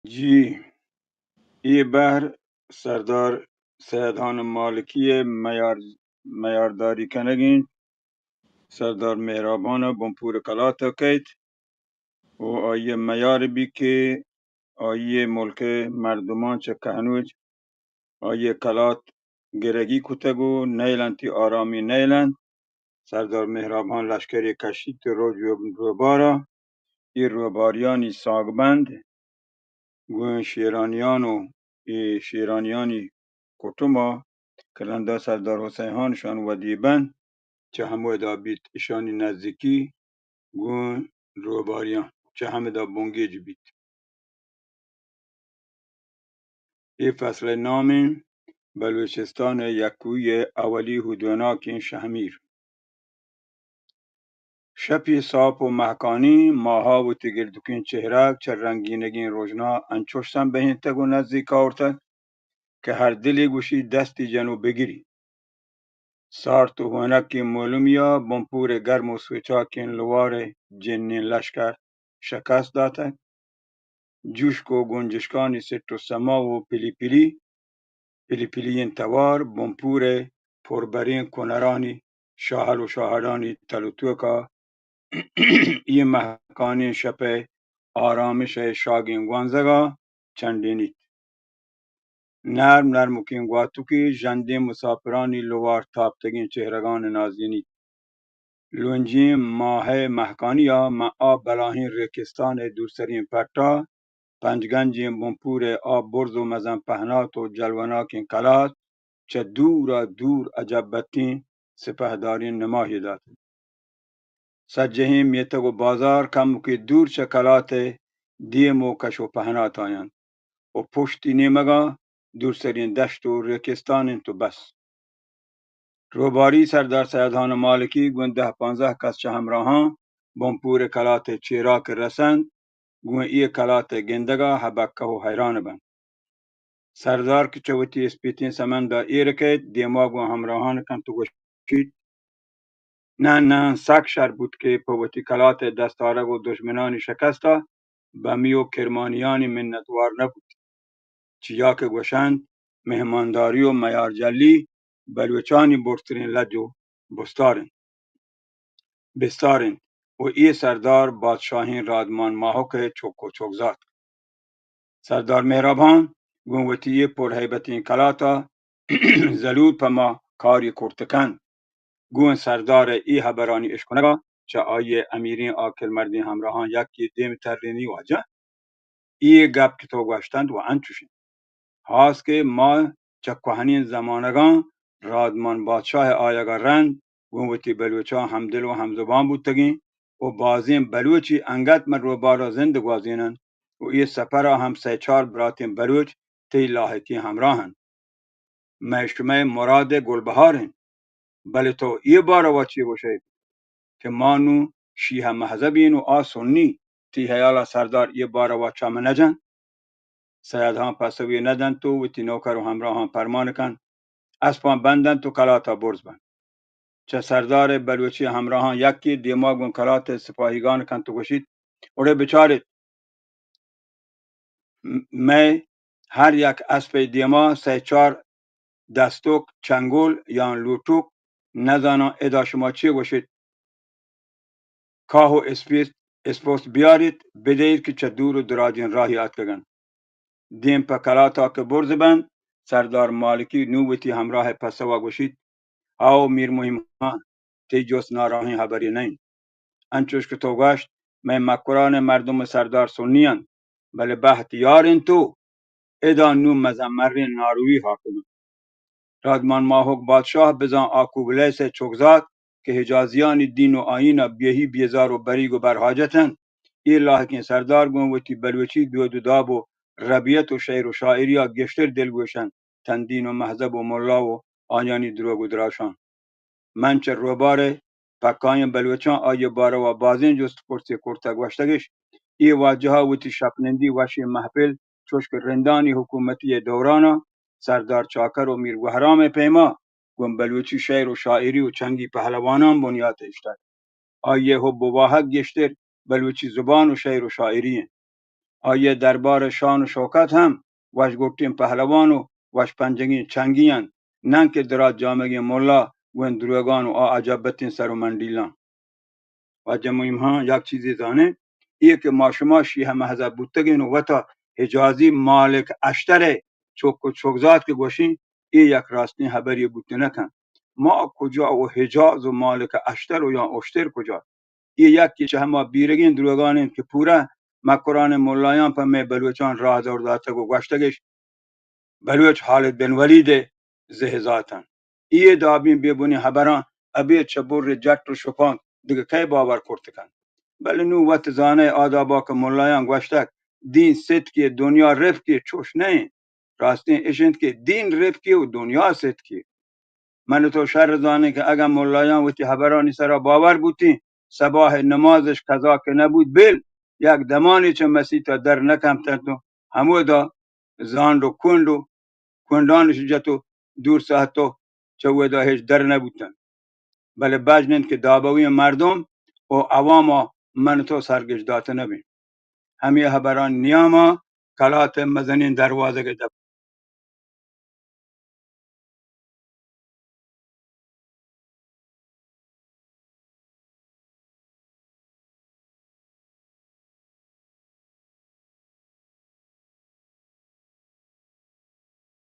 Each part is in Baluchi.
جی، اے بہر سردار سید خان مالکی ءِ میار، میارداری کنگ ءَ انت۔ سردار مہرابان ءَ بنپور کلات ءَ کئیت ءُ آئی ءِ میار بیت کہ آئی ءِ ملک ءِ مردمان چہ کہنوج آئی ءِ کلات گرگی کتگ ءُ نئیل انت، آرامی نئیل انت۔ سردار مہرابان لشکرے کشیت ءُ روت روبار ءَ۔ اے روباریانی سانگبند گوں شیرانیان ءُ اے شیرانیانی کٹم ءَ کہ رندا سردار حسین خان شان ودی بنت، چہ ہمودا بیت اشانی نزیکی گوں روباریان چہ ہمدا بنگیج بیت۔ اے فصل ءِ نام انت بلوچستان ءِ یکوئی ءِ اولی ہودوناکیں شہمیر۔ شپی ساپ ءُ مہکانیں، ماہا وتی گردکیں چہرگ چہ رنگینگیں رژنا انچوش سمبہینتگ ءُ نزیک آورتگ کہ ہر دلے گوشی دستی جن ءُ بگری۔ سارت ءُ ہونکیں مولمیا بنپور ءِ گرم ءُ سوچاکیں لوار ءِ جنین لشکر شکست داتگ۔ جوشک ءُ گنجشکانی سٹ ءُ سما ءُ پلی پلی، پلی پلی ئیں توار بنپور ءِ پربریں کنرانی شاہل ءُ شاہڑانی تل ءُ توکا اے مہکانیں شپ ءِ آرامش ءِ شاگیں گوانزگا چنڈینیت۔ نرم نرمکیں گواتکی ژندیں مساپرانی لوار تاپتگیں چہرگان نازینیت۔ لونجیں ماہ ءِ مہکانیا من آ بلاہیں ریکستان ءِ دورسریں پٹا پنجگنجیں بنپور ءِ آ برز ءُ مزن پہنات ءُ جلوناکیں کلات چہ دور ءَ دور عجب بتیں سپہداریں نماہے داتگ۔ سجہیں میتگ ءُ بازار کمکے دور چہ کلات ءِ دیم ءُ کش ءُ پہنات آیاں ءُ پشتی نیمگا دورسریں دشت ءُ ریکستان انت ءُ بس۔ روباری سردار سید خان مالکی گوں دہ پانزدہ کس چہ ہمراہاں بنپور ءِ کلات ءِ چیرا کہ رسنت، گوں اے کلات ءِ گندگا ہبکہ ءُ حیران بنت۔ سردار کہ چہ وتی اسپیتیں سمندا ایر کئیت، دیما گوں ہمراہان کنت ءُ گوشیت، نہ، نہ، سک شر بوت کہ پہ وتی کلات ءِ دست آرگ ءُ دژمنانی شکستا بمی ءُ کرمانیانی منتوار نہ بوت۔ چیا کہ گوشنت، مہمانداری ءُ میارجلی بلوچانی برزتریں لج ءُ بستار انت، بستار انت ءُ اے سردار بادشاہیں رادمان ماہک ءِ چک ءُ چکزاتک۔ سردار مہرابان گوں وتی اے پرہیبتیں کلاتا زلور پہ ما کارے کرت کنت۔ گوں سردار ءِ اے ہبرانی اشکنگا چہ آئی ءِ امیریں عاقل مردیں ہمراہاں یکے دیم ترینی، واجہ، اے گپ کہ تو گوشتنت و انچش انت۔ ہاس کہ ما چہ کوہنیں زمانگاں رادمان بادشاہ ءِ آیگا رند گوں وتی بلوچاں ہمدل و ہمزبان بوتگیں و بازیں بلوچے انگت مئے روبارا زند گوازیننت و اے سپرا ہم سئے چار براتیں بلوچ تئی لاحقیں ہمراہ انت۔ مئے شمئے مراد گلبہار انت۔ بلے تو اے باروا چے گوشئے کہ ما نوں شیعہ مہذبیں و آ سنی، تئی ہیالا سردار اے باروا چم نہ جنت؟ سید ہان پسوے نہ دنت و وتی نوکر و ہمراہان پرمان کنت، اسپاں بندنت و کلاتا برز بنت۔ چہ سردار بلوچی ہمراہان یکے دیما گوں کلات سپاہیگان کنت و گوشیت، اڑے بچاریت، م-، مئے ہر یک اسپئے دیما سئے چار دستک، چنگل یا لوٹک، نزاناں ادا شما چے گوشیت، کاہ و اسپیت، اسپوست بیاریت، بدئیت کہ چہ دور و دراجیں راہی آتکگنت۔ دیم پہ کلاتا کہ برز بنت، سردار مالکی نوں وتی ہمراہ پسوا گوشیت، ہئو میر مہیم خان، تئی جست ناراہیں ہبرے نہ انت۔ انچوش کہ تو گوشت، مئے مکران مردم سردار سنی انت، بلے بہت یار انت و ادا نوں مزن مریں ناروی حاکم انت۔ رادمان ماہک بادشاہ بزاں آکوب لیث ءِ چکزات کہ حجازیانی دین و آئینا بیہی بیزار و بریگ و برحاجت انت، اے لاحقیں سردار گوں وتی بلوچی دود و داب و ربیت و شعر و شاعریا گیشتر دلگوش انت تاں دین و مہذب و ملا و آیانی دروگ و دراشان۔ من چہ روبار ءِ پکائیں بلوچاں آئی ءِ باروا بازیں جست پرسے کرتگ، گوشتگش، اے واجہا وتی شپنندی وشیں محفل چوش کہ رندانی حکومتی ءِ دورانا سردار چاکر و میر گوہرام ءِ پیما گوں بلوچی شعر و شاعری و چنگی پہلواناں بنیات اشتگ۔ آئی ءِ حب و واہگ گیشتر بلوچی زبان و شعر و شاعری انت۔ آئی ءِ دربار ءِ شان ءُ شوکت ہم وشگٹیں پہلوان ءُ وشپنجگیں چنگی انت، ننکہ دراج جامگیں ملا گوں دروگان ءُ آ اجبتیں سر ءُ منڈیلاں۔ واجہ مہیم ہاں، یک چیزے زانیں، اے کہ ما شما شیعہ مذہب بوتگیں ءُ وتا حجازی مالک اشتر ءِ چک ءُ چکزات کہ گوشیں، اے یک راستیں ہبرے بوت نہ کنت۔ ما کجا ءُ حجاز ءُ مالک اشتر ءُ یا اشتر کجا؟ اے یکے چہ ہما بیرگیں دروگان انت کہ پورہ مکران ءِ ملایاں پہ مئے بلوچاں راہ دور داتگ ءُ گوشتگش، بلوچ خالد بن ولید ءِ زہزات انت۔ اے دابیں بے بنیں ہبراں ابید چہ بر جٹ ءُ شپانک دگہ کئے باور کرت کنت؟ بلے نوں وت زانئے آدابا کہ ملایاں گوشتگ، دین ستکے، دنیا رپکے، چوش نہ انت۔ راستیں اش انت کہ دین رپکے ءُ دنیا ستکے۔ من ءُ تو شر زانیں کہ اگاں ملایاں وتی ہبرانی سرا باور بوتیں، صباح ءِ نمازش قضا کہ نہ بوت، بل یک دمانے چہ مسیت ءَ در نہ کپتنت ءُ ہمودا زانڈ ءُ کنڈ ءُ کنڈانش جت ءُ دور ساہت ءُ چہ اودا ہچ در نہ بوتنت۔ بلے بژن انت کہ دابوی مردم ءُ عوام ءَ من ءُ تو سرگش دات نہ بیں۔ ہمے ہبرانی نیاما کلات ءِ مزنیں دروازگ ءِ دپ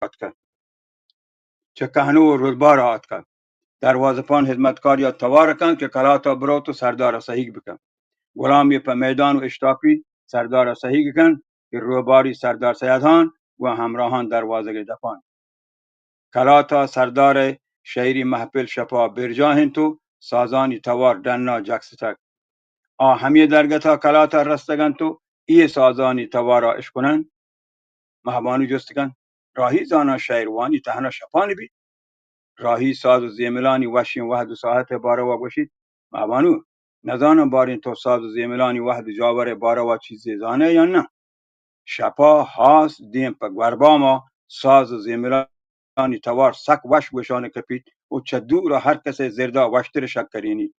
آتکگ۔ چہ کہنو ءُ رودبار ءَ آتکگ۔ دروازپان ہزمتکاریا توار کنت کہ کلاتا بروت ءُ سردارا سہیگ بکنت۔ غلامی پہ میدان ءُ اشتاپی سردارا سہیگ کنت کہ روباری سردار سید ہان گوں ہمراہان دروازگ ءِ دپان۔ کلاتا سردار ءِ شئیری محپل شپا برجاہ انت ءُ سازانی توار ڈنا جکستگ۔ آ ہمے درگتا کلاتا رستگ انت ءُ اے سازانی توارا اشکننت۔ مہبانو جست کنت، راہی زاناں شئیر وانی تہنا شپانی بیت؟ راہی ساز ءُ زیملانی وشیں وہد ءُ ساہت ءِ باروا گوشیت۔ مہبانو، نزاناں باریں تو ساز ءُ زیملانی وہد ءُ جاور ءِ باروا چیزے زانئے یا نہ؟ شپا ہاس دیم پہ گورباما ساز ءُ زیملانی توار سک وش گوشان کپیت ءُ چہ دورا ہر کسئے زردا وشتر شکرینیت۔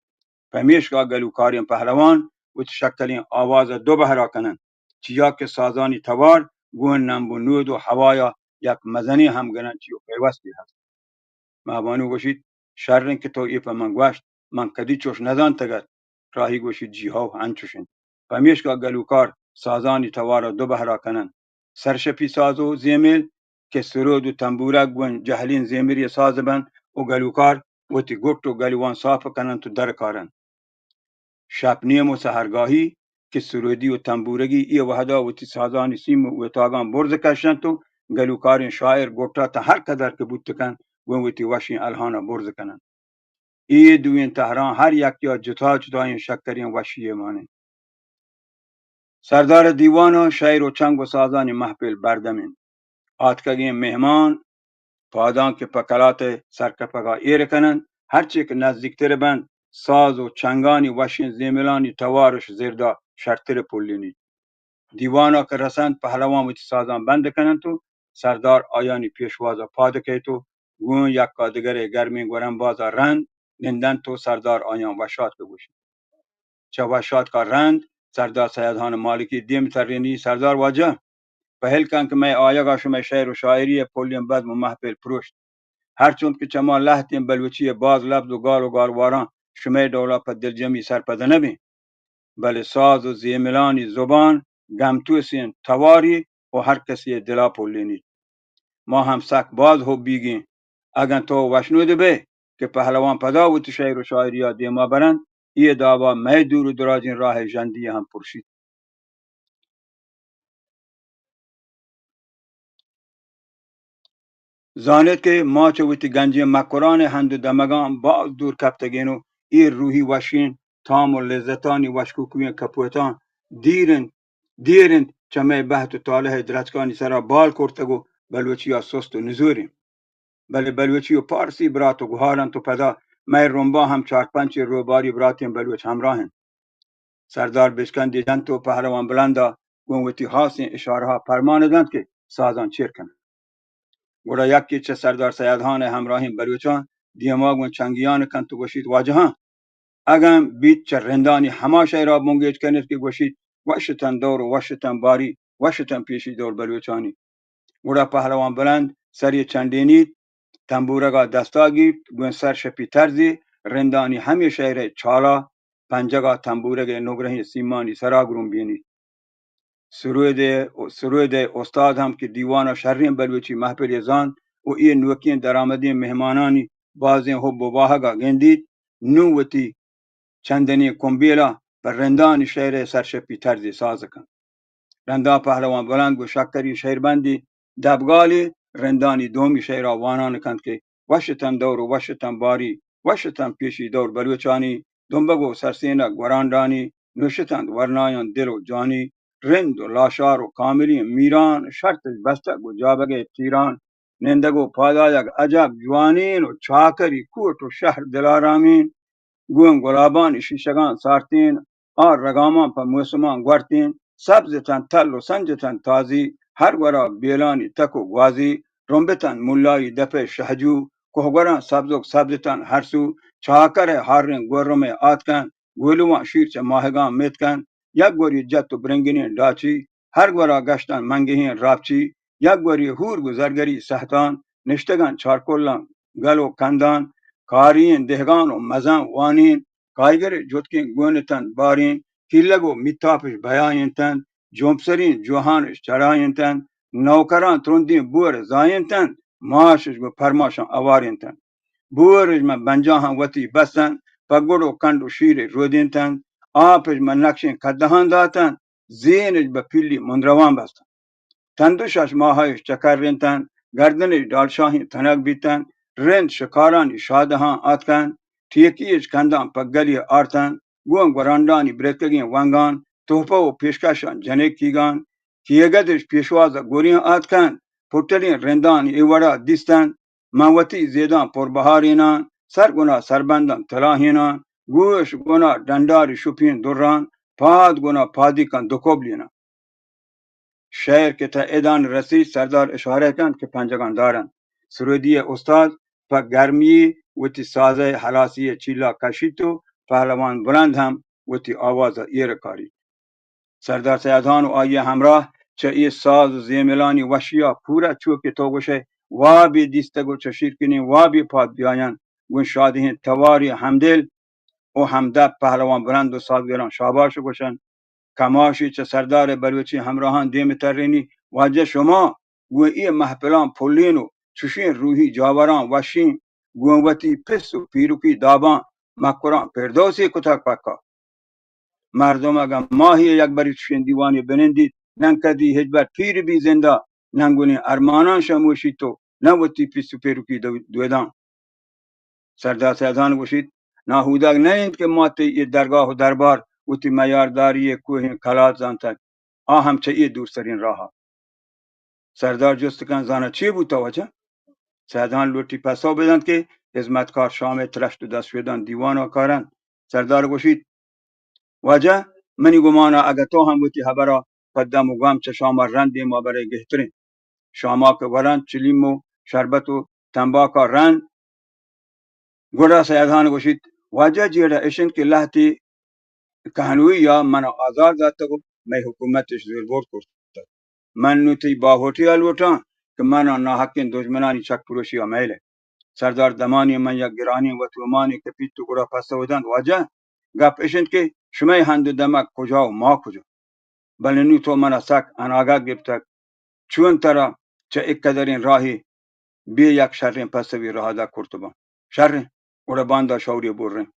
پمیشکا گلوکاریں پہلوان وتی شکلیں آوازا دو بہرا کننت، چیا کہ سازانی توار گون نمب ءُ نود ءُ ہوایا یک مزنیں ہمگرنچی ءُ پیوستے ہست۔ مہبانو گوشیت، شر انت کہ تو اے پہ من گوشت، من کدی چوش نزانتگ ات۔ راہی گوشیت، جی ہو، انچوش انت۔ پمیشکا گلوکار سازانی توارا دو بہرا کننت۔ سرشپی ساز ءُ زیمل کہ سرود ءُ تمبورگ گوں جہلیں زیمری ساز بنت ءُ گلوکار وتی گٹ ءُ گلوان ساپ کننت ءُ درکارنت۔ شپ نیم ءُ سحرگاہی کہ سرودی ءُ تمبورگی اے وہدا وتی سازانی سیم ءُ اوتاگاں برز کشنت ءُ گلوکاریں شاعر گٹا تاں ہر قدر کہ بوت کنت گوں وتی وشیں الہاناں برز کننت۔ اے دوئیں تہراں ہر یکیا جتا جتائیں شکریں وشی یے ماننت۔ سردار ءِ دیوان ءَ شئیر ءُ چنگ ءُ سازانی محپل بردم انت۔ آتکگیں مہمان پاداں کہ پہ کلات ءِ سرکپگ ءَ ایر کننت، ہرچی کہ نزیکتر بنت، ساز ءُ چنگانی وشیں زیملانی توارش زردا شرتر پلینیت۔ دیوان ءَ کہ رسنت، پہلوان وتی سازاں بند کننت ءُ سردار آیانی پیشواز ءَ پاد کئیت ءُ گوں یکا دگرے گرمیں گورمباز ءَ رند نندنت ءُ سردار آیاں وشاتک گوشیت۔ چہ وشاتکا رند سردار سید ہان مالکی دیم ترینی، سردار واجہ! پہل کن کہ مئے آیگا شمئے شئیر ءُ شاعری ءِ پلیں بزم ءُ محپل پروشت۔ ہرچنت کہ چہ ما لہتیں بلوچی ءِ باز لبز ءُ گال ءُ گالواراں شمئے ڈولا پہ دلجمی سرپد نہ بیں، بلے ساز ءُ زیملانی زبان گمتوسیں تواری ءُ ہر کسی ءِ دلا پلینیت۔ ما ہم سک باز ہبیگیں۔ اگاں تو وشنود بئے کہ پہلوان پدا وتی شئیر ءُ شاعریا دیما برنت، اے دابا مئے دور ءُ دراجیں راہ ءِ ژندی ہم پرشیت۔ زانت کہ ما چہ وتی گنجیں مکران ءِ ہند ءُ دمگاں باز دور کپتگیں ءُ اے روہی وشیں تام ءُ لذتانی وشکوکوئیں کپوتاں دیر انت، دیر انت چہ مئے بہت ءُ طالع ءِ درچکانی سرا بال کرتگ ءُ بلوچیا سست ءُ نزوریں۔ بلے بلوچی ءُ پارسی برات ءُ گہار انت ءُ پدا مئے رمبا ہم چار پنچیں روباری براتیں بلوچ ہمراہ انت۔ سردار بشکندے جنت ءُ پہلوان بلندا گوں وتی ہاسیں اشارہا پرمان دنت کہ سازاں چیر کننت۔ گڑا یکے چہ سردار سید ہان ءِ ہمراہیں بلوچاں دیما گوں چنگیان کنت ءُ گوشیت، واجہاں! اگاں بیت چہ رندانی ہما شئیرا بنگیج کنیت کہ گوشیت، وش اتنت دور و وش اتنت باری، وش اتنت پیشی دور بلوچانی۔ گڑا پہلوان بلند سرے چنڈینیت، تمبورگا دستا گیپت، گوں سر شپی ترزی رندانی ہمے شئیرئے چالا پنجگا تمبورگئے نگرہیں سیمانی سرا گرمبینیت۔ سرودئے، سرودئے استاد ہم کہ دیوانا شریں بلوچی محفلے زانت و اے نوکیں درآمدیں مہمانانی بازیں حب و واہگا گندیت، نوں وتی چندنیں کمبیلا پہ رندانی شئیرئے سرشپی ترزے ساز کنت۔ رندا پہلوان بلند گوں شکری شئیربندے دبگالے رندانی دومی شئیرا وانان کنت کہ وش اتنت دور و وش اتنت باری، وش اتنت پیشی دور بلوچانی، دمبگ و سرسینگ گورانڈانی، نوشتنت ورنایاں دل و جانی، رند و لاشار و کاملیں میران، شرط اش بستگ گوں جابگئے تیران، نندگ و پادآیگ عجب جوانین و چاکری کوٹ و شہر دلارامین۔ گوں گلابانی شیشگاں سارتین، آ رگاماں پہ موسماں گورتین، سبز اتنت تل و سنج اتنت تازی، ہر گورا بیلانی تک و گوازی، رمبتنت ملائی دپئے شہجو، کوہگوراں سبزک سبز اتنت ہر سو، چاکرئے ہاریں گورمے آتکنت، گولواں شیر چہ ماہگاں میتکنت، یک گوری جت و برنگینیں ڈاچی، ہر گورا گشتنت منگہیں راپچی، یک گوری ہور گوں زرگری سہتان، نشتگنت چارکلاں گل و کندان، کاریں دہگان و مزن وانین، کائیگرئے جتکیں گون اتنت بارین، کیلگ و میتاپش بیائینتنت، جمپسریں جوہانش چڑائینتنت، نوکراں ترندیں بور زائینتنت، ماشش گوں پرماشاں اوارینتنت۔ بورش ماں بنجاہاں وتی بستنت، پہ گڑ و کنڈ و شیرش رودینتنت، آپش ماں نقشیں کدہاں داتنت، زینش بہ پیلی مندروان بستنت۔ تن دو شش ماہئیش چکرینتنت، گردنش ڈالشاہیں تنگ بیتنت، رند شکارانی شادہاں آتکنت، ٹیکیش کنداں پہ گلی آرتنت، گوں گورانڈانی برتکگیں ونگان، تحفہ و پیشکشاں جنک کیگان، کیگدش پیشوازا گوریں آتکنت، پٹلیں رندان اے وڑا دیستنت، من وتی زیداں پربہاریناں، سر گنا سربنداں تلاہیناں، گوش گنا ڈنڈاری شپیں دراں، پاد گنا پادیکاں دکوبلیناں۔ شئیر کہ تہ ادان رسیت، سردار اشارہ کنت کہ پنجگاں دارنت۔ سرودیئے استاد پہ گرمی وتی سازئے ہلاسیئے چیلا کشیت و پہلوان بلند ہم وتی آوازا ایر کاریت۔ سردار سیدہان و آئی ء ہمراہ چہ اے ساز و زیملانی وشیا پورا چو کہ تو گوشئے وابے دیستگ و چہ شیرکنیں وابے پاد بیاینت، گوں شادہیں توارے ہمدل و ہمدپ پہلوان بلند و سازگراں شاباش گوشنت۔ کماشے چہ سردار بلوچی ہمراہاں دیم ترینی، واجہ شما گوں اے محفلاں پلین و چشیں روحی جاوراں وشیں، گوں وتی پس و پیرکی داباں مکراں پردوسے کتگ پکا۔ مردم اگاں ماہے ء یک برے چشیں دیوانے بنندیت، نن کدی ہچبر پیر بی زندا، نن گلیں ارماناں شموشیت و نن وتی پیس و پیرکی دو-، دوداں۔ سردار سیدان گوشیت، ناہودگ نہ انت کہ ما تئی اے درگاہ و دربار وتی میارداری ء کوہیں کلات زانتگ، آ ہم چہ اے دورترین راہ ء۔ سردار جست کنت، زاناں چے بوتہ واجہ؟ سیدان لوٹی پسو بدنت کہ ہزمتکار شام ء ترشت و دست شودان دیوان ء کارنت۔ سردار گوشیت، واجہ، منی گمان ء اگہ تو ہم وتی ہبر ء پہ دم و گم چہ شام ء رند دیما برئے گہتریں۔ شام ء کہ ورنت، چلیم و شربت و تمباک ء رند، گڑا سیدان گوشیت، واجہ، جیڑہ اش انت کہ لہتے کہنوئی ء من ء آزار داتگ و مئے حکومت اش زوربور کرتگ۔ من نوں تئی باہوٹی ء لوٹاں کہ من ء ناحقیں دژمنانی چک پروشی ء مئیل ء۔ سردار دمانے من یک گرانیں وتومانے کپیت و گڑا پسو دنت، واجہ، گپ اش انت کہ شمئے ہند و دمگ کجا و ما کجا؟ بلے نوں تو من ء سک اناگت گپتگ۔ چون ترا چہ اے کدریں راہے بے یک شریں پسوے راہ دگ کرت باں؟ شریں، گڑا باندا شورے بریں۔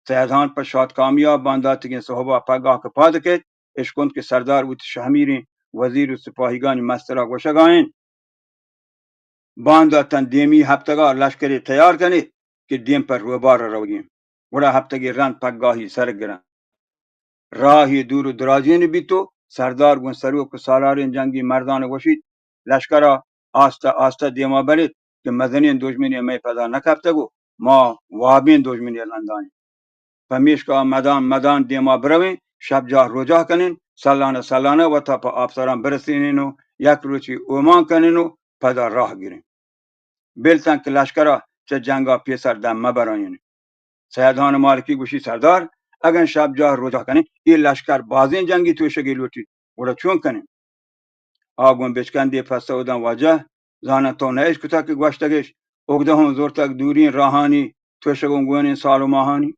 سیدہان پہ شاتکامیا بانداتگیں سہبا پگاہ کہ پاد کیت، اشکنت کہ سردار وتی شہمیریں وزیر و سپاہیگانی مسترا گوشگا انت، باندا تن دیمی ہپتگا لشکرے تیار کنیت کہ دیم پہ روبارا روگیں۔ گڑا ہپتگے رند پگاہی سر گرنت۔ راہے دور و دراجین بیت و سردار گوں سروک و سالاریں جنگی مردان گوشیت، لشکرا آستہ آستہ دیما بریت کہ مزنیں دژمنے مئے پدا نکپتگ و ما وابیں دژمنے رندائیں۔ پمیشکا مدان مدان دیما برویں، شپ جاہ روجاہ کنیں، سلانہ سلانہ وتا پہ آپسراں برسینیں و یک روچے اومان کنیں و پدا راہ گریں۔ بل تنک لشکرا چہ جنگا پیسر دم مبرائینیں۔ سیدہان مالکی گوشی، سردار، اگن شپ جاہ روچا کنیں، اے لشکر بازیں جنگی توشگی لوٹیت، گڑا چون کنیں؟ آ گوں بچکندے پسو داں، واجہ، زاناں تو نہ اشکتگ کہ گوشتگش، اگدہ ہوں زرتگ دوریں راہانی، توشگوں گونیں سال و ماہانی۔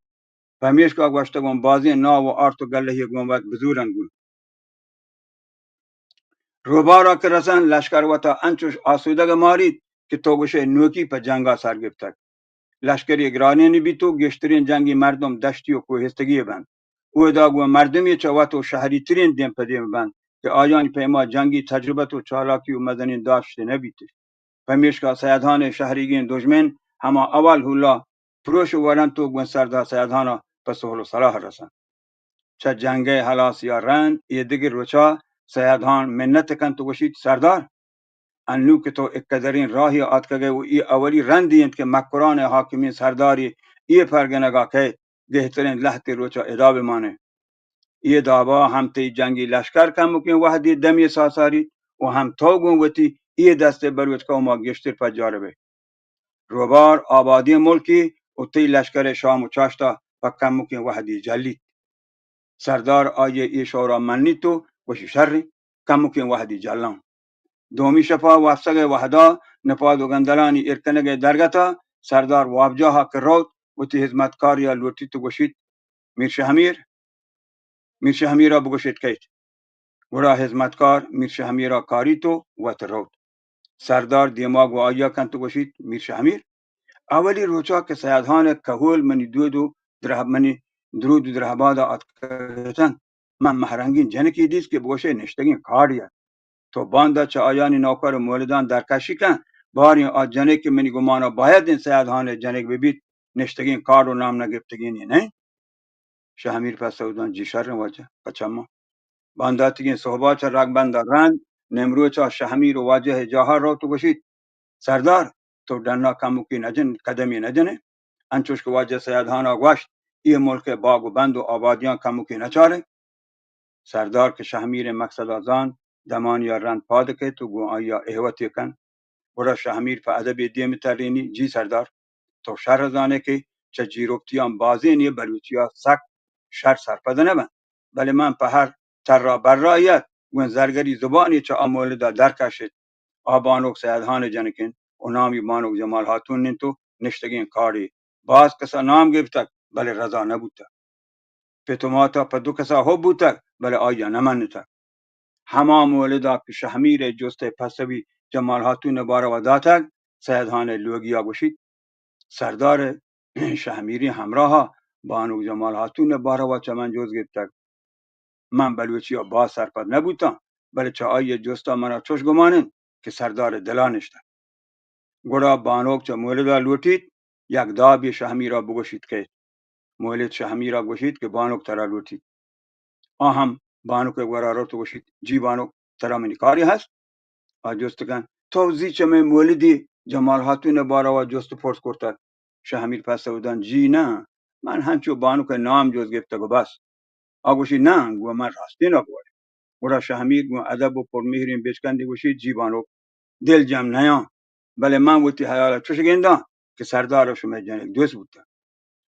پمیشکا گوشتگوں بازیں ناو و آرت و گلہی گوں وت بزورن گوں۔ روبارا کہ رسن، لشکر وتا انچوش آسودگ ماریت کہ تو گوشئے نوکی پہ جنگا سر گپتگ۔ لشکری گرانینی بیت و گیشترین جنگی مردم دشتی و کوہستگی بنت۔ اودا گوں مردمی چہ وت و شہری ترین دیم پہ دیم بنت کہ آیانی پیما جنگی تجربت و چالاکی و مزنین داشت نہ بیتش۔ پمیشکا سیدھان شہریگین دژمن ہما اول ہولا پروش ورنت و گوں سردار سیدھانا پہ سہل و صلاح رسنت۔ چہ جنگئے ہلاسیا رند اے دگہ روچا سیدھان منت کنت و گوشیت، سردار، انو کہ تو اے قدریں راہی آتکگئے و اے اولی رندی انت کہ مکران حاکمیں سرداری اے پرگنگا کئیت، گہترین لہتے روچا ادا بمانئے۔ اے دابا ہم تئی جنگی لشکر کمکیں وہدی دمی ساساریت و ہم تو گوں وتی اے دست بلوچ قوما گیشتر پجار بئے۔ روبار آبادیں ملکے و تئی لشکر شام و چاشتا پہ کمکیں وہدی جلیت۔ سردار آئی اے شورا منیت و گوشی، شریں، کمکیں وہدی جلاں۔ دومی شپا وپسگئے وہدا نپاد و گندلانی ایر کنگئے درگتا سردار وابجاہا کہ روت، وتی ہزمتکاریا لوٹیت و گوشیت، میر شہمیر، میر شہمیرا بگوشیت کئیت۔ گڑا ہزمتکار میر شہمیرا کاریت و وت روت۔ سردار دیما گوں آئیا کنت و گوشیت، میر شہمیر، اولی روچا کہ سیدھان کہول منی دود و درہ-، منی درود و درہبادا آتکگ اتنت، من مہرنگیں جنکے دیست کہ بگوشئے نشتگیں کاڑے ات۔ تو باندا چہ آیانی نوکر و مولدان درکشی کن، باریں آ جنک کہ منی گمانا باید انت سیدھان جنک ببیت، نشتگیں کاڑ و نام نگپتگینی نہ انت۔ شہمیر پسو دنت، جی شریں واجہ، پہ چماں۔ بانداتیگیں سہبا چہ رگبندا رند، نیمروچا شہمیر و واجہ جاہا روت و گوشیت، سردار، تو ڈنا کمکے نہ جن، قدمے نہ جنئے؟ انچوش کہ واجہ سیدھانا گوشت، اے ملکئے باگ و بند و آبادیاں کمکے نہ چارئے؟ سردار کہ شہمیرئے مقصدا زانت، دمانیا رند پاد کئیت و گوں آئیا اہوتے کنت۔ گڑا شہمیر پہ ادبے دیم ترینی، جی سردار، تو شر زانئے کہ چہ جیروپتیاں بازینے بلوچیا سک شر سرپد نہ بنت، بلے من پہ ہر ترا برا یت گوں زرگری زبانے چہ آ مولدا درکشت۔ آ بانک سیدھان جنک انت و نامی بانک جمال ہاتون انت و نشتگیں کاڑے۔ باز کسا نام گپتگ، بلے رضا نہ بوتگ۔ پت و ماتا پہ دو کسا حب بوتگ، بلے آئیا نہ منتگ۔ ہما مولدا کہ شہمیرئے جستئے پسوی جمال ہاتونئے باروا داتگ، سیدھانئے لوگیا گوشیت، سردار، شہمیریں ہمراہا بانک جمال ہاتونئے باروا چہ من جست گپتگ۔ من بلوچیا باز سرپد نہ بوتاں، بلے چہ آئیئے جستا منا چش گمان انت کہ سردارئے دلا نشتگ۔ گڑا بانک چہ مولدا لوٹیت، یک دابے شہمیرا بگوشیت کئیت۔ مولد شہمیرا گوشیت کہ بانک ترا لوٹیت۔ آ ہم بانکئے گورا روت و گوشیت، جی بانک، ترا منی کارے ہست؟ آ جست کنت، تو زی چہ مئے مولدی جمال ہاتونئے باروا جست و پرس کرتگ؟ شہمیر پسو دنت، جی نہ، من ہنچو بانکئے نام جست گپتگ و بس۔ آ گوشی، نہ، گوں من راستینا بوارے۔ گڑا شہمیر گوں ادب و پرمہریں بچکندے گوشی، جی بانک، دل جم نیاں، بلے من وتی ہیالا چش گنداں کہ سردار و شمئے جنک دوست بوتگ۔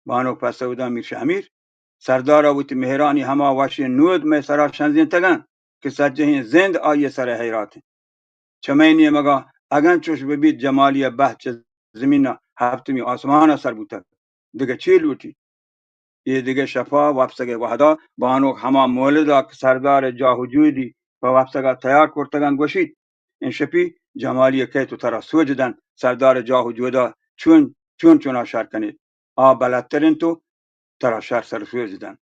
بانک پسو دنت، میر شہمیر، سردارا وتی مہرانی ہما وشیں نود مئے سرا شنزینتگ انت کہ سجہیں زند آئیئے سرا حیرات انت۔ چہ مئے نیمگا اگن چش ببیت، جمالیئے بہت چہ زمینا ہپتمی آسمانا سر بوتگ۔ دگہ چے لوٹیت؟ اے دگہ شپا وپسگئے وہدا بانک ہما مولدا کہ سردارئے جاہ و جودی پہ وپسگا تیار کرتگ انت گوشیت، انشپی جمالی کئیت و ترا سوج دنت، سردارئے جاہ و جودا چون، چون چونا شر کنیت۔ آ بلدتر انت و ترا شر سر سوج دنت۔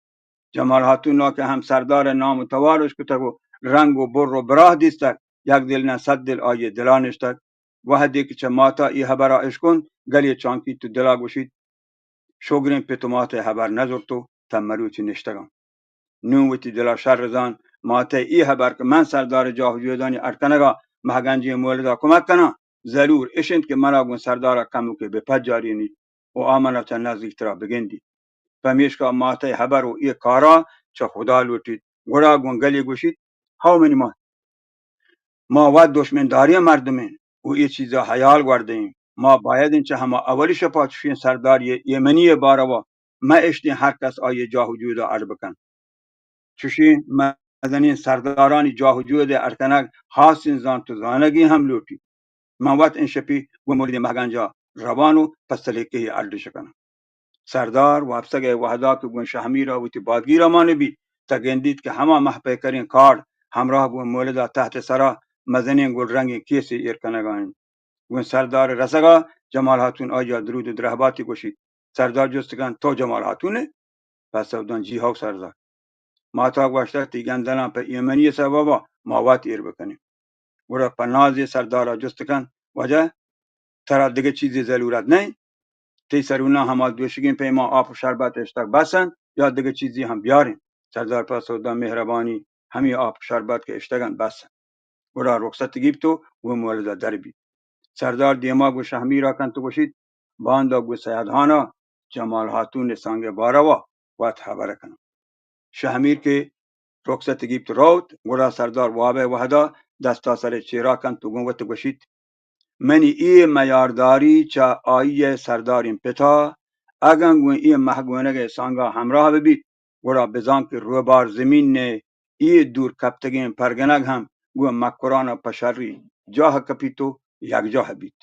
جمال ہاتونا کہ ہم سردارئے نام و توار اشکتگ و رنگ و بر و براہ دیستگ، یک دل نہ صد دل آئیئے دلا نشتگ۔ وہدے کہ چہ ماتا اے ہبرا اشکنت، گلے چانکیت و دلا گوشیت، شگریں پت و ماتئے ہبر نزرت و تاں مروچی نشتگاں۔ نوں وتی دلا شر زانت، ماتئے اے ہبر کہ من سردارئے جاہ و جودانی اڈ کنگا مہگنجیں مولدا کمک کناں، ضرور اش انت کہ منا گوں سردارا کمکے بپجارینیت و آ منا چہ نزیکترا بگندیت۔ پمیشکا ماتئے ہبر و اے کارا چہ خدا لوٹیت۔ گڑا گوں گلے گوشیت، ہئو منی مات، ما وت دشمنداریں مردمیں و اے چیزا ہیال گوردئیں۔ ما باید انت چہ ہما اولی شپا چشیں سرداری ایمنی باروا مہ اشتیں ہر کس آئی ءِ جاہ و جود ءَ اڈ بکن۔ چشیں مزنیں سردارانی جاہ و جود ءِ اڈ کنگ ہاسیں زانت و زانگے ہم لوٹیت۔ من وت انشپی گوں مولدیں مہگنجا روان و پہ سلیقہے اڈ شکناں۔ سردار وپسگ ءِ وہدا کہ گوں شہمیر ءَ وتی بادگیر ءَ مان بیت، تہ گندیت کہ ہما مہ پیکریں کارڈ ہمراہ گوں مولد ءَ تحت ءِ سرا مزنیں گلرنگیں کیسے ایر کنگا انت۔ گوں سردار ءِ رسگا جمال ہاتون آئی ءَ درود و درہباتی گوشیت۔ سردار جست کنت، تو جمال ہاتون ئے؟ پسو دنت، جی ہو سردار۔ ماتا گوشتگ، تئی گندلاں پہ ایمنی ءِ سببا ما وت ایر بکنیں۔ گڑا پہ نازے سردار ءَ جست کنت، واجہ، ترا دگہ چیزے ضلورت نہ انت؟ تئی سروناں ہما دوشیگیں پیما آپ و شربت اشتگ بس انت یا دگہ چیزے ہم بیاریں؟ سردار پسو دنت، مہربانی، ہمے آپ و شربت کہ اشتگ انت بس انت۔ گڑا رخصت گیپت و گوں مولد ءَ در بیت۔ سردار دیما گوں شہمیر ءَ کنت و گوشیت، باندا گوں سید ہان ءَ جمال ہاتون ءِ سانگ ءِ باروا وت ہبر کناں۔ شہمیر کہ رخصت گیپت روت، گڑا سردار واب ءِ وہدا دستا سر ءِ چیرا کنت و گوں وت گوشیت، منی اے میارداری چہ آئی ءِ سرداریں پتا، اگاں گوں اے مہگونگ ءِ سانگا ہمراہ بہ بیت، گڑا بزاں کہ روبار زمین ءِ اے دور کپتگیں پرگنگ ہم گوں مکران ءَ پہ شری جاہ کپیت و یکجاہ بیت۔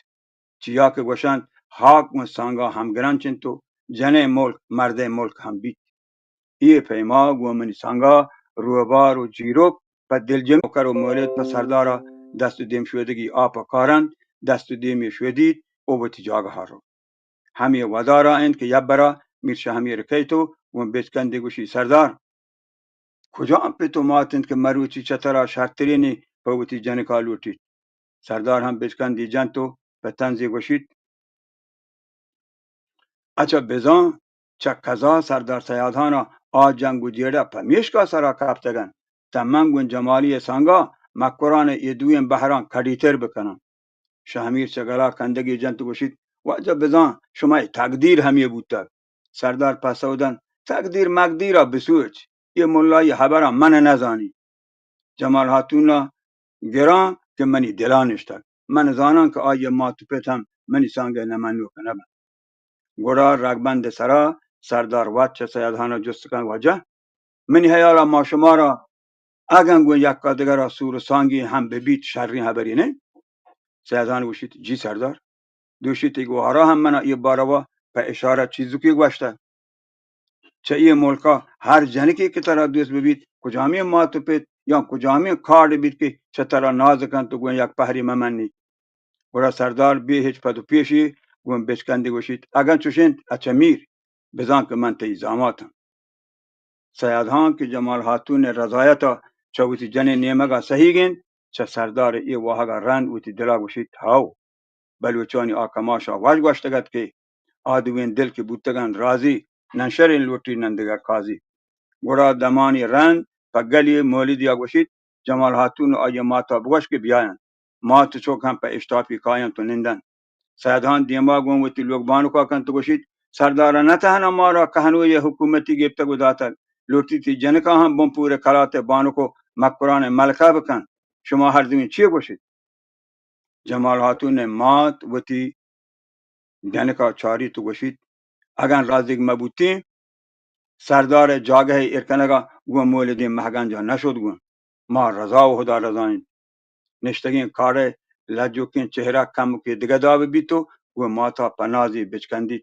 چیا کہ گوشنت، ہاک گوں سانگا ہمگرنچ انت و جنیں ملک مردیں ملک ہم بیت۔ اے پیما گوں منی سانگا روبار و جیروک پہ دلجمی نوکر و مولد پہ سردارا دست و دیم شودگی آپ ءَ کارنت، دست و دیمی شودیت و وتی جاگہا روت۔ ہمے ودارا انت کہ یبرا میر شہمیر کئیت و گوں بچکندے گوشی، سردار، کجام پت و مات انت کہ مروچی چہ ترا شرترینی پہ وتی جنکا لوٹیت؟ سردار ہم بچکندی جنت و پہ تنزی گوشیت، اچہ بزاں، چہ قضا سردار سیاد ہانا آ جنگ و جیڑہ پمیشکا سرا کپتگ انت، تہ من گوں جمالی ءِ سانگا مکران ءِ اے دوئیں بہراں کڈیتر بکناں۔ شہمیر چہ گلا کندگے جنت و گوشیت، واجہ بزاں، شمئے تقدیر ہمے بوتگ۔ سردار پسو دنت، تقدیر مقدیرا بسوچ، اے ملائی ہبراں من نزانی۔ جمال ہاتون ءَ گراں کہ منی دلا نشتگ۔ من زاناں کہ آئی ءِ مات و پت ہم منی سانگ ءِ نہ منوک نہ بنت۔ گڑا رگبند ءِ سرا سردار وت چہ سید ہان ءَ جست کنت، واجہ، منی ہیالا ما شمارا اگاں گوں یکا دگرا سور و سانگی ہم بہ بیت، شریں ہبرے نہ انت؟ سید ہان گوشیت، جی سردار۔ دوشی تئی گوہارا ہم منا اے باروا پہ اشارہ چیزکے گوشتگ۔ چہ اے ملکا ہر جنکے کہ ترا دوست ببیت، کجامیں مات و پت یا کجامیں کاڑ بیت کہ چہ ترا ناز کنت و گوں یک پہرے مہ منیت۔ گڑا سردار بے ہچ پد و پیشی گوں بچکندے گوشیت، اگن چوش انت، اچہ میر، بزان کہ من تئی زامات آں۔ سید ہان کہ جمال ہاتون ءِ رضایت ءَ چہ وتی جنین نیمگ ءَ سہیگ انت، چہ سردار ءِ اے واہگ ءَ رند وتی دل ءَ گوشیت، ہئو، بلوچانی آ کماش ءَ وش گوشتگ ات کہ آ دوئیں دل کہ بوتگ انت رازی، نہ شریں لوٹی نہ دگہ کازی۔ گڑا دمانے رند پہ گلی مولدی ءَ گوشیت، جمال ہاتون ءُ آئی ءِ مات ءَ بگوش کہ بیاینت۔ مات ءُ چک ہم پہ اشتاپی کاینت ءُ نندنت۔ سید ہان دیما گوں وتی لوگ بانک ءَ کنت ءُ گوشیت، سردار ءَ نہ تہنا مارا کہنوئی ءِ حکومتی گپتگ ءُ داتگ، لوٹیت اے جنکاں ہم بنپور ءِ کلات ءِ بانک ءُ مکران ءِ ملکہ بکنت۔ شما ہر دوئیں چے گوشیت؟ جمال ہاتون ءِ مات وتی جنک ءَ چاریت ءُ گوشیت، اگن رازیگ مہ بوتیں، سردار ءِ جاگہ ءِ ایر کنگ ءَ گوں مولدیں مہگنج ءَ نہ شت گوں۔ ما رضا ءُ ہدا رضا ایں۔ نشتگیں کاڑ ءِ لجوکیں چہرہ کمکے دگہ داب بیت ءُ گوں مات ءَ پہ نازے بچکندیت۔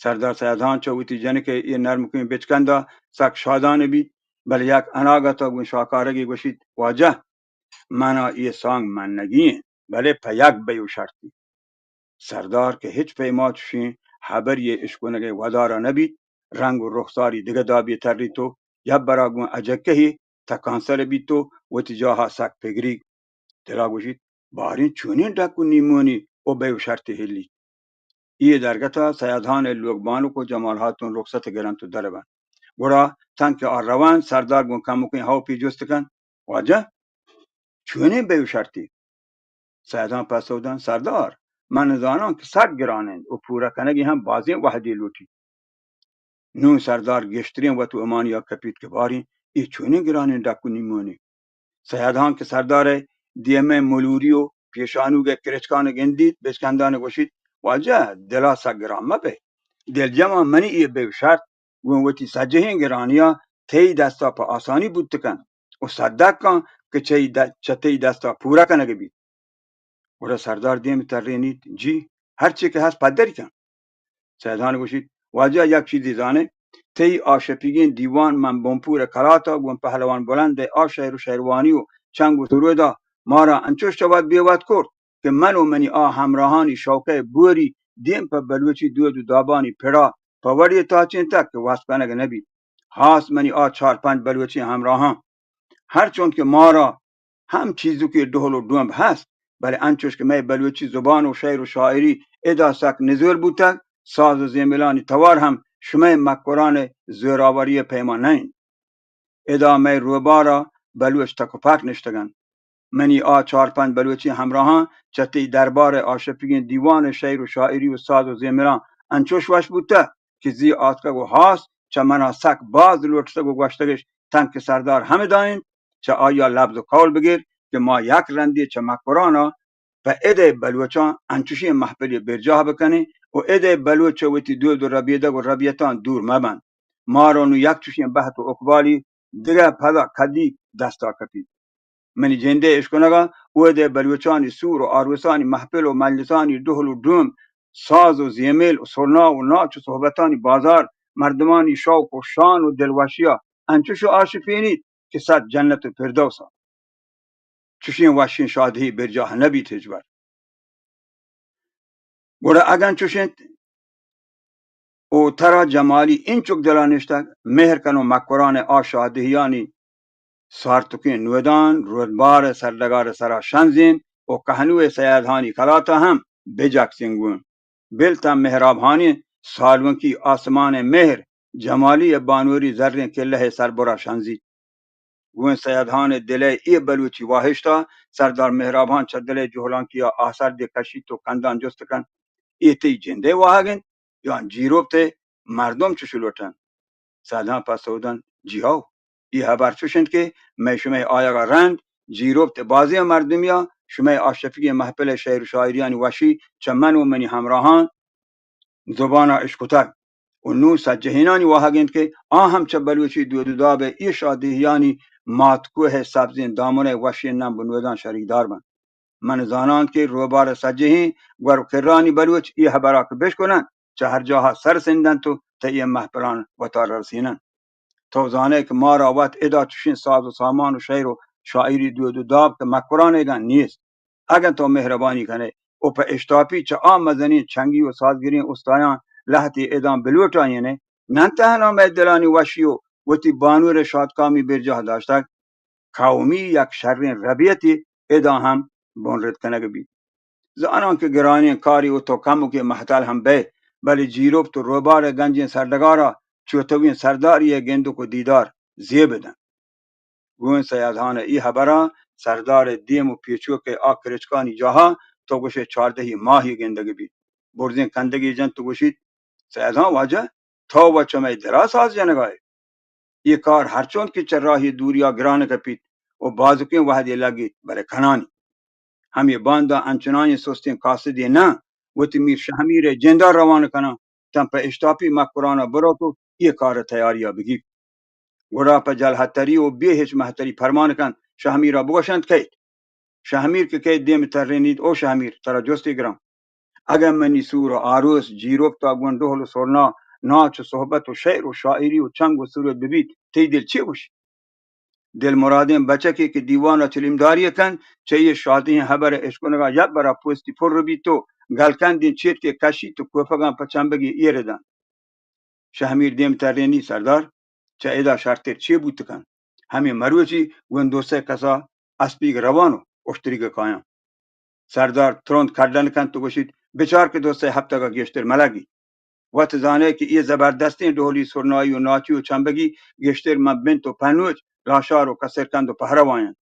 سردار سید ہان چہ وتی جنک ءِ اے نرمکیں بچکند ءَ سک شادان بیت، بلے یک اناگت ءَ گوں شاکارگے گوشیت، واجہ! من ءَ اے سانگ منگی انت، بلے پہ یک بے ءُ شرطے۔ سردار کہ ہچ پیما چشیں ہبرے ءِ اشکنگ ءِ ودار ءَ نہ بیت، رنگ ءُ رخساری دگہ دابے تریت ءُ یبرا گوں اجکہے تکانسر بیت ءُ وتی جاہ ءَ سک پگریت۔ دل ءَ گوشیت، باریں چونیں ڈک ءُ نیمونے ءُ بے ءُ شرطے ہلیت۔ اے درگت ءَ سید ہان ءِ لوگ بانک ءُ جمال ہاتون رخصت گرنت ءُ در بنت۔ گڑا تنکہ آ رونت، سردار گوں کمکیں ہوپے جست کنت، واجہ! چونیں بے ءُ شرطے؟ سید ہان پسو دنت، سردار! من زاناں کہ سک گران انت ءُ پورہ کنگ ءَ ہم بازیں وہدے لوٹیت۔ نوں سردار گیشتریں وت ءُ امانی ءَ کپیت کہ باریں اے چونیں گرانیں ڈک ءُ نیمونے۔ سید ہان کہ سردار ءِ دیم ءِ ملوری ءُ پیشانوگ ءِ کرچکان ءَ گندیت، بچکندان ءَ گوشیت، واجہ! دل ءَ سک گران مہ بئے۔ دلجماں منی اے بے شرط گوں وتی سجہیں گرانیاں تئی دستا پہ آسانی بوت کنت و صدق کن کہ چہ ای د-، چہ تئی دستا پورا کنگ بیت۔ گڑا سردار دیم ترینیت، جی، ہرچی کہ ہست پدری کن۔ سیدان گوشیت، واجہ یک چیزی زانے، تئی آ شپیگیں دیوان من بنپور کلاتا گوں پہلوان بلند آ شعر و شعروانی و چنگ و سرودا مارا انچوش چہ وت بے وت کرت کہ من و منی آ ہمراہانی شوقئے بوری دیم پہ بلوچی دود و دابانی پڑا پہ وڑے تاچینتگ کہ وسپ کنگ نہ بیت۔ ہاس منی آ چار پنچ بلوچیں ہمراہاں، ہرچنت کہ مارا ہم چیزکے ڈہل و ڈومب ہست، بلے انچوش کہ مئے بلوچی زبان و شعر و شاعری ادا سک نزور بوتگ، ساز و زیملانی توار ہم شمئے مکرانئے زوراوریئے پیما نہ انت۔ ادا مئے روبارا بلوچ تک و پاک نشتگ انت۔ منی آ چار پنچ بلوچیں ہمراہاں چہ تئی دربارئے آ شپیگیں دیوانئے شعر و شاعری و ساز و زیملاں انچوش وش بوتگ کہ زی آتکگ و ہاس چہ منا سک باز لوٹتگ و گوشتگش، تنکہ سردار ہمدا انت، چہ آئیا لبز و قول بگر کہ ما یک رندے چہ مکرانا پہ ادئے بلوچاں انچوشیں محفلے برجاہ بکنیں و ادئے بلوچ چہ وتی دود و ربیدگ و ربیتاں دور مبنت۔ مارا نوں یک چوشیں بحت و اقبالی دگہ پدا کدی دستا کپیت۔ منی جندئے اشکنگا اودئے بلوچانی سور و آروسانی محفل و مجلسانی ڈہل و ڈوم، ساز و زیمل و سرنا و ناچ و صحبتانی بازار مردمانی شوق و شان و دلوشیا انچوش آشپینیت کہ صد جنت و فردوسا چوشیں وشیں شادہی برجاہ نہ بیت ہچبر۔ گڑا اگن چوش انت و ترا جمالی اینچک دلا نشتگ، مہر کن و مکران آ شادہیانی سارتکیں نودان رودبار سرڈگار سرا شنزین و کہنوئے سیادہانی کلاتا ہم بجکسین گون۔ بل تاں مہرابہانیں سالونکی آسمانئے مہر جمالی ء بانوری زریں کلہ ء سربرا شنزیت۔ گوں سید ہان ء دل ء اے بلوچی واہشت ء سردار مہراب ہان چہ دل ء جہلانکی ء آسر دے کشیت و کندان جست کنت، اے تئی جند ء واہگ انت یا جیروپت ء مردم چش لوٹ انت؟ سید ہان پسو دنت، جی ہو، اے ہبر چش انت کہ مئے شمئے آیگ ء رند جیروپت ء بازیں مردمی ء شمئے آشپگیں محفل ء شعر و شاعریانی وشی چہ من و منی ہمراہان زبان ء اشکتگ و نوں سجہینانی واہگ انت کہ آ ہم چہ بلوچی دود و داب ء اے شادہیانی ماتکوہ ء سبزیں دامن ء وشیں نمب و نوداں شریکدار بنت۔ من زاناں کہ روبار ء سجہیں گور و کرانی بلوچ اے ہبرا کہ بشکننت، چہ ہر جاہا سر سندنت و تئی اے محفلان وتارا رسیننت۔ تو زانئے کہ مارا وت ادا چشیں ساز و سامان و شعر و شاعری دود و داب کہ مکرانیگاں نیست۔ اگن تو مہربانی کنئے و پہ اشتاپی چہ آ مزنیں چنگی و سازگریں استایاں لہتے اداں بلوٹائینئے، نن تہنا مئے دلانی وشی و وتی بانور ء شادکامی برجاہ داشتگ، قومی یک شریں ربیتے ادا ہم بنرد کنگ بیت۔ زاناں کہ گرانیں کارے و تو کمکے مہتل ہم بئے، بلے جیروپت و روبار ء گنجیں سرڈگارا چو تویں سرداری ء گندک و دیدار زیب دنت۔ گوں سید ہان ء اے ہبراں سردار ء دیم و پیچوک ء آ کرچکانی جاہا تو گوشئے چاردہی ماہی گندگ بیت۔ برزیں کندگے جنت و گوشیت، سید ہان واجہ، تو و چہ مئے دلا ساز جنگائے۔ اے کار ہرچنت کہ چہ راہی دوریا گران کپیت و بازکیں وہدے لگیت، بلے کنانی۔ ہمے باندا انچنائیں سستیں قاصدے نہ، وتی میر شہمیر ء جندا روان کناں، تاں پہ اشتاپی مکران ء بروت و اے کار ء تیاری ء بگیپت۔ گڑا پہ جلہتری و بے ہچ مہتری پرمان کنت، شہمیر ء بگوشنت کئیت۔ شہمیر کہ کئیت دیم ترینیت، او شہمیر، ترا جستے گراں۔ اگن منی سور و آروس جیروپتا گون ڈہل و سرنا، ناچ و صحبت و شعر و شاعری و چنگ و سرود ببیت، تئی دل چے گوشیت؟ دل مرادیں بچکے کہ دیوان ء چلیمداری ء کنت، چہ اے شادیں ہبر ء اشکنگ ء یک برا پوستی پر بیت و گلکندیں چیتکے کشیت و کوپگاں پہ چمبگی ایر دنت۔ شہمیر دیم ترینی، سردار، چہ ادا شرتر چے بوت کنت؟ ہمے مروچی گوں دو سئے کسا اسپیگ روان و اشتریگ کایاں۔ سردار ترند کڈن کنت و گوشیت، بچار کہ دو سئے ہپتگا گیشتر ملگی۔ وت زانئے کہ اے زبردستیں ڈہلی سرنائی و ناچی و چمبگی گیشتر من بنت و پنوچ، لاشار و کسرکند و پہلوان انت۔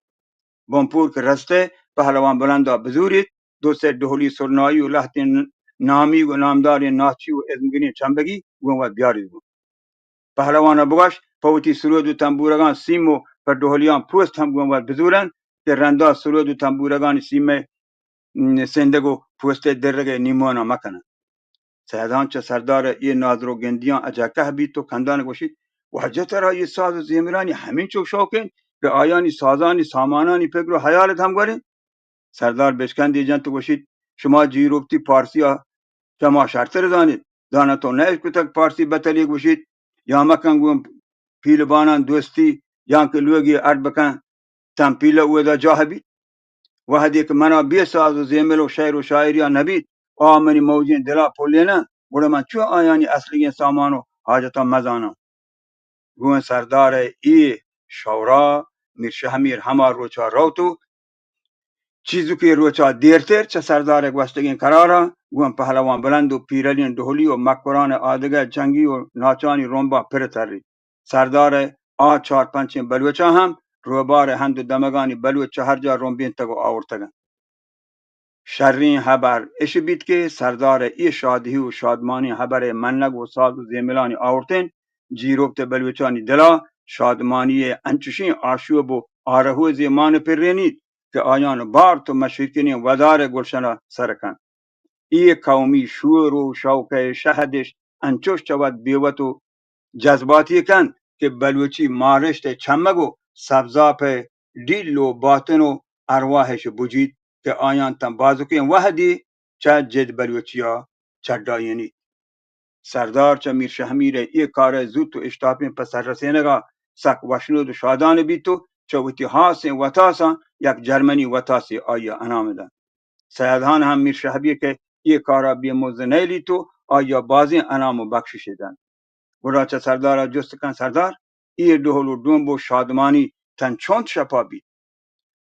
بنپور کہ رستئے پہلوان بلندا بزوریت، دو سئے ڈہلی سرنائی و لہتیں نامی و نامداریں ناچی و ازمگریں چمبگی گوں وت بیاریت گوں۔ پہلوانا بگوش، پہ وتی سرود و تمبورگاں سیم و پہ ڈہلیاں پوست ہم گوں وت بزورنت کہ رندا سرود و تمبورگانی سیمئے سندگ و پوستئے درگئے نیمونا مکننت۔ سید ہان چہ سردار ء اے نادر و گندیاں اجکہ بیت و کندان گوشیت، واجہ ترا اے ساز و زیمرانی ہمینچو شوق انت کہ آیانی سازانی سامانانی پگر و حیالت ہم گور انت؟ سردار بچکندے جنت و گوشیت، شما جیروپتی پارسی ء چہ ما شرتر زانیت۔ دانا تو نہ اشکتگ پارسی بتلی گوشیت، یا مکن گوں پیلبانان دوستی، یا کہ لوگی اڈ بکن، تاں پیلہ اودا جاہ بیت۔ وہدے کہ منا بے ساز و زیمل و شعر و شاعری ء نہ بیت، آ منی موجیں دلا پلیناں، گڑا من چون آیانی اصلیگیں سامان و حاجتاں مزاناں؟ گوں سردار ء اے شورا میر شہمیر ہما روچا روت و چیزکے روچا دیرتر چہ سردار ء گوستگیں قرارا گوں پہلوان بلند و پیرلیں ڈہلی و مکران ء آدگہ جنگی و ناچانی رمبا پر تریت۔ سردار ء آ چار پنچیں بلوچاں ہم روبار ء ہند و دمگانی بلوچ چہ ہر جا رمبینتگ و آورتگ انت۔ شریں ہبر اش بیت کہ سردار ء اے شادہی و شادمانیں ہبر ء منگ و ساز و زیملانی آورتین جیروپت ء بلوچانی دلا شادمانی ء انچشیں آشوب و آرہوزے مان پرینیت کہ آیان بارت و مشیرکنیں ودار ء گلشن ء سر کنت۔ اے قومی شور و شوق ء شہدش انچوش چہ وت بیوت و جذباتی کنت کہ بلوچی مارشت ء چمگ و سبزاپ ء ڈیل و باتن و ارواحش بجیت کہ آیان تاں بازکیں وہدی چہ جد بلوچیا چڈائینیت۔ سردار چہ میر شہمیر ء اے کار ء زوت و اشتاپیں پہ سر رسینگ ء سک وشنود و شادان بیت و چہ وتی ہاسیں وتاساں یک جرمنی وتاسے آئی ء انام دنت۔ سید ہان ہم میر شہبیر کہ اے کار ء بے مز نیلیت و آئی ء بازیں انام و بخششے دنت۔ گڑا چہ سردار ء جست کن، سردار، اے ڈہل و ڈومب و شادمانی تن چونت شپا بیت؟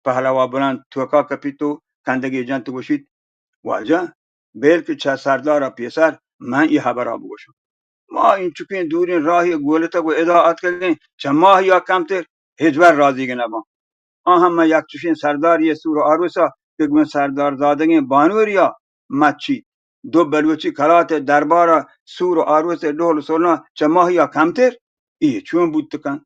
پہلوا بلند توکا کپیت و کندگے جنت و گوشیت، واجہ، بل کہ چہ سردار ء پیسر من اے ہبرا بگوشاں۔ ما اینچکیں دوریں راہے گولتگ و ادا آتکگیں، چہ ماہیا کمتر ہچبر رازیگ نباں۔ آ ہم من یک چشیں سردارے ء سور و آروسا کہ گوں سردار زادگیں بانوریا مچیت، دو بلوچی کلات ء دربار ء سور و آروس ء ڈہل و سرنا چہ ماہیا کمتر؟ اے چون بوت کنت؟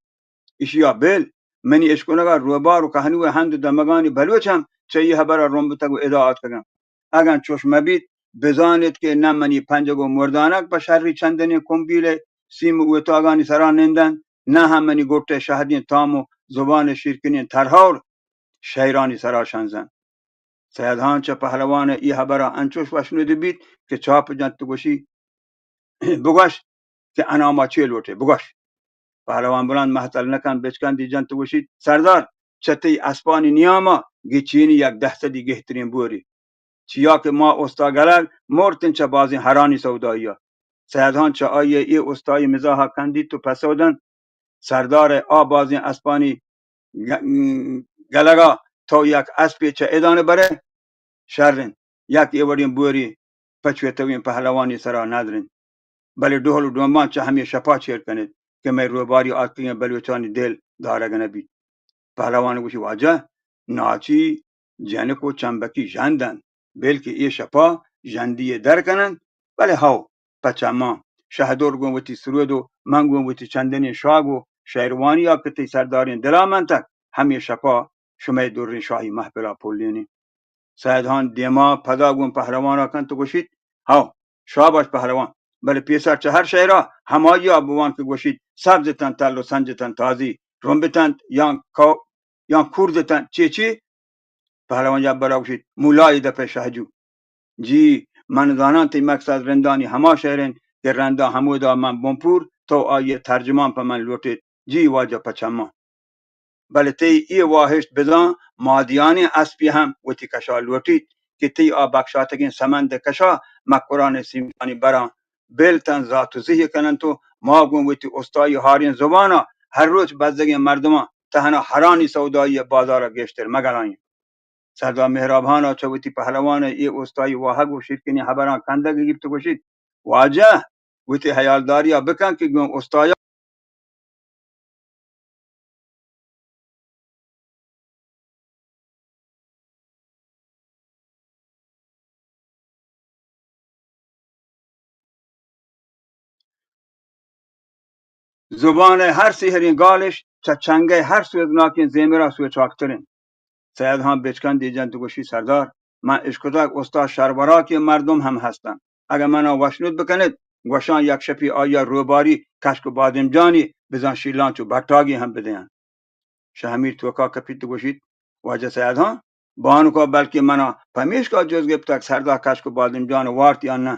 ایشیا بل، منی اشکنگا روبار و کہنو ء ہند و دمگانی بلوچ ہم چہ اے ہبرا رمبتگ و ادا آتکگ انت۔ اگاں چوش مہ بیت، بزانیت کہ نہ منی پنجگ و مردانگ پہ شری چندنیں کمبیل ء سیم و اوتاگانی سرا نندنت، نہ ہم منی گٹ ء شہدیں تام و زبان ء شیرکنیں ترہور شئیرانی سرا شنزنت۔ سید ہان چہ پہلوان ء اے ہبرا انچوش وشنودی بیت کہ چاپ جنت و گوشی، بگوش کہ اناما چے لوٹے، بگوش۔ پہلوان بلند مہتل نہ کنت، بچکندی جنت و گوشیت، سردار، چہ تئی اسپانی نیاما گچینی یک دہ سدی گہتریں بورے۔ چیا کہ ما استا گلگ مرتن چہ بازیں ہرانی سودائیا۔ سید ہان چہ آئی ء اے استائی مزاحا کندیت و پسو دنت، سردار ء آ بازیں اسپانی گ-، گلگا تو یک اسپے چہ ادان برئے؟ شر انت، یک اے وڑیں بورے پہ چوتویں پہلوانی سرا ندر انت، بلے ڈہل و ڈومبان چہ ہمے شپا چیر کنیت کہ مئے روباری آتکگیں بلوچانی دل دارگ نہ بیت۔ پہلوان گوشی، واجہ، ناچی جنک و چمبکی ژند انت، بلکہ اے شپا ژندی ء در کننت، بلے ہئو، پہ چماں شہدر گوں وتی سرود و من گوں وتی چندنیں شاگ و شئیروانی ء کہ تئی سرداریں دلا منتگ، ہمے شپا شمئے دریں شاہی محفلا پلینیں۔ سید ہان دیما پدا گوں پہلوانا کنت و گوشیت، ہئو، شاباش پہلوان، بلے پیسر چہ ہر شئیرا ہمائیا بوان کہ گوشیت، سبز اتنت تل و سنج اتنت تازی، رمب اتنت یا کو-، یا کورد اتنت، چے چے؟ پہلوان جبرا گوشیت، مولائے دپ ء شہجو۔ جی، من زاناں تئی مقصد رندانی ہما شئیر انت کہ رندا ہمودا من بنپور، تو آئی ء ترجمان پہ من لوٹیت۔ جی واجہ، پہ چماں۔ بلے تئی اے واہشت بزاں مادیانیں اسپے ہم وتی کشا لوٹیت کہ تئی آ بکشاتگیں سمند ء کشا مکران ء سیمانی براں بل تاں زات و زہی کننت و ما گوں وتی استائی ہاریں زبان ء ہر روچ بزگیں مردماں تہنا ہرانی سودائی ء بازار ء گیشتر مہ گلائیں۔ سردار مہراب ہان ء چہ وتی پہلوان ء اے استائی واہگ و شیرکنیں ہبراں کندگ گپت و گوشیت، واجہ! وتی ہیالداری ء بکن کہ گوں استایا زبان ء ہر سحریں گالش چہ چنگ ء ہر سوزناکیں زیمرا سوچاکتر انت۔ سید ہان بچکندے جنت و گوشی، سردار، من اشکتگ استاد شربراکیں مردم ہم ہستن۔ اگہ منا وشنود بکنت، گوشان یک شپی آیا روباری کشک و بادمجانی، بزان شیلانچ و بٹاگی ہم بدیان۔ شہمیر توکا کپیت و گوشیت، واجہ سید ہان، بانکا بلکہ منا پمیشکا جز گپتگ سردار کشک و بادمجان وارت یا نہ؟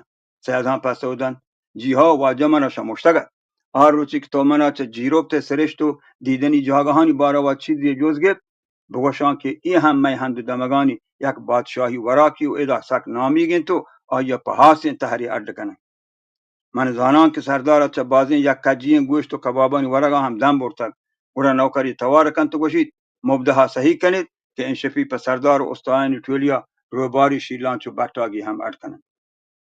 سید ہان پسو دنت، جی ہا واجہ، منا شموشتگ ات۔ آ روچی کہ تو منا چہ جیروپت سرشت و دیدنی جاگہانی باروا چیزی جز گپت، بگوشان کہ اے ہم مئے ہند و دمگانی یک بادشاہی وراکی و ادا سک نامیگ انت و آیا پہ ہاسیں تہرے اڈ کنن۔ من زاناں کہ سردار ء چہ بازیں یک کجی ئیں گوشت و کبابانی ورگا ہم دم برتگ۔ گڑا نوکری توار کنت و گوشیت، مبدہا سہی کنیت کہ انشپی پہ سردار و استایانی ٹولیا روباری شیلانچ و بٹاگی ہم اڈ کنن۔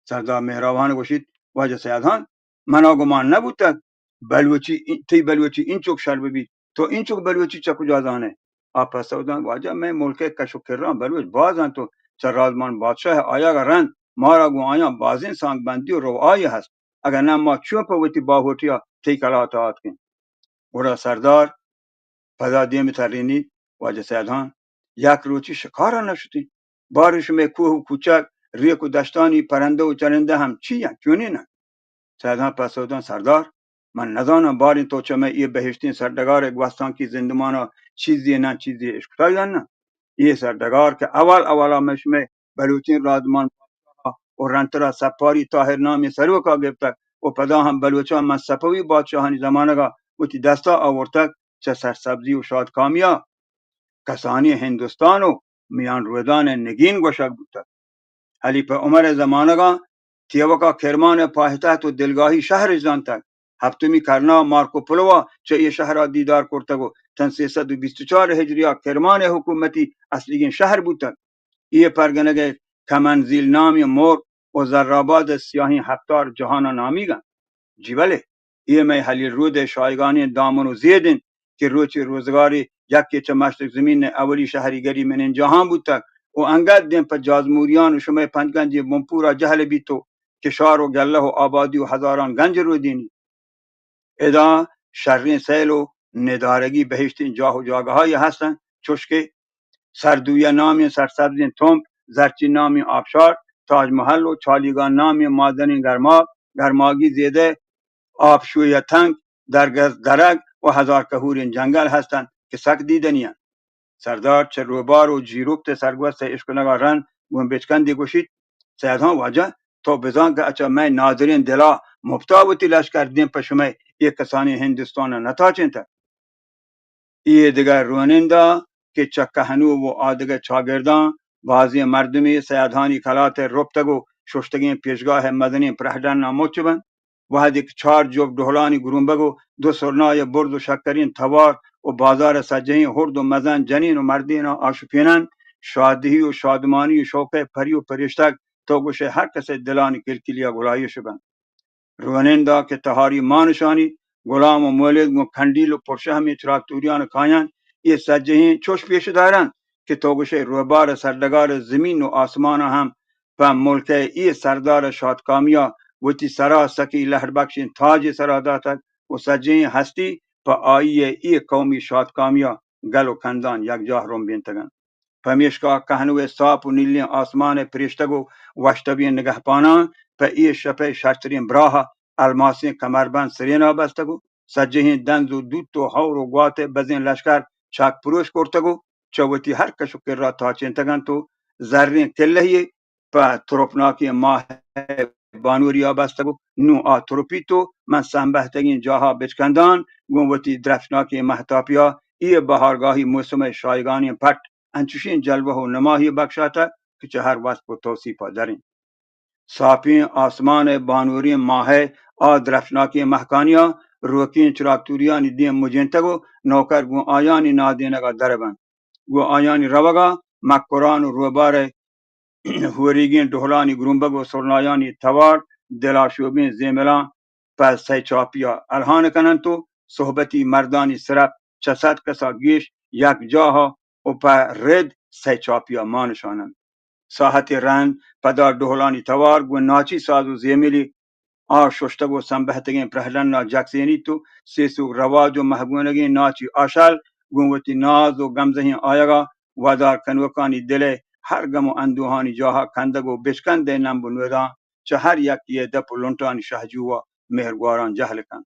سردار مہراوان گوشیت، واجہ سید ہان، منا گمان نہ بوتگ بلوچی، تئی بلوچی اینچک شر ببیت۔ تو اینچک بلوچی چہ کجا زانئے؟ آ پسو دنت، واجہ، مئے ملک ء کش و کراں بلوچ باز انت و چہ رازمان بادشاہ ء آیگ ء رند مارا گوں آیاں بازیں سانگ بندی و روآئی ہست، اگاں نہ ما چون پہ وتی باہوٹیا تئی کلات ء آتکیں؟ گڑا سردار پدا دیم ترینیت، واجہ سید ہان، یک روچی شکارا نہ شتیں، باریں شمئے کوہ و کوچگ، ریک و دشتانی پرندہ و چرندہ ہم چی انت، چونین انت؟ سید ہان پسو دنت، سردار، من نزاناں، باریں تو چہ مئے اے بہشتیں سرڈگار ء گوستانکی زندمان ء چیزے نہ چیزے اشکتگ یا نہ؟ اے سرڈگار کہ اول اولا مئے شمئے بلوچیں رازمان و رندترا سپاری طاہر نامیں سروکا گپتگ و پدا ہم بلوچاں من صفوی بادشاہانی زمانگا وتی دستا آورتگ، چہ سرسبزی و شادکامیا کسانیں ہندوستان و میان رودان ء نگین گوشگ بوتگ۔ حلیف عمر ء زمانگاں تیوکا کرمان ء پاہتہت و دلگاہی شہرش زانتگ۔ ہپتمی کرنا مارکو پلوا چہ اے شہرا دیدار کرتگ و تن سیصد و بیست و چار ہجریا کرمان ء حکومتی اصلیگیں شہر بوتگ۔ اے پرگنگ ء کمنزیل نامی مور و زرآباد ء سیاہیں ہپتار جہانا نامیگ انت۔ جی بلے، اے مئے ہلیل رود ء شایگانیں دامن و زید انت کہ روچے روزگارے یکے چہ مشرق زمین ء اولی شہری گری منین جہان بوتگ و انگت دیم پہ جازموریان و شمئے پنجگنجیں بنپورا جہل بیت و کشار و گلہ و آبادی و ہزاران گنج رودینی۔ ادا شریں سیل و ندارگی بہشتیں جاہ و جاگہائی ہست انت، چوشکہ سردویہ نامیں سرسبزیں تمپ، زرچی نامیں آبشار، تاج محل و چالیگان نامیں مادنیں گرماب، گرماگی زیدہ، آبشویہ تنک، درگز درگ و ہزار کہوریں جنگل ہست انت کہ سک دیدنی انت۔ سردار چہ روبار و جیروپت ء سرگوست ء اشکنگا رند گوں بچکندے گوشیت، سید ہان واجہ، تو بزان کہ اچا مئے نادریں دلا مپتا وتی لشکر دیم پہ شمئے اے کسانیں ہندوستان ء نتاچینتگ۔ اے دگہ روانندہ کہ چہ کہنو و آ دگہ چاگرداں بازیں مردمے سید ہانی کلات ء رپتگ و ششتگیں پیشگاہ ء مزنیں پرہڈن ء مچ بنت۔ وہدے کہ چار جوپ ڈہلانی گرومبگ و دو سرنای برز و شکریں توار و بازار ء سجہیں ہرد و مزن جنین و مردیناں آشوپیننت، شادہی و شادمانی و شوق ء پری و پریشتگ تو گوشئے ہر کسئے دلانی کلکلیا گلائیش بنت۔ روانندہ کہ تہاری مانشانی غلام و مولد گوں کھنڈیل و پرشہمیں چراگتوریان کاینت، اے سجہیں چوش پیش دارنت کہ تو گوشئے روبار سرڈگار زمین و آسمان ہم پہ ملک ء اے سردار ء شاتکامیا وتی سرا سکی لہڑ بکشیں تاجے سرا داتگ و سجہیں ہستی پہ آئی ء اے قومی شاتکامیا گل و کندان یکجاہ رمبینتگ انت۔ پمیشکا کہنو ء ساپ و نیلیں آسمان ء پریشتگ و وشتبیں نگہپاناں پہ اے شپ ء شرتریں براہ ء الماسیں کمربند سرینا بستگ و سجہیں دنز و دوت و ہور و گوات ء بزیں لشکر چاک پروش کرتگ و چہ وتی ہر کش و کرا تاچینتگ انت و زریں کلہی پہ ترپناکیں ماہ ء بانوریا بستگ و نوں آ ترپیت و من سمبہتگیں جاہا بچکندان گوں وتی درپشناکیں مہتاپیا اے بہارگاہی موسم ء شایگانیں پٹ انچشیں جلوہ و نماہی بکشاتگ کہ چہ ہر وصف و توصیفا دریں۔ ساپیں آسمان ء بانوریں ماہ ء آ درپشناکیں مہکانیا روکیں چراگتوریانی دیم مجینتگ و نوکر گوں آیانی نادینگا در بنت۔ گوں آیانی روگا مکران و روبار ء ہوریگیں ڈہلانی گرومبگ و سرنایانی توار دلاشوبیں زیملاں پہ سئے چاپیا الہان کننت و صحبتی مردانی سرپ چہ صد کسا گیش یک جاہا و پہ رد سئے چاپیا مانشاننت۔ ساہتے رند پدا ڈہلانی توار گوں ناچی ساز و زیملی آ ششتگ و سمبہتگیں پرہڈنا جکسینیت و سیسوک رواج و مہگونگیں ناچی آشل گوں وتی ناز و گمزہیں آیگا ودار کنوکانی دل ء ہر گم و اندوہانی جاہا کندگ و بچکندئے نمب و نوداں چہ ہر یکے ءِ دپ و لنٹانی شہجو ءَ مہرگواراں جہل کنت۔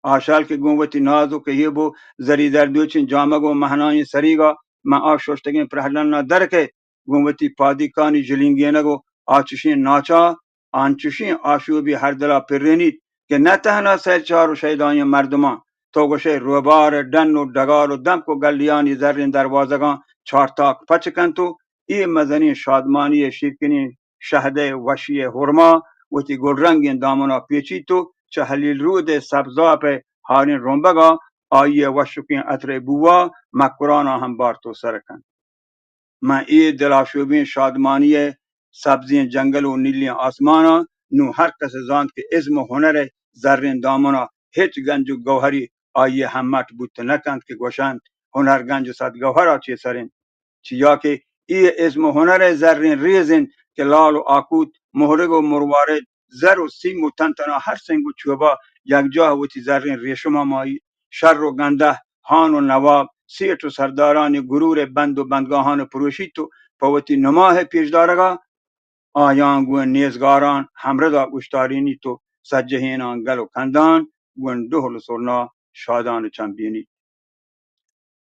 آ شال کہ گوں وتی ناز و کہیب و زری زردوچیں جامگ و مہنائیں سریگا من آ ششتگیں پرہڈناں در کئیت، گوں وتی پادیکانی جلینگینگ و آ چشیں ناچاہ، آنچشیں آشوبی ہر دلا پرینیت کہ نہ تہنا سیل چار و شیدائیں مردماں، تو گوشئے روبار ءِ ڈن و ڈگار و دمک و گلیانی زریں دروازگاں چارتاک پچ کنت و اے مزنیں شادمانی ءِ شیرکنیں شہد ءِ وشی ءِ ہورما وتی گلرنگیں دامنا پیچیت و چہ ہلیل رود ءِ سبزاپ ءِ ہاریں رمبگا آئی ءِ وشکیں عطر ءِ بوا مکراناں ہم بارت و سر کنت۔ من اے دلآشوبیں شادمانی ءِ سبزیں جنگل و نیلیں آسماناں نوں ہر کس زانت کہ ازم و ہنر ءِ زریں دامنا ہچ گنج و گوہرے آئی ءِ ہمٹ بوت نہ کنت کہ گوشنت ہنر گنج و صد گوہرا چیسر انت۔ چیا کہ اے ازم و ہنر ءِ زریں ریز انت کہ لال و آکوت، مہرگ و مروارد، زر و سیم و تنتنا ہر سنگ و چوبا یکجاہ وتی زریں ریشما ماہیت۔ شر و گندہ، ہان و نواب، سیٹ و سردارانی گرور ءِ بند و بندگاہان پروشیت و پہ وتی نماہ ءِ پیشدارگا آیاں گوں نیزگاران ہمردا اوشتارینیت و سجہیناں گل و کندان گوں ڈہل و سرنا شادان و چمبینیت۔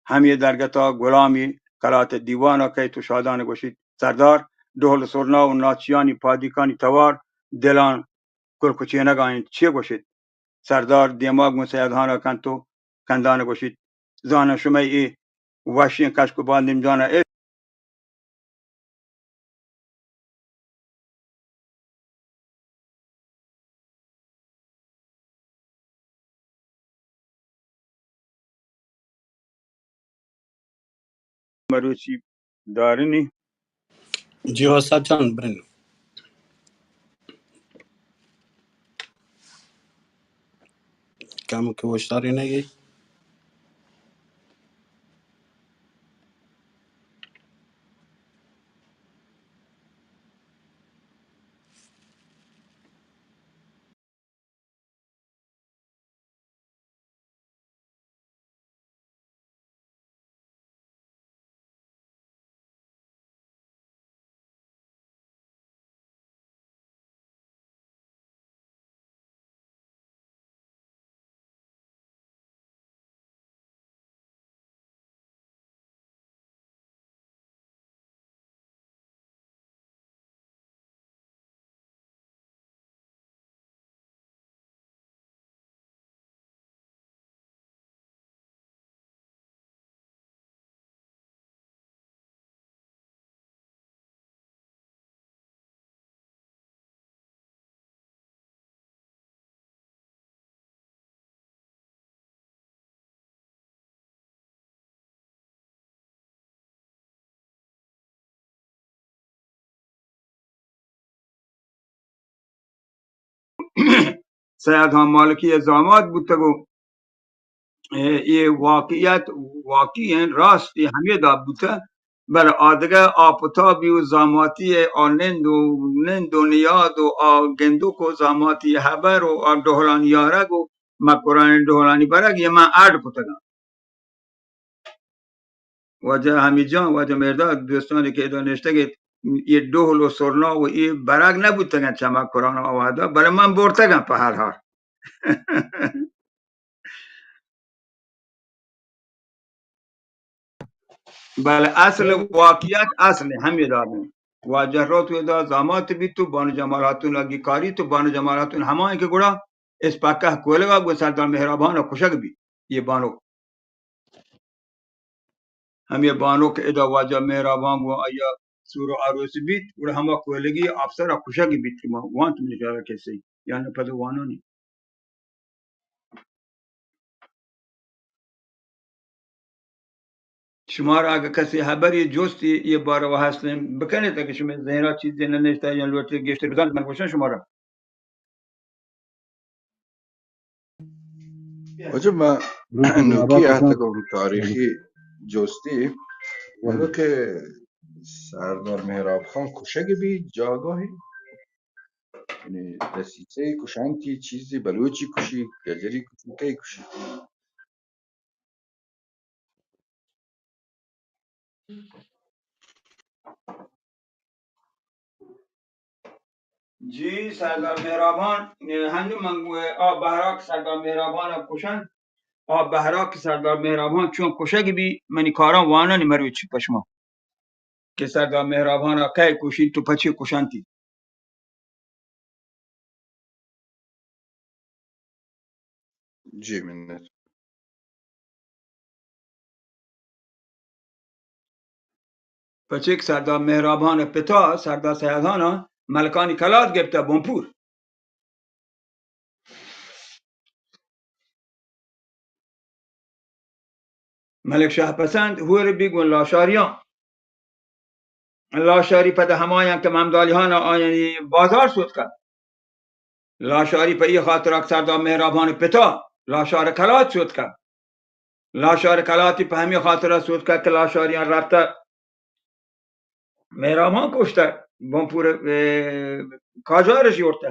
ہمے درگتا گلامی کلات ءِ دیوانا کئیت و شادان گوشیت، سردار، ڈہل و سرنا و ناچیانی پادیکانی توار دلان کلکچینگا انت، چے گوشیت؟ سردار دیما گوں سید ہانا کنت و کندان گوشیت، زاناں شمئے اے وشیں کشک و بادیم جانا اے مروچی دارنی۔ جی استاد جان، برن۔ کم کہ اوشتاری نہ گئی۔ سید ہان مالکی ءِ زامات بوتگ و اے، اے واقعیت واقعی انت، راستی ہمے داب بوتہ، بلے آ دگہ آپتابی و زاماتی ءِ آ نند و، نند و نیاد و آ گندوک و زاماتی ہبر و آ ڈہلانی آرگ و مکرانیں ڈہلانی برگ، اے من اڈ کتگاں۔ واجہ حمید جان، واجہ مہرداد، دوستانی کہ ادا نشتگ ایت، اے ڈہل و سرنا و اے برگ نہ بوتگاں چہ مکران ءَ وہدا، بلے من برتگاں پہ ہر حال۔ بلے اصل واقعیت اصل ہمے دابیں۔ واجہ روت و ادا زامات بیت و بانو جمال ہاتون اگی کاری تو بانو جمال ہاتون ہمائیں کہ گڑا اسپاکہ کولگا گو سردار مہرابان کشگ بیت۔ یہ بانو ہمے بانک ادا واجہ مہرابان گوں آئی ءَ سور و آروس بیت، گڑا ہما کوہلگی افسر ءَ کشگ بیت کہ ما وانت منی خیال ءَ کسے یا نہ پد وانانی۔ شمارا اگہ کسے ہبری جستی یہ باروا ہستیں بکنیت، اگہ شمئے ذہن ءَ چیزے نہ نشتہ یا لوٹے گیشتر بزانت من گوشاں شمارا۔ واجہ ما نوکی آتکم تاریخی جستی، انو کہ سردار مہراب خان کشگ بی جاگاہی، یعنی دسیسے کشانتی چیزی بلوچی کشی، گجری کشی، کئی کشی؟ جی، سردار مہرابان، ہنو من گوئے آ بہرا کہ سردار مہرابان ءَ کشن، آ بہرا کہ سردار مہرابان چون کشگ بی، منی کاراں وانانی مروچی پشما کہ سردار مہرابان ءَ کئے کشی تو پچے کشنتی۔ جی منت۔ پچے کہ سردار مہرابان ءِ پتا سردار سیدان ءَ ملکانی کلات گپتہ بنپور۔ ملک شاہ پسند ہور بی گوں لاشاریاں۔ لاشاری پد ہمایاں کہ ممدالی ہان آیانی بازار سوتکہ۔ لاشاری پہ ای خاطر کہ سردار مہرابان پتا لاشار کلات سوتکہ۔ لاشار کلاتی پہ ہمی خاطر سوتکہ کہ لاشاریاں رفتہ مہرابان کشتہ، بنپور، اے، کاجار شیورتہ۔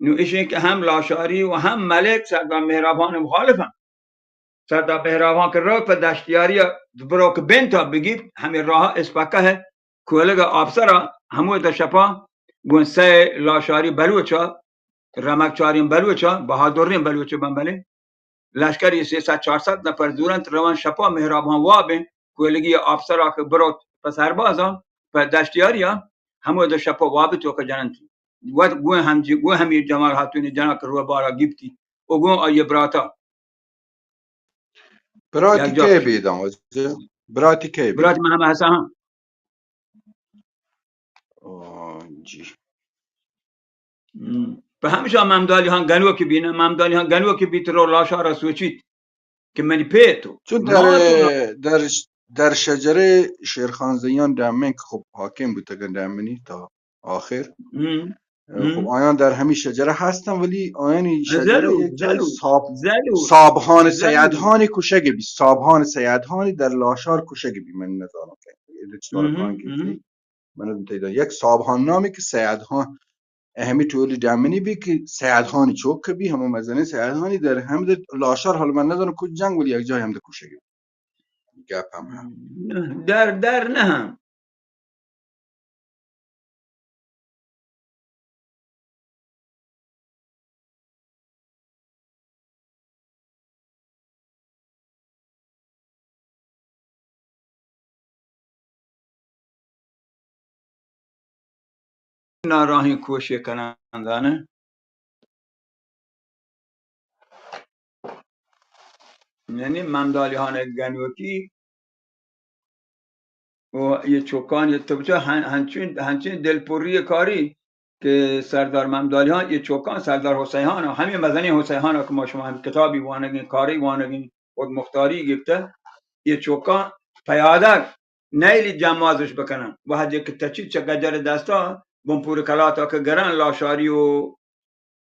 نو ایشیں کہ ہم لاشاری و ہم ملک سردار مہرابان مخالف انت۔ سردار مہرابان کہ رو پہ دشتیاری ءَ برو کہ بنت ءَ بگیپت، ہمے راہ ءَ اسپکہ ءِ کولگ ءَ آپسر ءَ ہمود ءَ شپا گوں سئے لاشاری بلوچ ءَ، رمگ چاریں بلوچ ءَ، بہادریں بلوچ ءَ بمبلیں۔ لشکری سیصد چارصد نفر زورنت، روان شپا مہرابان واب انت، کولگی ءَ آپسر ءَ کہ بروت پہ سربازاں، پہ دشتیاری ءَ ہمود ءَ شپا واب توک جننت۔ وت گوں ہم جی، گوں ہمی جمال ہاتونی جنک روبارا گپتی و گوں آئی براتا براتی یک جا کئے کشی۔ بیداں واجہ؟ براتی کئے بیداں؟ برات محمد حسن ہاں۔ آ، جی۔ ہم۔ پہ ہمشا ممدالی ہاں گنوکی بی نہ، ممدالی ہاں گنوکی بیت رو لاشارا سوچیت کہ منی پے تو۔ چون در، ما تو در، در شجرے شیرخان زیان ڈامین کہ خب حاکم بوتگن ڈامنی تا آخر۔ ہم۔ خب ہم۔ آیان در ہمی شجرہ ہستن، ولی آیانی شجرہ ضرور، یک جای ضرور، صاب-، ضرور، صابہان ضرور۔ سیدہانی کشگ بی، صابہان سیدہانی در لاشار کشگ بی، من نزانم کہ اے چطور ہم، کان گیتی۔ ہم۔ من نزانم تیدا یک صابہان نامی کہ سیدہان اہمی ٹولی ڈامنی بی کہ سیدہانی چوک بی، ہمو مزنیں سیدہانی در ہم در لاشار، حال من نزانم کجا جنگ، ولی یک جای ہم در کشگ بی۔ گپ ہم ہم۔ در، در نہ ہم۔ ناراہیں کوشے کنان دانے۔ یعنی ممدالی ہان گنوکی و یہ چوکانی تو بچا ہن-، ہنچین، ہنچین دلپری کاری کہ سردار ممدالی ہان یہ چوکان سردار حسین ہان، ہمیں مزنی حسین ہان کہ ما شما ہم کتابی وانگیں، کاری وانگیں، خود مختاری گپتہ، یہ چوکان پیادہ نیلی جمازش بکنن۔ وہدے کہ تچی چہ گجر دستا بنپور کلاتا کہ گرن لاشاری و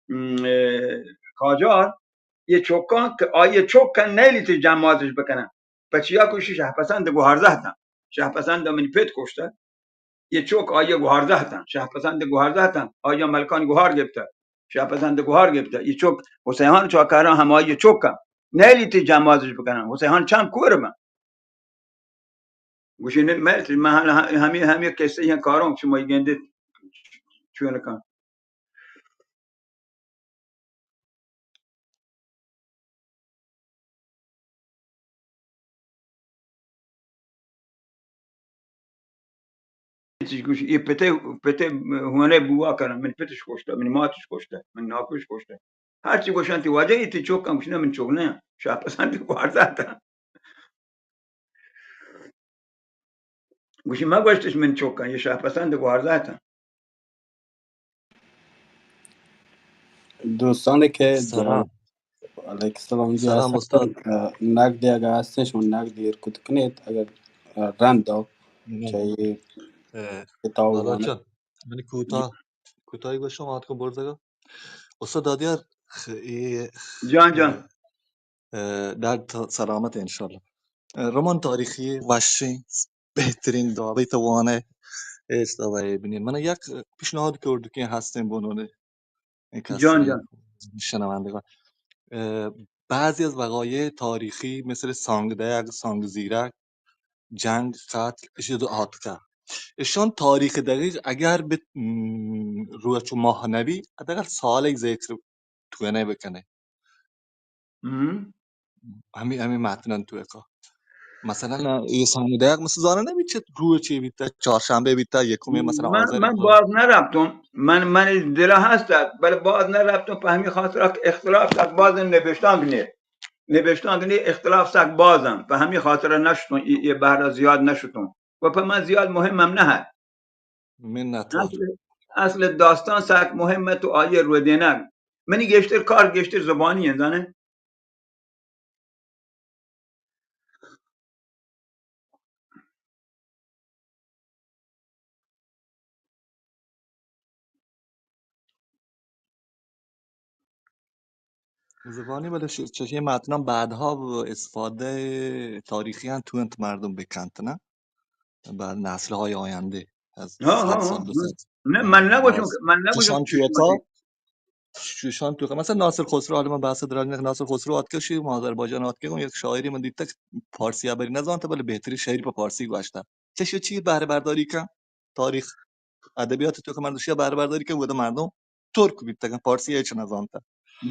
م، اے، کاجار، یہ چوکاں کہ آئی چوک کن نیلیتی جمازش بکنن۔ پچیا کشی شہ پسند گوہارزہ تن۔ شہ پسند منی پت کشتہ۔ یہ چوک آئی گوہارزہ تن۔ شہ پسند گوہارزہ تن۔ آئی ملکان گوہار گپتہ۔ شہ پسند گوہار گپتہ۔ یہ چوک حسین ہان چوکاراں ہم آئی چوک کن نیلیتی جمازش بکنن۔ حسین ہان چم کور بن۔ گوشی، نہ، میں، میں ہم، ہمیں، ہمیں قصے ہیں کاروں کہ شما گندے چون کن۔ چیز گوش، یہ پتے، پتے ہونے بوا کرن، من پتش کشتہ، من ماتش کشتہ، من ناکوش کشتہ۔ ہر چی گوشن تی واجہ، یہ تی چوک کن، گوش، نہ، من چوک نہ، شاہ پسند گوارزہ تن۔ گوشی، ما گوشتش من چوکاں، یہ شاہ پسند گوارزاتاں۔ دوستانی که سلام. علیک السلام جی، سلام استاد. اه، نقدی اگر هستین، شما نقدی ایر کت کنید، اگر، اه، رند دو نه. چه اه، کتاب حالا وانه. چه؟ منی کوتاه، کوتاهی گوشم، آتکو برزگا. استاد دادیار، خ-، ای، جان، جان. اه، اه، درد تا سلامت انشالله. اه، رمان تاریخی وشین بهترین دابه توانه استوای بینی. من یک پیشنهاد کردو که هستیم بونونه کسی جان، جان. شنوندگان. اه، بعضی از وقایع تاریخی مثل سانگ دگ، سانگ زیرک، جنگ، قتل، اشی دو آتکه. اشان تاریخ دقیق اگر به، م، روچ و ماه نبی، حداقل سالک ذکر تو نہ بکنے۔ ہم۔ ہمے، ہمے متنان توکا۔ مثلاً، اے سامدگ مثلاً زانہ نبی چہ روچے بیتا، چارشنبے بیتا، یکمے مثلاً من، آذر من بیتا۔ باز نہ رپتوں، من، من دل ہست ات، بلے باز نہ رپتوں، پہ ہمے خاطر کہ اختلاف سک باز نبشتانک نے، نبشتانک نے اختلاف سک باز انت، پہ ہمے خاطر نشتوں، اے، اے بہرا زیاد نشتوں۔ و پہ من زیاد مهم ہم نہ ات۔ منتوار۔ اصل، اصل داستان سک مهم ات و آئی رودینگ۔ منی گیشتر کار گیشتر زبانی انت، زانے؟ زبانی، بلے ش-، چشیں متناں بعدها استفادہ تاریخی ہم تو انت مردم بکنت، نہ؟ بر نسل‌های آینده از ها، ها، صد سال، ها. دو صد. نه، من نگوشم باز که، من نگوشم چشان که توی شما تا، چی. چشان توی که، مثلاً ناصر خسرو، حالا من بحث دراج نکنم، ناصر خسرو آتکشی، ما آذربایجان آتکگم، یک شاعری من دیتگ، فارسی ابری نزانت، بلے بهترین شعری په فارسی گوشته. چه شو چی بهره برداری کن؟ تاریخ، ادبیات توکا مردم شیا بهره برداری کن، گوده مردم ترک بیتگن، فارسی هیچ نزانتن.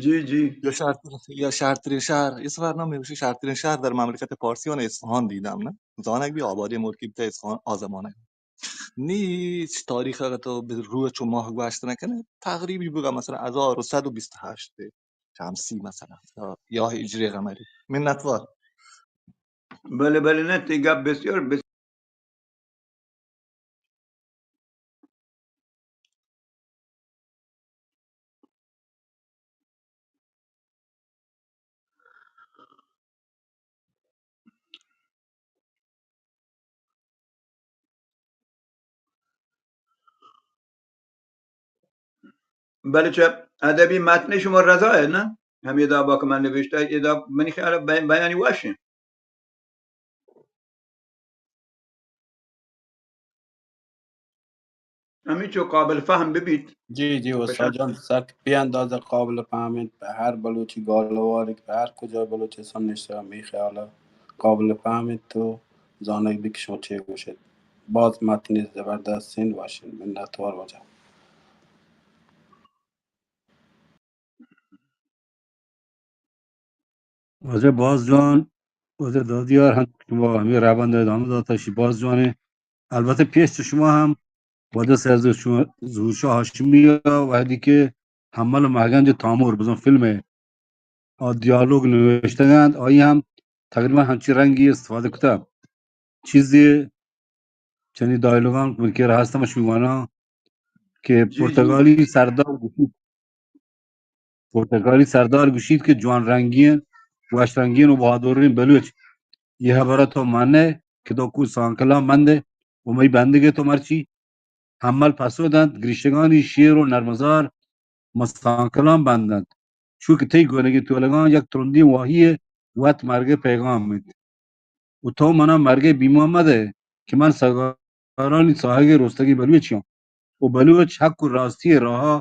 جی، جی. یا شرط، یا شرترین شهر، یه سفرنامه می‌گوشه شرترین شهر در مملکت فارسیان اصفهان دیدم، نه؟ زانگ بی آبادی ملکی بیته اصفهان آزمانه. نی تاریخ اگه تو به روچ و ماه گوشت نکنه، تقریبی بگم مثلاً هزار و صد و بیست و هشت شمسی مثلاً، یا، یا هجری قمری. منتوار. بله، بله، نه، تی گپ بسیار بس- بلے چہ ادبی متن شما رضا ہے نا؟ ہمے دابا کہ من نبشتہ، اے داب منی خیال بی-، بیانی وش ہیں۔ ہمینچو قابل فہم بہ بیت۔ جی، جی، استاد جان، سک بے اندازہ قابل فہم انت۔ پہ ہر بلوچی گالوارے کہ پہ ہر کجا بلوچستان نشتہ، ہمے خیال ء قابل فہم انت تو زانگ بی کہ شما چے گوشت۔ باز متنے زبردست انت، وش انت۔ منتوار واجہ۔ واجہ باز جوان، واجہ دادیار، ہم شما ہمے رہبند ء ادامہ داتا، شی باز جوان ہے۔ البتہ پیش چہ شما ہم واجہ سید ظہور شاہ ہاشمی ء وہدی کہ حمل مہگنج تامور بزاں فلم ء آ دیالوگ نوشتگ انت، آئی ہم تقریباً ہنچی رنگی استفادہ کتگ۔ چیزے چنی ڈائیلاگاں من کرا ہست، من شواناں کہ جی، جی۔ پرتگالی سردار گوشیت، پرتگالی سردار گوشیت کہ جوان رنگیں، وش رنگیں و بہادریں بلوچ، یہ ہبرا تو مانے کہ تو کو سانکلاں بندے و مئی بندگے تو مرچی۔ حمل پسو دنت، گریشگانی شیر و نرمزار مستانکلاں بند انت، چو کہ تئی گونگیں تولگاں یک ترندیں واہی ء وت مرگ ء پیغام انت۔ و تو منا مرگ ء بیمہ مدئے کہ من سگارانی ساہگ ء رستگیں بلوچے آں و بلوچ حق و راستی ء راہا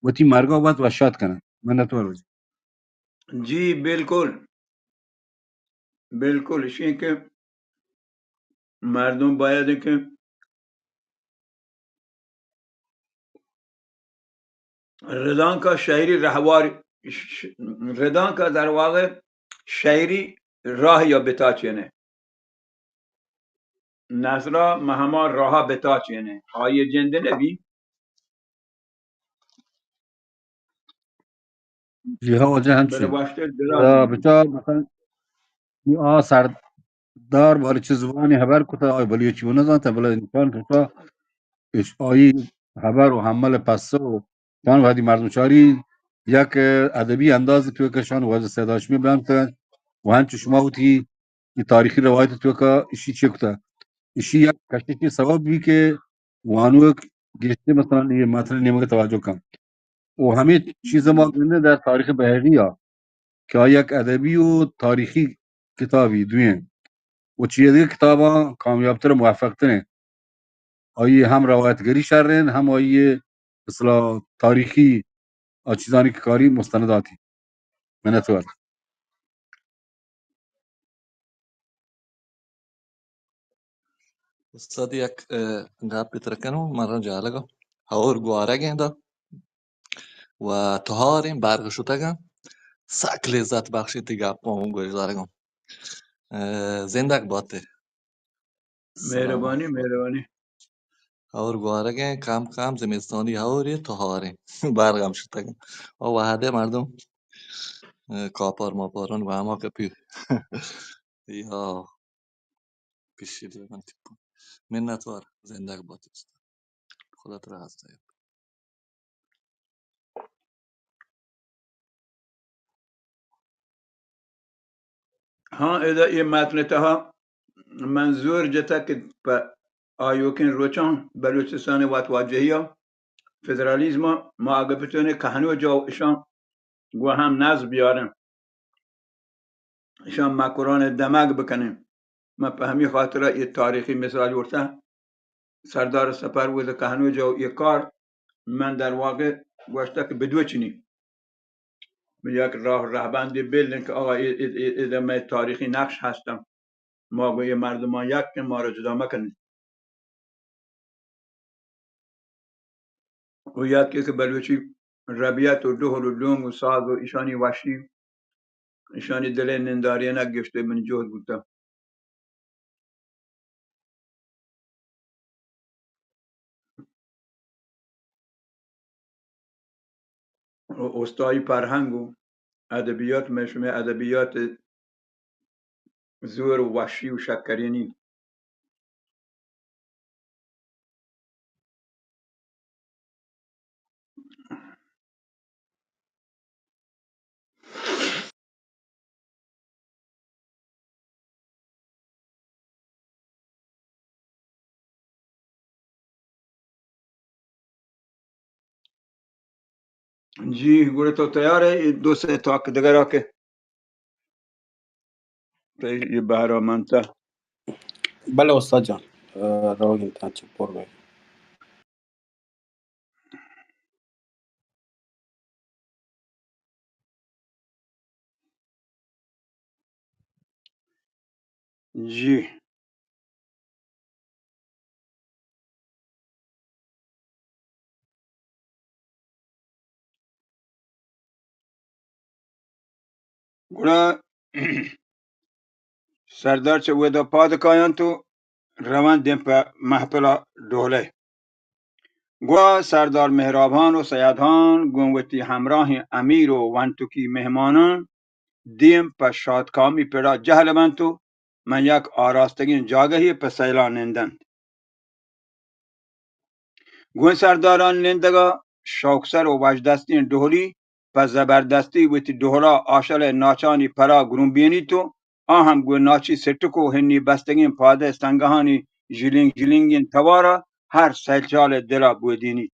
وتی مرگا وت وشات کناں۔ منتوار واجہ۔ جی، بالکل۔ بالکل، اشی کہ مردم باید کہ ردانکا شہری رہوار، ش-، ردانکا در واقع شہری راہ یا بتاچینے۔ نسلا مہما راہ بتاچینے۔ آئی جند نبی۔ جی ہاں، واجہ ہنچو۔ بلے وشتر دراز یا انت۔ بچار، مثلاً، آ سردار بلوچی زبانی ہبر کتا، آ بلوچی و نزانتا، بلے انسان کتا، اش آئی ہبر و حمل پسو، چان وہدی مردم چاری یک ادبی انداز تو کشان واجہ سید ہاشمی بیان کتا، و ہنچو شما ہوتی یہ تاریخی روایت توکا اشی چے کتا؟ اشی یک کششی سبب بی کہ وانوک گیشتر مثلاً یہ مطلب نیمگا توجہ کن۔ و ہمیں چیز ما گندے در تاریخ بحری آ کہ آ یک ادبی و تاریخی کتابی دوئیں و چی دیگہ کتاباں کامیاب تر و موفق تریں۔ آئی ہم روایت گری شر انت، ہم آئی اصلاح تاریخی آ چیزانی کہ کاری مستنداتی۔ منتوار۔ استاد یک، اه، گپ تر کنوں، من را جالگا۔ اور گوارگیں دا و تہاریں برگ شتگاں۔ سک لذت بخشی تی گپاں گوش دارگاں۔ اه، زندگ باتے۔ سلامت مہربانی، باتے۔ مہربانی۔ اور گوارگیں کم کم زمستانی ہوری تہاریں۔ برگ ہم شتگاں۔ او وہدے مردم، اه، کاپار ماپاران و ہما کپی۔ یا پیشی دے من تپاں۔ منتوار، زندگ بات است۔ خدا ترا ہست۔ ہاں، ادا اے متن تہا من زور جتا کہ پہ آیوکیں روچاں بلوچستان وت واجہی ء فدرالیزم ء ما اگہ بتونے کہنو جو اشاں گوں ہم نز بیاریں۔ اشاں مکران ء دمگ بکنیں۔ من پہ ہمے خاطر ء اے تاریخی مثال جوڑتہ۔ سردار سپر وز کہنو جو اے کار من در واقع گوشتہ کہ بدوچنی۔ یک راہ رہبندی بلدیں کہ آقا اے، اے، اے، اے مئے تاریخی نقش ہستن۔ ما گوں اے مردمان یک کہ ما را جدا مکنی۔ و یکے کہ بلوچی ربیت و ڈہل و لونگ و ساز و ایشانی وشی، ایشانی دلے نندارینگ گشتے منی جہد بوتا۔ و استائی فرہنگ و ادبیات، مئے شمئے ادبیات زور و وشی و شکرینی۔ جی، گڑا تو تیار ئے؟ اے دو سے تاک دگرا کہ تئی اے بہرا منتہ۔ بلے استاد جان، اه، روگی تاں چہ پر بئے۔ جی۔ گڑا سردار چہ ودا پاد کاینت و روان دیم پہ محفل ء ڈولئے۔ گڑا سردار مہراب ہان و سید ہان گوں وتی ہمراہیں امیر و ونتکی مہمانان دیم پہ شادکامی پڑا جہل بنت و من یک آراستگیں جاگہے پہ سیلا نندنت۔ گوں سردارانی نندگا شوکسر و وشدستیں ڈہلی پہ زبردستی وتی ڈہلا آشل ء ناچانی پرا گرمبینیت و آ ہم گوں ناچی سٹک و ہنی بستگیں پادئے سنگہانی ژلینگ ژلینگیں توارا ہر سیلچال ء دلا بودینیت۔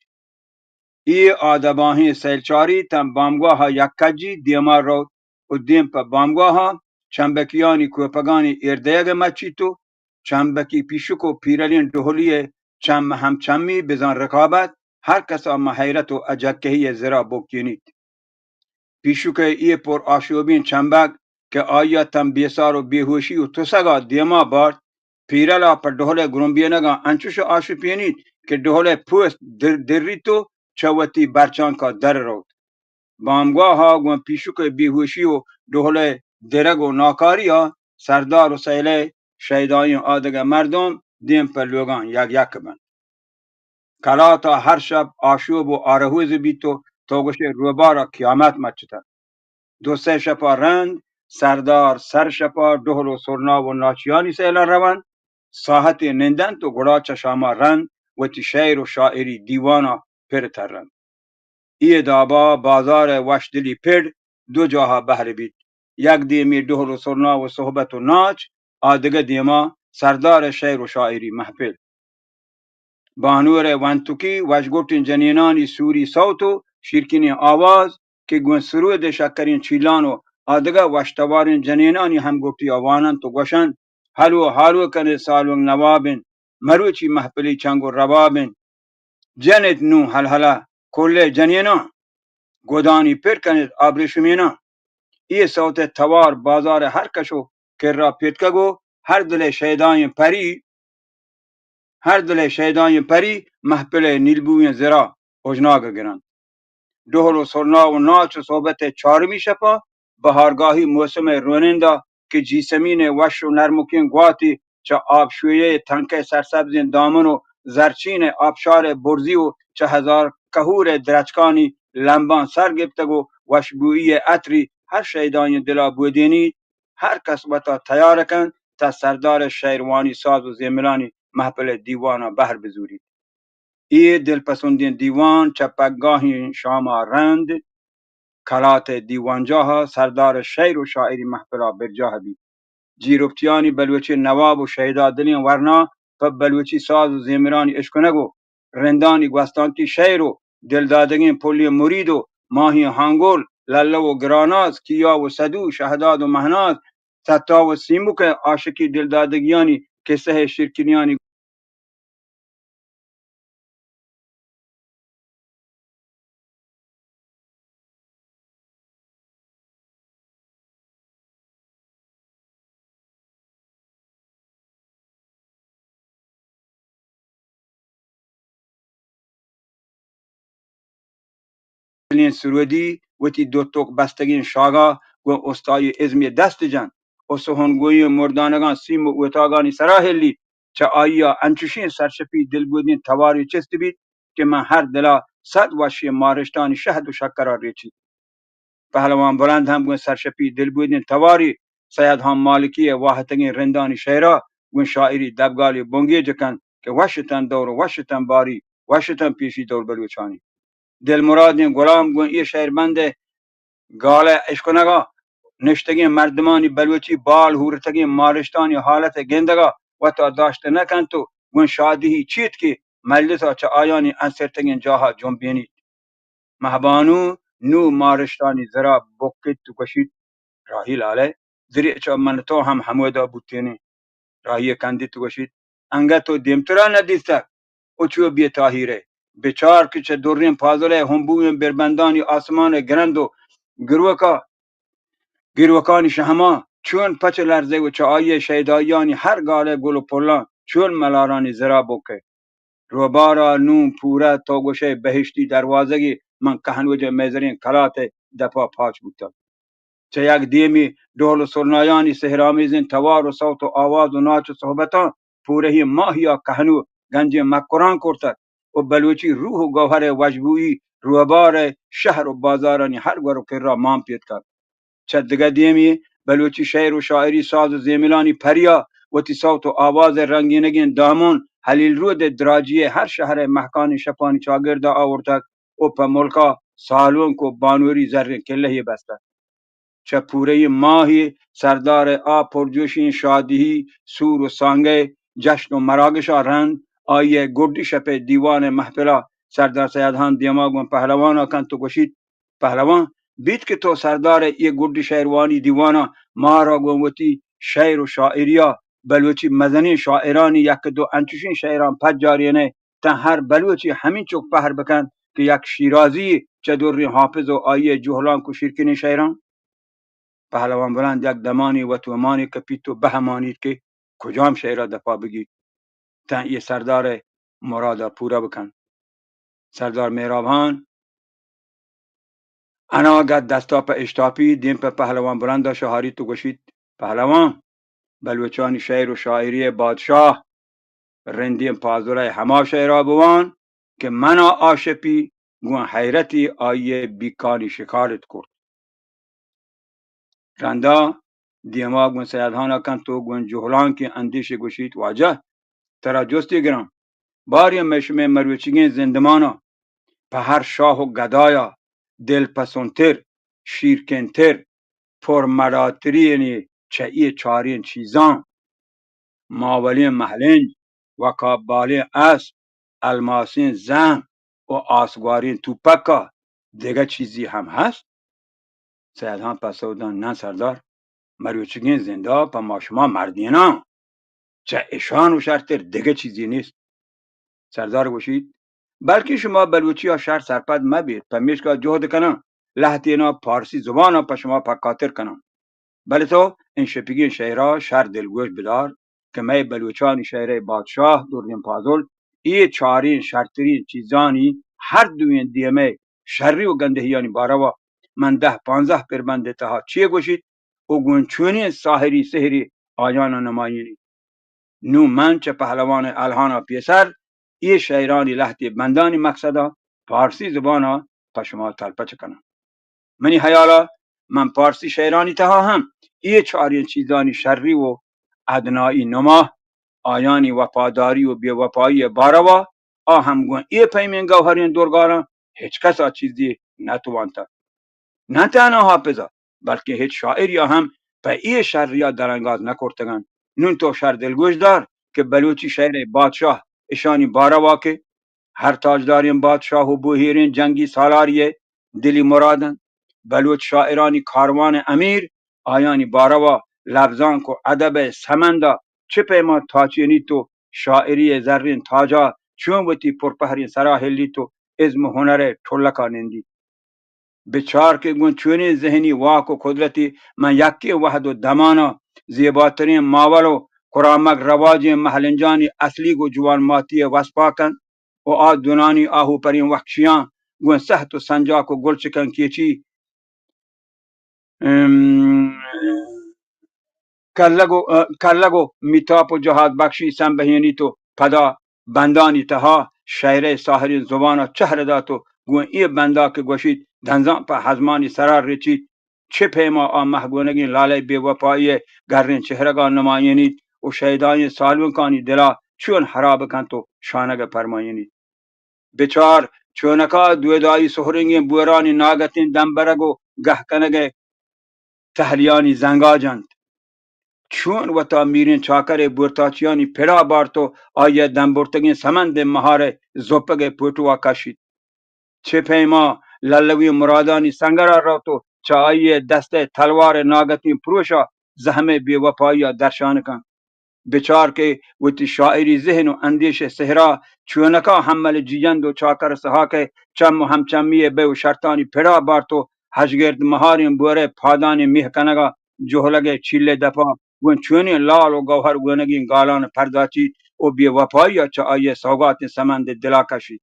اے آدباہیں سیلچاری تاں بامگواہا یک کجی دیما روت و دیم پہ بامگواہا چمبکیانی کوپگانی ایردئیگ ء مچیت و چمبکی پیشک و پیرلیں ڈہلی ء چم ہم چمی بزاں رکابت ہر کسا ماں حیرت و اجکہی ء زرا بکینیت۔ پیشک ء اے پر آشوبیں چمبگ کہ آئی ء تاں بیسار و بیہوشی و تسگا دیما بارت، پیرلا پہ ڈہل ء گرمبینگاں انچش آشوپینیت کہ ڈہل ء پوست در، دریت و چہ وتی برچانکا در روت۔ بامگواہا گوں پیشک ء بیہوشی و ڈہل ء درگ و ناکاریا سردار و سیلئے شیدائیں آدگہ مردم دیم پہ لوگاں یک یک بنت۔ کلاتا ہر شپ آشوب و آرہوز بیت و تو گوشئے روبارا قیامت مچتگ۔ دو سئے شپا رند سردار سر شپا ڈہل و سرنا و ناچیانی سیلا رونت، ساہتے نندنت و گڑا چہ شاما رند وتی شئیر و شاعری دیوانا پر ترنت۔ اے دابا بازارئے وشدلی پڑ دو جاہا بہر بیت۔ یک دیمی ڈہل و سرنا و صحبت و ناچ، آ دگہ دیما سردارئے شئیر و شاعری محفل۔ بانورئے ونتکی وشگوٹیں جنینانی سوری سوت و شیرکنیں آواز کہ گوں سرودئے شکریں چیلان و آ دگہ وشتواریں جنینانی ہمگوٹیا واننت و گوشنت، ہلو ہالو کنئے سالونک نواب انت، مروچی محفلی چنگ و رواب انت۔ جنیت نوں ہلہلہ کلئے جنیناں، گدانی پر کنیت آبریشمیناں۔ اے سوتئے توار بازارئے ہر کش و کرا پیتکگ و ہر دلئے شیدائیں پری ہر دل ءِ شیدائیں پری محفل ءِ نیلبوئیں زرا اوژناگ ءَ گرنت۔ ڈہل و سرنا و ناچ و صحبت ءِ چارمی شپا بہارگاہی موسم ءِ رونندا کہ جیسمین ءِ وش و نرمکیں گواتی چہ آبشویہ ءِ تنکہ سرسبزیں دامن و زرچین ءِ آبشار ءِ برزی و چہ ہزار کہور ءِ درچکانی لمباں سر گپتگ و وشبوئی ءِ عطری ہر شیدائیں دلا بودینیت، ہر کس وتا تیار کنت تا سردار ءِ شعروانی ساز و زیملانی محفل ءِ دیوانا بہر بزوریت۔ اے دلپسندیں دیوان چہ پگاہیں شاما رند کلات ءِ دیوانجاہ ءَ سردار ءِ شعر و شاعری محفلا برجاہ بیت۔ جیرپتیانی بلوچی نواب و شیدا دلیں ورنا پہ بلوچی ساز و زیمرانی اشکنگ و رندانی گوستانکی شعر و دلدادگیں پلیں مرید و ماہیں ہانگل، للہ و گراناز، کیا و سدو، شہداد و مہناز، ستا و سیمک ءِ عاشقی دلدادگیانی کسہ ءِ شیرکنیانی سرودی وتی دو توک بستگیں شاگا گوں استائی ازمی دست جنت و سہنگوئی مردانگاں سیم و اوتاگانی سرا ہلیت۔ چہ آئیا انچشیں سرشپی دلبودیں توارے چست بیت کہ من ہر دلا صد وشیں مارشتانی شہد و شکرا ریچیت۔ پہلوان بلند ہم گوں سرشپی دلبودیں تواری سید ہان مالکی ءِ واہتگیں رندانی شعرا گوں شاعری دبگالے بنگیج کنت کہ وش اتن دور، وش اتن باری، وش اتن پیشی دور بلوچانی۔ دلمرادیں گلام گوں اے شعربند ءِ گال ءِ اشکنگا نشتگیں مردمانی بلوچی بال ہورتگیں مارشتانی حالت ءِ گندگا وتا داشت نہ کنت و گوں شادہی چیت کہ مجلسا چہ آیانی انسرتگیں جاہا جنبینیت۔ مہبانو نوں مارشتانی زرا بکیت و گوشیت، راہی لالہ، زرے چہ من تو ہم ہمودا بوتینیں۔ راہی ءَ کندیت و گوشیت، انگت تو دیمترا نہ دیستگ؟ و چو بے تاہیر ئے؟ بچار کہ چہ دریں پازل ءِ ہمبوئیں بربندانی آسمان ءِ گرند و گروکا، گروکانی شہماں چون پچ لرزئے و چہ آئی ءِ شیدائیانی ہر گال ءِ گل و پلاں چون ملارانی زرا بکئے۔ روبارا نوں پورہ تو گوشئے بہشتی دروازگے من کہنوج ءِ میزریں کلات ءِ دپا پاچ بوتگ۔ چہ یک دیمی ڈہل و سرنایانی سحرآمیزیں توار و صوت و آواز و ناچ و صحبتاں پورہی ماہیا کہنو گنجیں مکران کرتگ و بلوچی روح و گوہر ءِ وشبوئی روبار ءِ شہر و بازارانی ہر گور و کرا مان پیتکگ۔ چہ دگہ دیمی بلوچی شعر و شاعری ساز و زیملانی پریا وتی صوت و آواز ءِ رنگینگیں دامن ہلیل رود ءِ دراجی ءِ ہر شہر ءِ مہکانی شپانی چاگردا آورتگ و پہ ملکا سالونک و بانوری زریں کلہے بستگ۔ چہ پورہی ماہے سردار ءِ آ پرجوشیں شادہی، سور و سانگہ، جشن و مراگشا رند آئی ءِ گڈی شپ ءِ دیوان ءِ محفلا سردار سید ہان دیما گوں پہلوانا کنت و گوشیت، پہلوان، بیت کہ تو سردار ءِ اے گڈی شعروانی دیوانا مارا گوں وتی شعر و شاعریا بلوچی مزنیں شاعرانی یک دو انچشیں شعراں پجارینئے تاں ہر بلوچے ہمینچک پہر بکنت کہ یک شیرازی چہ دریں حافظ و آئی ءِ جہلانک و شیرکنیں شعراں۔ پہلوان بلند یک دمانے وت و مانے کپیت و بہ مانیت کہ کجام شعرا دپا بگیت تاں اے سردار ءِ مرادا پورہ بکنت۔ سردار مہراب ہان اناگت دستا پہ اشتاپی دیم پہ پہلوان بلندا شہاریت و گوشیت، پہلوان، بلوچانی شعر و شاعری ءِ بادشاہ رندیں پازل ءِ ہما شعرا بوان کہ منا آ شپی گوں حیرتی آئی ءِ بیکانی شکارت کرت۔ رندا دیما گوں سید ہانا کنت و گوں جہلانکیں اندیشے گوشیت، واجہ، ترا جستے گراں، باریں مئے شمئے مروچیگیں زندمانا پہ ہر شاہ و گدایا دلپسندتر، شیرکنتر، پرمڑاترینی چہ اے چاریں چیزاں ماولیں مہلنج، وکابالیں اسپ، الماسیں زہم و آسگواریں توپکا دگہ چیزے ہم ہست؟ سید ہان پسو دنت، ناں سردار، مروچیگیں زندا پہ ما شما مردیناں چہ اشان و شرتر دگہ چیزے نیست۔ سردار گوشیت، بلکیں شما بلوچیا شر سرپد مہ بیت، پمیشکا جہد کناں لہتینا پارسی زبانا پہ شما پکاتر کناں۔ بلے تو انشپیگیں شعرا شر دلگوش بدار، کہ مئے بلوچانی شئیرئے بادشاہ دردیں پازل اے چاریں شرتریں چیزانی ہر دوئیں دیمئے شری و گندہیانی باروا من دہ پانزدہ پربندئے تہا چے گوشیت و گون چونیں ساحری سحرے آیانا نمائینیت۔ نوں من چہ پہلوانئے الہانا پیسر اے شئیرانی لہتے بندانی مکسدا پارسی زبانا پہ شما تلپچ کناں۔ منی ہیالا من پارسی شئیرانی تہا ہم اے چاریں چیزانی شری و ادنائی نما، آیانی وپاداری و بے وپائیئے باروا، آ ہم گون اے پیمیں گوہریں درگاراں ہچ کسا چیزے نتوانتگ۔ نہ تہنا حافظا، بلکیں ہچ شاعریا ہم پہ اے شریا درانگاز نکرتگ انت۔ نون تو شر دلگوش دار کہ بلوچی شئیرئے بادشاہ اشانی باروا کہ ہر تاجداریں بادشاہ و بوہیریں جنگی سالاریئے دلی مراد انت۔ بلوچ شاعرانی کاروانئے امیر آیانی باروا لبزانک و ادبئے سمندا چہ پیما تاچینیت و شاعریئے زرین تاجا چون وتی پرپہریں سرا ہلیت و ازم و ہنرئے ٹلکا نندیت۔ بچار کہ گون چونیں ذہنی واک و قدرتے من یکیں وہد و دمانا زیباتریں ماول و کرامگ رواجیں مہلنجانی اصلیگ و جوانماتیئے وسپا کنت و آ دونانی آہوپریں وخشیاں گون سہت و سنجاک و گلچکن کیچی، ام، کلگ و، کلگ و میتاپ و جہاد بخشی سمبہینیت و پدا بندانی تہا شئیرئے ساحریں زبانا چہر دات و گون اے بندا کہ گوشیت دنزاں پہ ہزمانی سرا رچیت، چہ پیما آ مہگونگیں لالئے بے وپائیئے گریں چہرگا نمائینیت و شیدائیں سالونکانی دلا چون ہراب کنت و شانگئے پرمائینیت۔ بچار، چونکا دودائی سہرنگیں بورانی ناگتیں دمبرگ و گہ کنگئے تہلیانی زنگا جنت۔ چون وتا میریں چاکرئے بورتاچیانی پڑا بارت و آئیئے دمبرتگیں سمندئے مہارئے زپگئے پوٹوا کشیت۔ چہ پیما للویں مرادانی سنگرا روت و چہ آئیئے دستئے تلوارئے ناگتیں پروشا زہمئے بے وپائیا درشان کنت۔ بچار کہ وتی شاعری ذہن و اندیشئے سہرا چونکا حمل جیئند و چاکر سہاکئے چم و ہمچمیئے بئے و شرطانی پڑا بارت و ہژگرد مہاریں بورئے پادانی میہ کنگا جہلگئے چیلئے دپا گون چونیں لال و گوہر گونگیں گالان پرداچیت و بے وپائیا چہ آئیئے سوگاتیں سمندئے دلا کشیت۔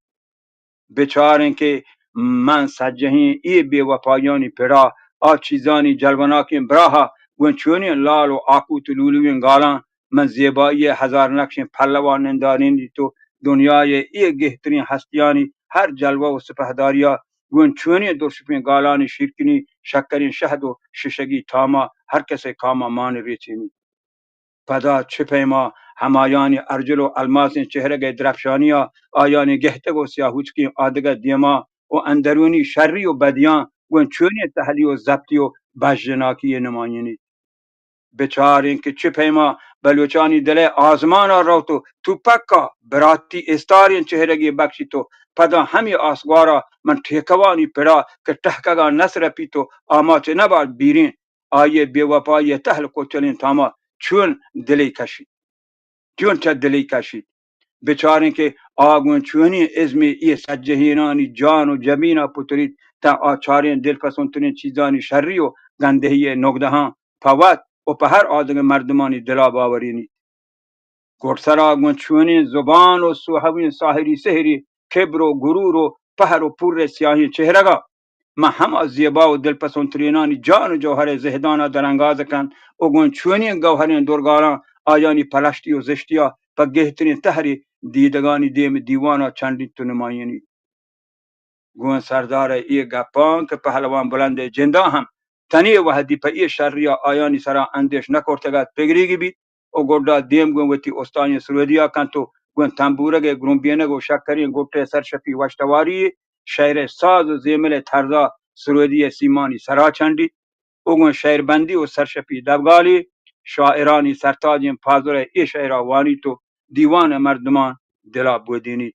بچاریں کہ من سجہیں اے بے وپائیانی پڑا آ چیزانی جلوناکیں براہا گون چونیں لال و آکوت و لولویں گالاں من زیبائیئے ہزار نقشیں پلوا نندارینیت و دنیائے اے گہتریں ہستیانی ہر جلوہ و سپہداریا گون چونیں درشپیں گالانی شیرکنی شکریں شہد و ششگی تاما ہر کسئے کاما مان ریچینیت۔ پدا چہ پیما ہمایانی ارجل و الماسیں چہرگئے درپشانیا آیانی گہتگ و سیاہوچکیں آدگہ دیما و اندرونی شری و بدیاں گون چونیں تہلی و زپتی و بژناکیئے نمائینیت۔ بچاریں کہ چہ پیما بلوچانی دلئے آزمانا روت و توپکا براتی استاریں چہرگے بکشیت و پدا ہمے آسگوارا من ٹیکوانی پڑا کہ ٹہکگا نسرپیت و آماچ نبات بیریں آئیئے بے وپائیئے تہل کوچلیں تاما چون دلی کشیت، چون چہ دلی کشیت۔ بچاریں کہ آ گون چونیں ازمے اے سجہینانی جان و جبینا پتریت، تاں آ چاریں دلپسندتریں چیزانی شری و گندہیئے نگدہاں پہ وت و پہ ہر آدگہ مردمانی دلا باورینیت۔ گڈسرا گوں چونیں زبان و سوہویں ساحری سحری، کبر و غرور و پہر و پورئے سیاہیں چہرگا، من ہما زیبا و دلپسندترینانی جان و جوہرئے زہدانا درانگاز کنت و گوں چونیں گوہریں درگاراں آیانی پلشتی و زشتیا پہ گہتریں تہرے دیدگانی دیم دیوانا چنڈیت و نمائینیت۔ گوں سردارئے اے گپاں کہ پہلوان بلندئے جندا ہم تنے وہدی پہ اے شریا آیانی سرا اندیش نکرتگ ات، پگریگی بیت و گڈا دیم گوں وتی استائیں سرودیا کنت و گوں تمبورگئے گرمبینگ و شکریں گٹئے سرشپی وشتواریئے شئیرئے ساز و زیملئے ترزا سرودیئے سیمانی سرا چنڈیت و گوں شئیربندی و سرشپی دبگالی شاعرانی سرتاجیں پازرئے اے شئیرا وانیت و دیوانئے مردمان دلا بودینیت۔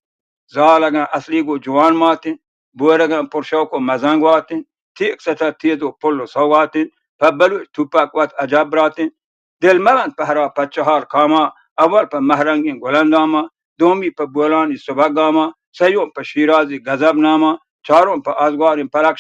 زال اگاں اصلیگ و جوان مات انت، بورگ اگاں پرشوق و مزن گوات انت، تیک ستر تیز و پل و سوات انت، پہ بلوچ توپک وت عجب برات انت۔ دل مبند پہرا پہ چہار کاما، اول پہ مہرنگیں گلنداما، دومی پہ بولانی سبک گاما، سیوم پہ شیرازی گزب ناما، چارم پہ آزگواریں پلک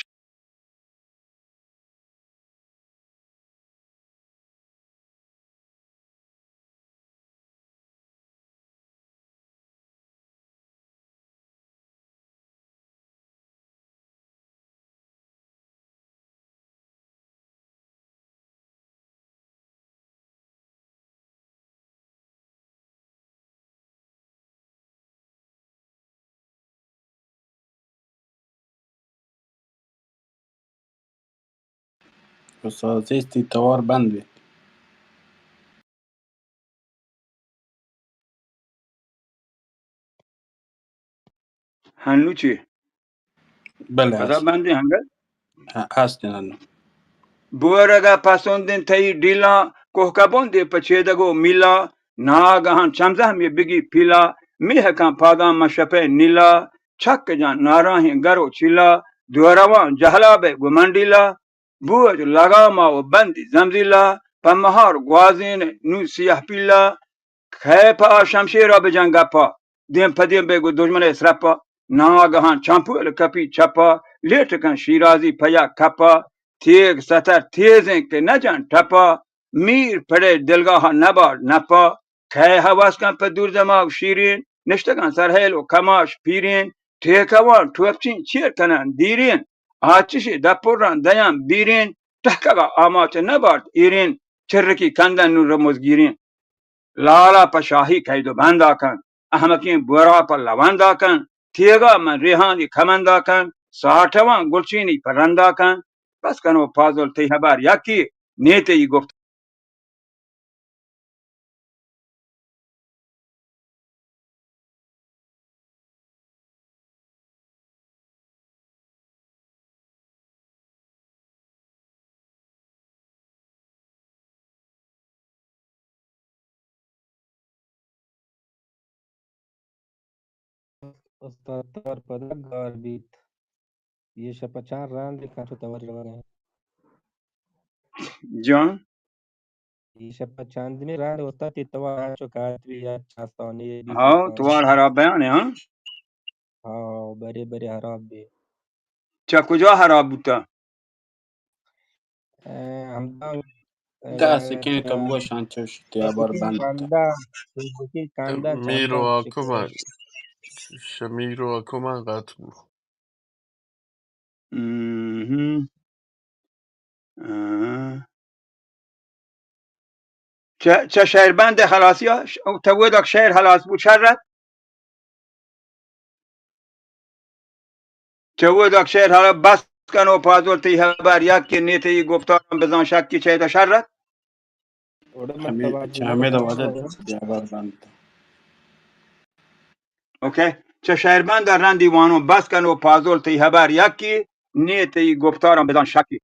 استاد عزیز، تئی توار بند بیت۔ ہنو چی؟ بلے، پدا ہست۔ بندیں ہنگل؟ ہ-، ہست انت ہنو۔ بورگ ءَ پسندیں تئی ڈیلاں، کوہکبندے پہ چیدگ ءُ میلاں، ناگہاں چمزہمے بگی پیلا، میہکاں پاداں ماں شپئے نیلا، چک جان ناراہیں گر ءُ چیلا، دو رواں جہلا بئے گوں منڈیلا، بوج لگاما ءُ بندی زمزیلا، پہ مہار گوازین نوں سیاہ پیلا، کئے پہ آ شمشیرا بجن گپا، دیم پہ دیم بئے گوں دژمنئے سرپا، ناگہاں چمپول کپی چپا، لیٹ کن شیرازی پہ یک کپا، تیگ ستر تیزیں کہ نہ جن ٹپا، میر پڑے دلگاہا نبار نپا، کئے ہوس کن پہ دور دماغ شیرین، نشتگاں سرہیل ءُ کماش پیرین، ٹیکوان ٹوپچین چیر کنن دیرین، آ چشی دپران دیان بیرین، ٹہکگا آماچ نبارت ایرین، چرکی کندن نوں رموز گیرین۔ لالا پہ شاہی قید ءُ بندا کن، احمقیں بورا پہ لوندا کن، تیگا من ریحانی کمندا کن، ساٹواں گلچینی پہ رندا کن، بس کن ءُ پازل تئی ہبر یکی، نی تئی گپت۔ استاد توار پدا گار بیت۔ یہ شپ چار راند کن تو توار روگ ءَ۔ جان؟ یہ شپ چاندنی راند استاد تئی توار انچو کات بی یا چاستانی بی ہاں، توار خراب بیان ہے، ہاں؟ ہاں، برے برے خراب بی۔ چہ کجا خراب بوتا؟ اے، ہمدا، اے، دہ سکین چہ تبو شان چوش تیابر بند بوتا۔ کاندا، سکین کاندا میر چاندن و حاکم چکے۔ شمیر و حاکم قات بو۔ مهم. آه. چه، چه شعر بند خلاصی ها؟ ش-، تو ودا که شعر خلاص بود، شرت؟ چه ودا که شعر خلاص، بس کن و پازل تی خبر، یک که نیتی گفتارم بزن شکی چه تا شرت؟ اوڑے ہمے، مکتبہ چہ ہمے دوا دے دیابار بند۔ اوکے۔ چہ شعربند ءَ رندی وانوں بس کن و پازل تئی ہبر یکی، نی تئی گفتاراں بزان شکی۔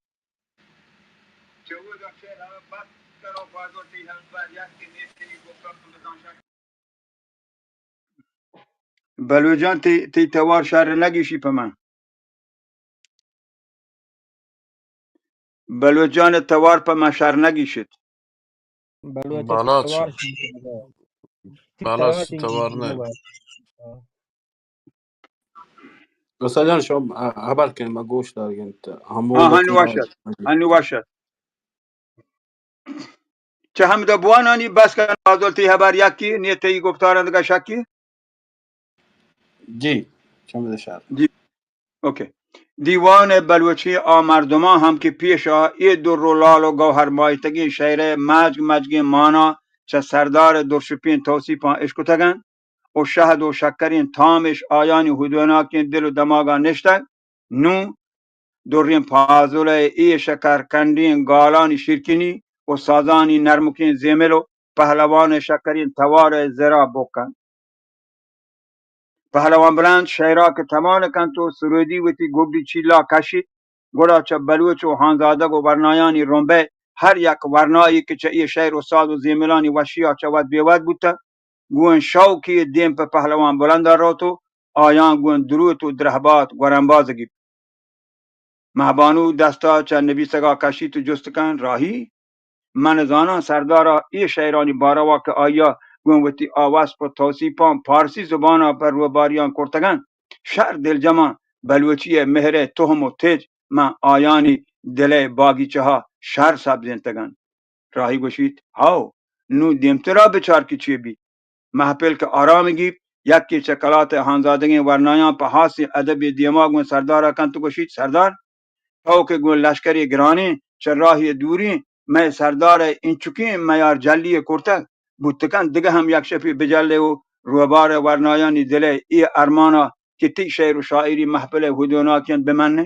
بلوچ جان، تئی، تئی توار شر نگیشی پہ من۔ بلوچ جان، توار پہ من شر نگیشت۔ بلوچ بالاچ۔ توار شر نگیشت۔ بالاچ توار نہ۔ استاد جان، شما ہبر کن، ما گوش دارگنت۔ ہمو ہاں، ہنو وشت، ہنو وشت۔ چہ ہمدا بوانانی بس کن، پازل تئی ہبر یکی، نی تئی گفتاران دگہ شکی؟ جی، چہ ہمدا شر۔ جی، اوکے۔ دیوان بلوچی آ مردمان ہم کہ پیش آ اے در و لال و گوہر ماہتگیں شعرئے مجگ مجگیں مانا چہ سردار درشپیں توسیپاں اشکتگ انت۔ و شہد و شکریں تامش آیانی ہدوناکیں دل و دماغا نشتگ۔ نوں دریں پازلئے اے شکر کنڈیں گالانی شیرکنی و سازانی نرمکیں زیمل و پہلوانئے شکریں توارئے زرا بکنت۔ پہلوان بلند شئیرا کہ تمانہ کنت و سرودی وتی گڈی چیلا کشیت، گڑا چہ بلوچ و ہانزادگ و ورنایانی رمبئے ہر یک ورنایے کہ چہ اے شئیر و ساز و زیملانی وشیا چہ وت بے وت بوتگ، گوں شوقی دیم پہ پہلوان بلندا روت و آیاں گوں دروت و درہبات گورنبازگی بیت۔ مہبانو دستا چہ نبیسگا کشیت و جست کن، راہی؟ من زاناں سردارا اے شئیرانی باروا کہ آئیا گوں وتی آوس پہ توسیپاں پارسی زبانا پہ روباریاں کرتگ انت، شر دلجماں بلوچیئے مہرئے تہم و تج من آیانی دلئے باگیچہا شر سبزینتگ انت۔ راہی گوشیت، ہئو، نوں دیمترا بچار کہ چے بیت۔ محپل کہ آرام گیپت، یکے چہ کلات ء ہانزادگیں ورنایاں پہ ہاسیں ادبے دیما گوں سردار ء کنت و گوشیت، سردار! تو کہ گوں لشکرے گرانیں، چہ راہے دوریں، مئے سردار ء اینچکیں میار جلی ء کرتگ، بوت کنت دگہ ہم یک شپے بجلئے و روبار ء ورنایانی دل ء اے ارمانا کہ تئی شعر و شاعری محپل ء ہدوناکی انت بمنئے۔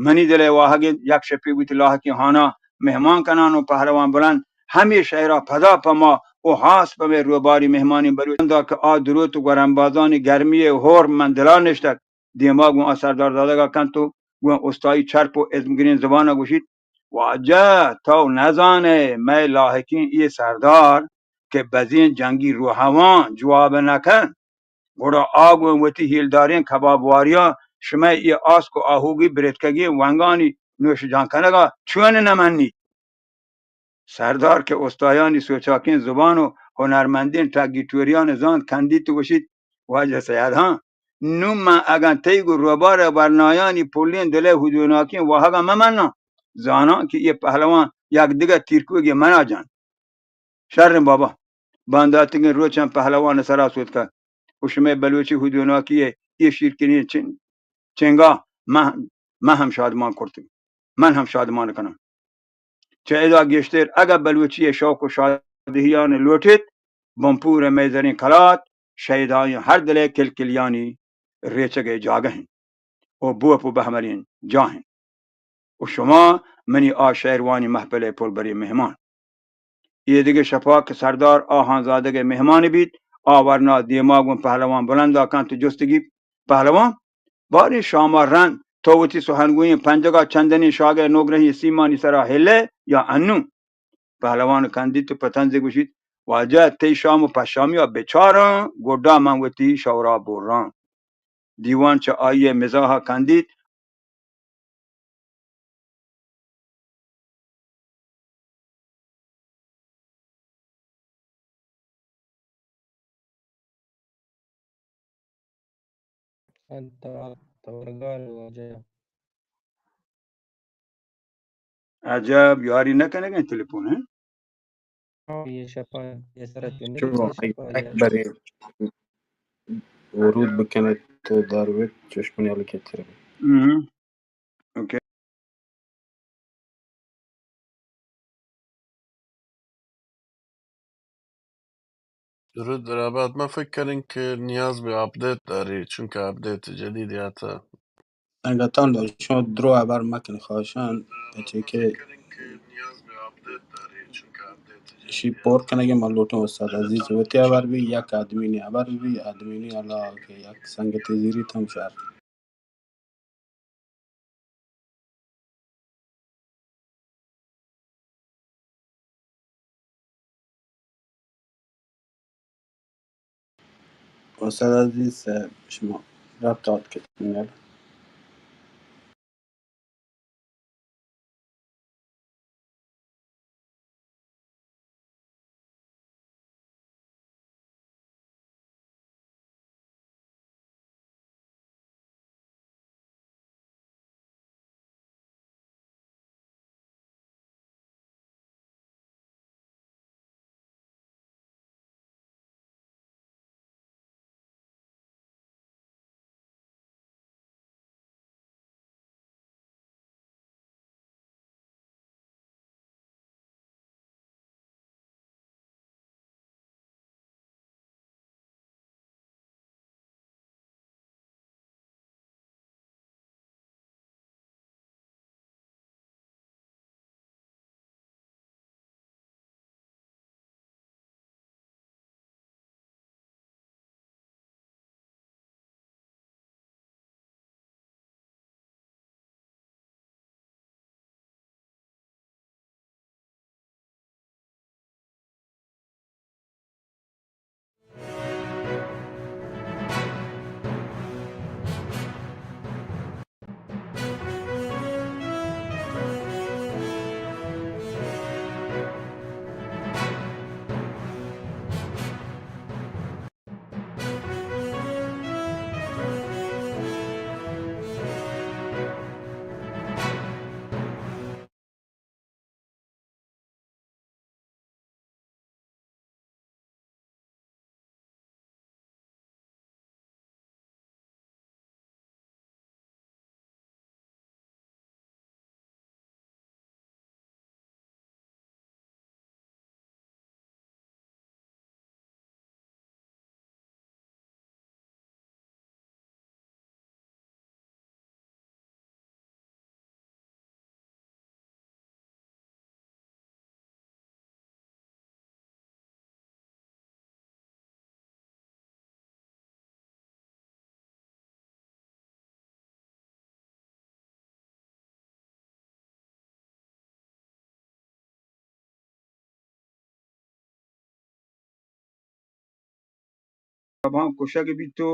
منی دل ءِ واہگ اِنت، یک شپے بوت لاہکیں ہانا مہمان کنان و پہلوان بلند ہمے شئیرا پدا پہ ما و ہاس پہ مئے روباری مہمانیں بلوچ بندا کہ آ دروت و گورمبازانی گرمی ءِ ہور من دلا نشتگ۔ دیما گوں آ سردار دادگا کنت و گوں استائی چرپ و ازمگریں زبانا گوشیت، واجہ، تو نزانئے، مئے لاہکیں اے سردار کہ بزیں جنگی روحوان جواب نہ کنت، گڑا آ گوں وتی ہیلداریں کباب واریاں شمئے اے آسک و آہوگی برتکگیں ونگانی نوش جان کنگا چون نہ منیت؟ سردار کہ استایانی سوچاکیں زبان و ہنرمندیں ٹگی ٹوریان زانت، کندیت و گوشیت، واجہ سید ہان، نوں من اگاں تئی گوں روبار ءِ ورنایانی پلیں دل ءِ ہدوناکیں واہگاں مہ مناں، زاناں کہ اے پہلوان یک دگہ تیرکوگے منا جنت۔ شریں بابا، بانداتگیں روچاں پہلوان ءِ سرا سوتکگ و شمئے بلوچی ہدوناکی ءِ اے شیرکنیں چن-، چنگا من، من ہم شادمان کرتگ، من ہم شادمان کناں۔ چہ ادا گیشتر اگاں بلوچی ءِ شوق و شادہیان لوٹیت، بنپور ءِ مئے زریں کلات شہیدایاں ہر دل ءِ کلکلیانی ریچگ ءِ جاگہ اِنت و بوپ و بہمریں جاہ اِنت۔ و شما منی آ شعر وانی محفل ءِ پلبریں مہمان۔ اے دگہ شپا کہ سردار آ ہانزادگ ءِ مہمان بیت، آ ورنا دیما گوں پہلوان بلندا کنت و جست گیپت، پہلوان، باریں شاما رند تو وتی سہنگوئیں پنجگا چندنیں شاگئے نوگرہیں سیمانی سرا ہلئے یا انوں؟ پہلوان کندیت و پہ تنزے گوشیت، واجہ، تئی شام و پشامیا بچاراں، گڈا من وتی شورا براں۔ دیوان چہ آئی ءِ مزاحا کندیت۔ عجب، یاری نہ کنگ ءَ تلفون، ہیں؟ شما یک برے ورود بکنیت تو دروت چشمانی حال کے تر۔ ہم۔ اوکے۔ درود برابر، ما فکر کنیں کہ نیاز به آپدیت داری، چونکہ آپدیت جدیدی آتا۔ سنگتان، شما درو ہبر مکن خواہشان، چی کہ اشی پر کنگی من لوٹیں استاد عزیز وتی ہبر بی، یک آدمینی ہبر بی، آدمینی حالا کہ یک سنگتی زیری تم شر۔ استاد عزیز صاحب، شما ربط آتکت انگل۔ مہرابان کشگ بیت و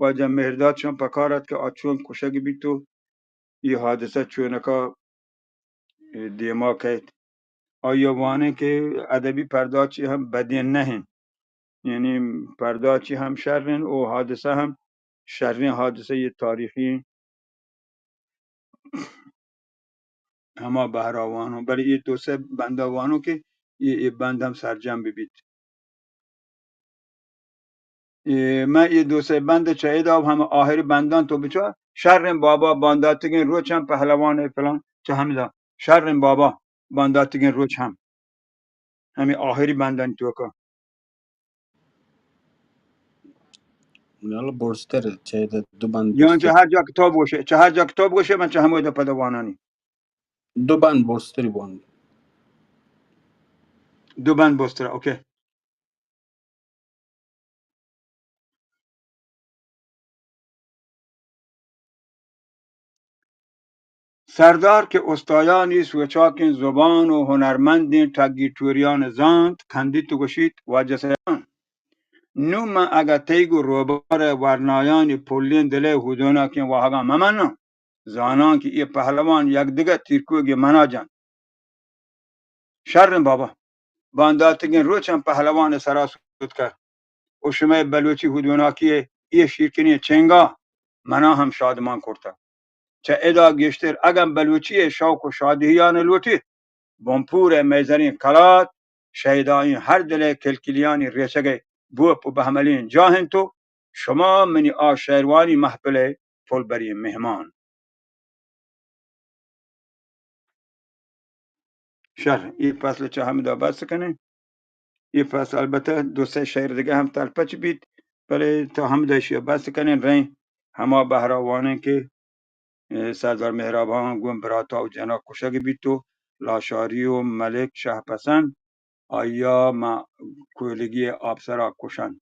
واجہ مہرداد شان پکار ات کہ آ چون کشگ بیت و اے حادثہ چونکا دیما کئیت۔ آئی ء وانیں کہ ادبی پرداچی ہم بدیں نہ انت، یعنی پرداچی ہم شر انت و حادثہ ہم شریں حادثہ یہ تاریخی انت۔ ہما بہرا وانوں، بلے اے دو سے بندا وانوں کہ اے، اے بند ہم سرجم بہ بیت۔ اے، من اے دو سے بند چہ ادا ہم آخری بنداں تو بچار، شریں بابا بانداتگیں روچ ہم پہلوان فلان چہ ہمدا، شریں بابا بانداتگیں روچ ہم، ہمیں آخری بندانی توکا۔ یعنی برزتر چہ ادا دو بند یا چہ برزتر۔ ہر جا کتاب گوشے، چہ ہر جا کتاب گوشے، من چہ ہمودا پدا وانانی۔ دو بند برزتری بوان۔ دو بند برزتر، اوکے۔ سردار کہ استایانی سوچاکیں زبان و ہنرمندیں ٹگی ٹوریان زانت، کندیت و گوشیت، واجہ سیدان، نوں من اگہ تئی گوں روبار ء ورنایانی پلیں دل ء ہودوناکیں واہگاں مہ مناں، زاناں کہ اے پہلوان یک دگہ تیرکوگے منا جنت۔ شریں بابا، بانداتگیں روچ ہم پہلوان ء سرا سوتکہ و شمئے بلوچی ہودوناکی ء اے شیرکنیں چنگا منا ہم شادمان کرتہ۔ چہ ادا گیشتر اگن بلوچی ء شوق و شادہیان لوٹیت، بنپور ء میزریں کلات شیدائیں ہر دل ء کلکلیانی ریچگ ء بوپ و بہملیں جاہ انت و شما منی آ شعروانی محفل ء پلبریں مہمان۔ شر، اے فصل چہ ہمدا بس کنیں۔ اے فصل البتہ دو سئے شعر دگہ ہم تلپچ بیت، بلے تا ہمدا اشیا بس کنیں، رئیں ہما بہرا وانیں کہ، اے، سردار مہرابان گوں براتا و جنا کشگ بیت و لاشاری و ملک شہ پسند آئیا ماں کوئلگی آپسرا کشنت۔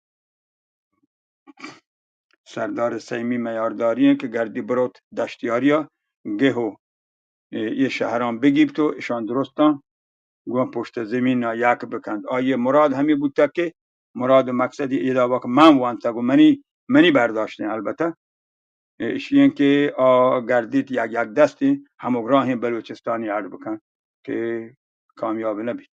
سردار سیمی میارداری انت کہ گردی بروت دشتیاریا گہ و اے، اے شہران بگیپت و اشان درستان گوں پشت زمینا یک بکنت۔ آئی مراد ہمی بوتگ کہ مراد و مقصدی ایدا وقت من وانتگ و منی، منی برداشتیں البتہ، اے، اشی انت کہ آ گردیت یک، یک دستی ہمگراہیں بلوچستانی اڈ بکنت کہ کامیاب نہ بیت۔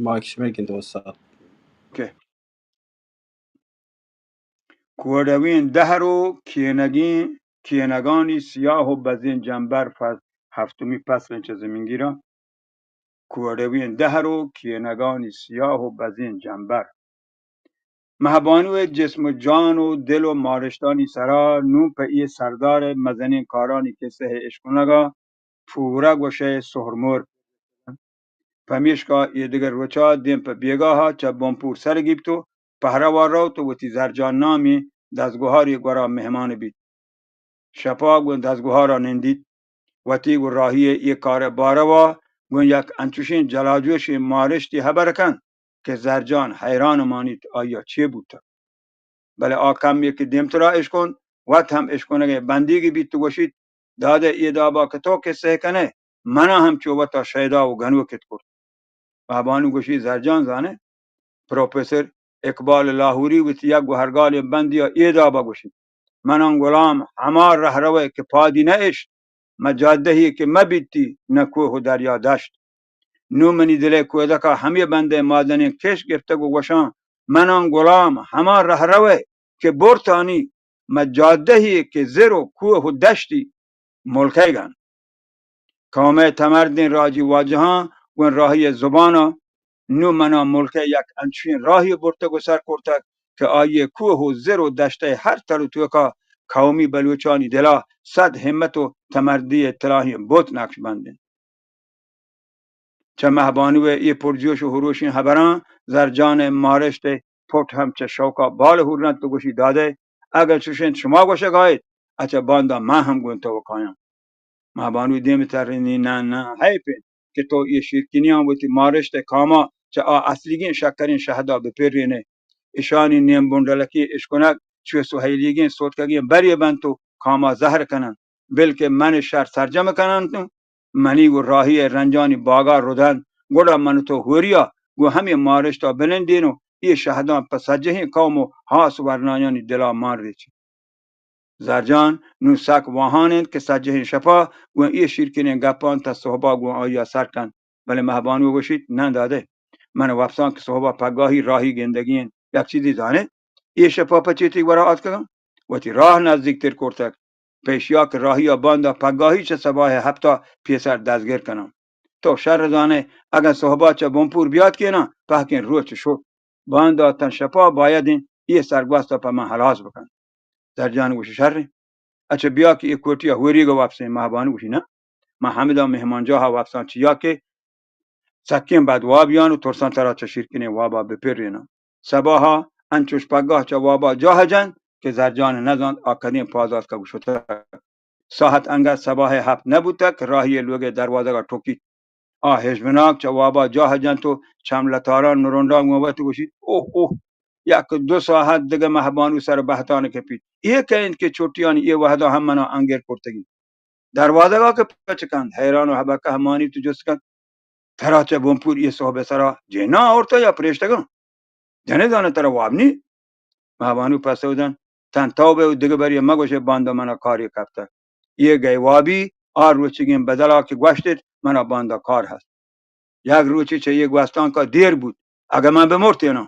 مائک شمئے گند استاد۔ اوکے۔ کوڑویں دہر و کینگیں، کینگانی سیاہ و بزیں جمبر، فص-، ہفتمی فصل چہ زمینگیرا۔ کوڑویں دہر و کینگانی سیاہ و بزیں جمبر۔ مہبانو ء جسم و جان و دل و مارشتانی سرا نوں پہ اے سردار ء مزنیں کارانی کسہ ء اشکنگا پورہ گوشئے سہرمور۔ پمیشکا اے دگہ روچا دیم پہ بیگاہا چہ بنپور سر گیپت و پہروا روت و وتی زرجان نامیں دزگوہارے گورا مہمان بیت۔ شپا گوں دزگوہارا نندیت۔ وتی گوں راہی ء اے کار ء باروا گوں یک انچوشیں جلاجوشیں مارشتی ہبر کنت کہ زرجان حیران مانیت آئیا چے بوتگ۔ بلے آ کمے کہ دیمترا اشکنت، وت ہم اشکنگ ء بندیگی بیت و گوشیت، دادئے، اے دابا کہ تو کسہ کنئے، منا ہم چو وتا شیدا و گنوکت کرت۔ مہبانو گوشی، زرجان زانئے، پروفیسر اقبال لاہوری وتی یک گوہرگالیں بندیا اے دابا گوشیت، منان گلام ہما رہروئے کہ پادی نہ اشت، مہ جادہی کہ مہ بیتی، نہ کوہ و دریا دشت۔ نوں منی دلئے کودکا ہمے بندئے مازنیں کش گپتگ و گوشاں، منان گلام ہما رہروئے کہ برتانی، مہ جادہی کہ زر و کوہ و دشتی ملکئیگان۔ قومئے تمردیں راجی واجہاں گوں راہی زبانا نوں منا ملکئے یک انچوشیں راہی برتگ و سر کرتگ کہ آئیئے کوہ و زر و دشتئے ہر تل و توکا قومی بلوچانی دلا صد ہمت و تمردیئے تلاہیں بت نقش بند انت۔ چہ مہبانوئے اے پرجوش و ہروشیں ہبراں زرجانئے مارشتئے پٹ ہم چہ شوقا بال ہورنت و گوشی، دادئے، اگہ چش انت شما گوشگا ائیت، اچہ باندا من ہم گوں تو کایاں۔ مہبانو دیم ترینی، نہ، نہ، حیف انت کہ تو اے شیرکنیاں وتی مارشت ء کاما چہ آ اصلیگیں شکریں شہدا بپرین ئے۔ اشانی نیم بنڈلکیں اشکنگ چو سہیلیگیں سوتکگیں برے بنت و کاما زہر کننت، بلکہ من شر سرجم کننت و منی گوں راہی ء رنجانی باگا ردنت، گڑا من و تو ہوریا گوں ہمے مارشتا بنندین و اے شہداں پہ سجہیں قوم و ہاس ورنایانی دلا مان ریچین۔ زرجان نوں سک واہان انت کہ سجہیں شپا گوں اے شیرکنیں گپاں تا سہبا گوں آئیا سر کنت، بلے مہبانو گوشیت، نہ دادئے، من وپساں کہ سہبا پگاہی راہی گندگی انت، یک چیزے زانئے؟ اے شپا پہ چے تئی گورا آتکگاں؟ وتی راہ نزدیکتر کرتگ، پہ اشیا کہ راہیا باندا پگاہی چہ سباہ ہپتا پیسر دزگر کناں۔ تو شر زانئے، اگن سہبا چہ بنپور بیاتکیناں، پہکیں روچ شت۔ باندا تاں شپا باید انت اے سرگوستا پہ من ہلاس بکن۔ زرجان گوشی، شر انت۔ اچہ بیا کہ اے کوٹیا ہوریگا وپسیں۔ مہبانو گوشی، نہ، من ہمدا مہمانجاہا وپساں، چیا کہ سکیں بدوابیان و ترساں ترا چہ شیرکنیں وابا بپریناں۔ سباہا انچوش پگاہ چہ وابا جاہ جنت کہ زرجان نزانت آ کدیں پاز آتکگ و شتگ۔ ساہت انگت سباہ ہپت نبوتگ کہ راہی لوگئے دروازگا ٹکیت۔ آ ہژمناک چہ وابا جاہ جنت و چم لتاران نرنڈان گوں وت گوشیت، اوہ، اوہ، یک دو ساہت دگہ مہبانو سر بہتان کپیت۔ اے کئے انت کہ چٹیانی اے وہدا ہم منا انگر کرتگی؟ دروازگا کہ پچ کنت، حیران و ہبکہ مانیت و جست کنت، ترا چہ بنپور اے سہب سرا جناں آورتہ یا پریشتگاں؟ جنیں زاناں ترا واب نی؟ مہبانو پسو دنت، تن تو بئے و دگہ برے مگوشئے، باندا منا کارے کپتگ۔ اے گئے وابی، آ روچیگیں بدلا کہ گوشتت، منا باندا کار ہست۔ یک روچے چہ اے گوستانکا دیر بوت، اگہ من بمرتیناں،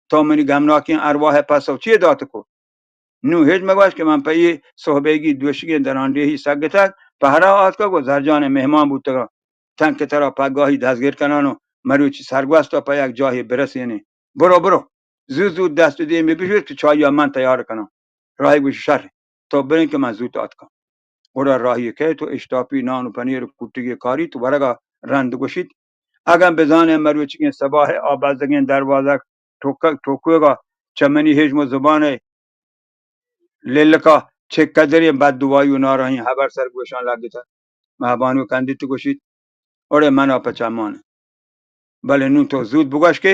تو منی گمناکیں ارواہ پسو چے دات کت؟ نوں ہچ مگوش کہ من پہ اے سہبیگی دوشیگیں درانڈیہی سگتگ، پہرا آتکگ و زرجان مہمان بوتگاں۔ تن کہ ترا پگاہی دزگر کنان و مروچی سرگوستا پہ یک جاہے برسینیں۔ برو، برو، زوت زوت دست و دیمی بشویت کہ چاہیا من تیار کناں۔ راہی گوشی، شر، تو بریں کہ من زوت آتکاں۔ گڑا راہی کئیت و اشتاپی نان و پنیر و کوٹگی کاریت و ورگا رند گوشیت، اگن بزانئے مروچیگیں سباہ آ بزگیں دروازگ ٹوکگ، ٹوکوگا چہ منی ہژم و زبانئے للکا چہ قدریں بددعائی و ناراہیں ہبر سر گوشاں لگتہ۔ مہبانو کندیت و گوشیت، اڑے منا پہ چمان انت۔ بلے نوں تو زوت بگوش کہ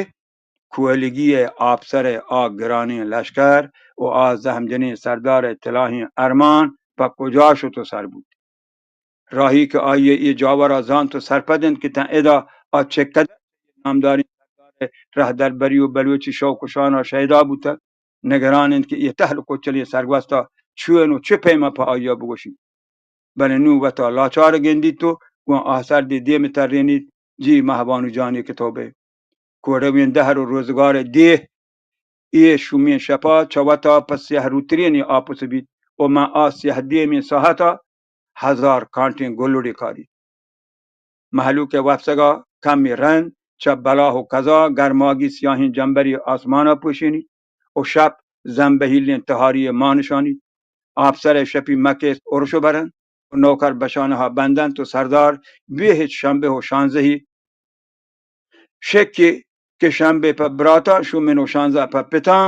کوہلگی ء آپسر ء آ گرانیں لشکر و آ زہمجنیں سردار ء تلاہیں ارمان پہ کجا شت و سر بوت؟ راہی کہ آئی ء اے جاور ء زانت و سرپد انت کہ تاں ادا آ چہ قدر نامداریں سردار ء رہدربری و بلوچی شوق و شان ء شیدا بوتگ، نگران انت کہ اے تہل و کچلیں سرگوست ء چون و چہ پیم ء پہ آئی ء بگوشیت۔ بلے نوں وتا لاچار گندیت و گوں آسردی دیم ترینیت، جی مہبانو جانی کہ تو بئے۔ کوڑویں دہر و روزگار ء دیہ، اے شومیں شپا چہ وتا پہ سیاہ روترینی آپس بیت و من آ سیاہ دیمیں ساہتا ہزار کانٹیں گلڑے کاریت۔ مہلوک ء وپسگا کمے رند چہ بلاہ و قضا گرماگی سیاہیں جمبرے آسمانا پوشینیت و شپ زمبہیلیں تہاری ء مانشانیت۔ آپسر ء شپی مکیست ارش و برنت و نوکر بشانہا بندنت و سردار بے ہچ شمبہ و شانزہی شکے کہ شمبے پہ براتاں، شومین و شانزہ پہ پتاں،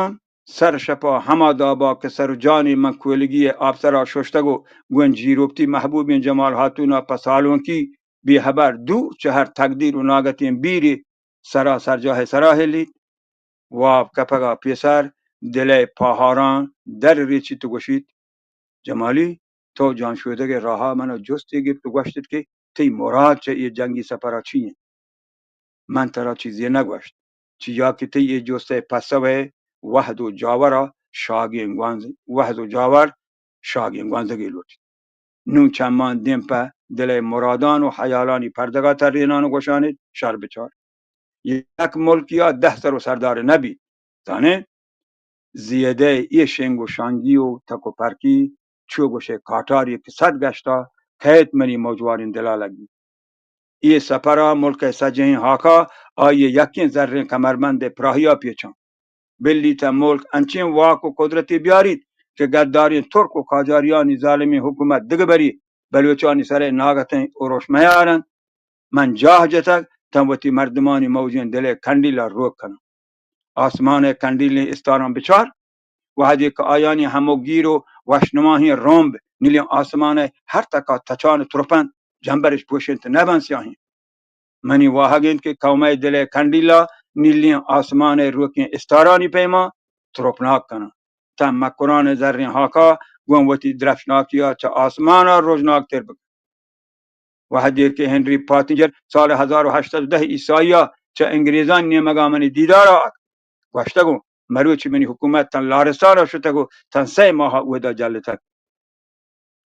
سر شپا ہما دابا کہ سر و جانی من کوہلگی ء آپسرا ششتگ و گوں جیروپتی محبوبیں جمال ہاتونا پہ سالونکی بے ہبر دور چہ ہر تقدیر و ناگتیں بیرے سرا سرجاہ ء سرا ہلیت۔ واب کپگا پیسر دل ء پاہاراں در ریچیت و گوشیت، جمالی، تو جان شودگ ء راہا منا جستے گپت و گوشتت کہ تئی مراد چہ اے جنگی سپرا چی انت؟ من ترا چیزے نہ گوشت، چیا کہ تئی اے جست ء پسو ء وہد و جاور ء شاگیں گوانز-، وہد و جاور شاگیں گوانزگے لوٹیت۔ نوں چمان دیم پہ دل ء مرادان و حیالانی پردگا ترینان و گوشانیت، شر بچار۔ یک ملکیا دہ سر و سردار نہ بیت۔ زانے؟ زیدہ اے شنگ و شانگی و تک و پرکی چو گوشئے کاٹاری کہ صد گشتا کئیت منی موجواریں دلا لگی۔ اے سپرا ملک ء سجہیں ہاکا آئی ء یکیں زریں کمربند ء پراہیا پیچاں۔ بلی تاں ملک انچیں واک و قدرتے بیاریت کہ گداریں ترک و قاجاریانی ظالمیں حکومت دگہ بری بلوچانی سر ء ناگتیں ارش میارنت۔ من جاہ جتگ تاں وتی مردمانی موجیں دل ء کنڈیلا روک کناں۔ آسمان ء کنڈیلیں استاراں بچار، وہدے کہ آیانی ہمک گیر و وشنواہیں رمب نیلیں آسمان ءِ ہر تکا تچان ترپنت، جمبرش پوشنت نہ بنت سیاہیں۔ منی واہگ انت کہ قوم ءِ دل ءِ کنڈیلا نیلیں آسمان ءِ روکیں استارانی پیما ترپناک کناں، تاں مکران ءِ زریں ہاکا گوں وتی درپشناکیا چہ آسمانا رژناک تر بکن۔ وہدے کہ ہنری پاتنجر سال ہزار و ہشت سد و دہ عیسائیا چہ انگریزانی نیمگا منی دیدارا اتک، گوشتگوں، مروچی منی حکومت تاں لارستانا شتگ و تاں سئے ماہا اودا جلتگ۔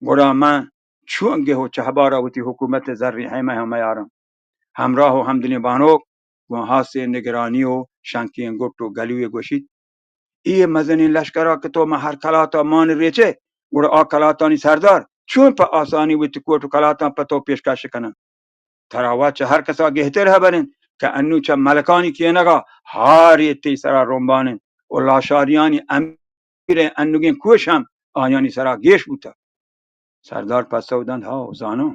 گڑا من چون گہ و چہبارا وتی حکومت ءِ زریں ہیمہ ءَ میاراں؟ ہمراہ و ہمدلیں بانک گوں ہاسیں نگرانی و شنکیں گٹ و گلوے گوشیت، اے مزنیں لشکرا کہ تو ماں ہر کلاتا مان ریچئے، گڑا آ کلاتانی سردار چون پہ آسانی وتی کوٹ و کلاتاں پہ تو پیشکش کننت؟ ترا وت چہ ہر کسا گہتر ہبر انت کہ انوں چہ ملکانی کینگا ہارے تئی سرا رمبان انت و لاشاریانی امیر ءِ انوگیں کوش ہم آیانی سرا گیش بوتگ۔ سردار پسو دنت، ہاو، زاناں،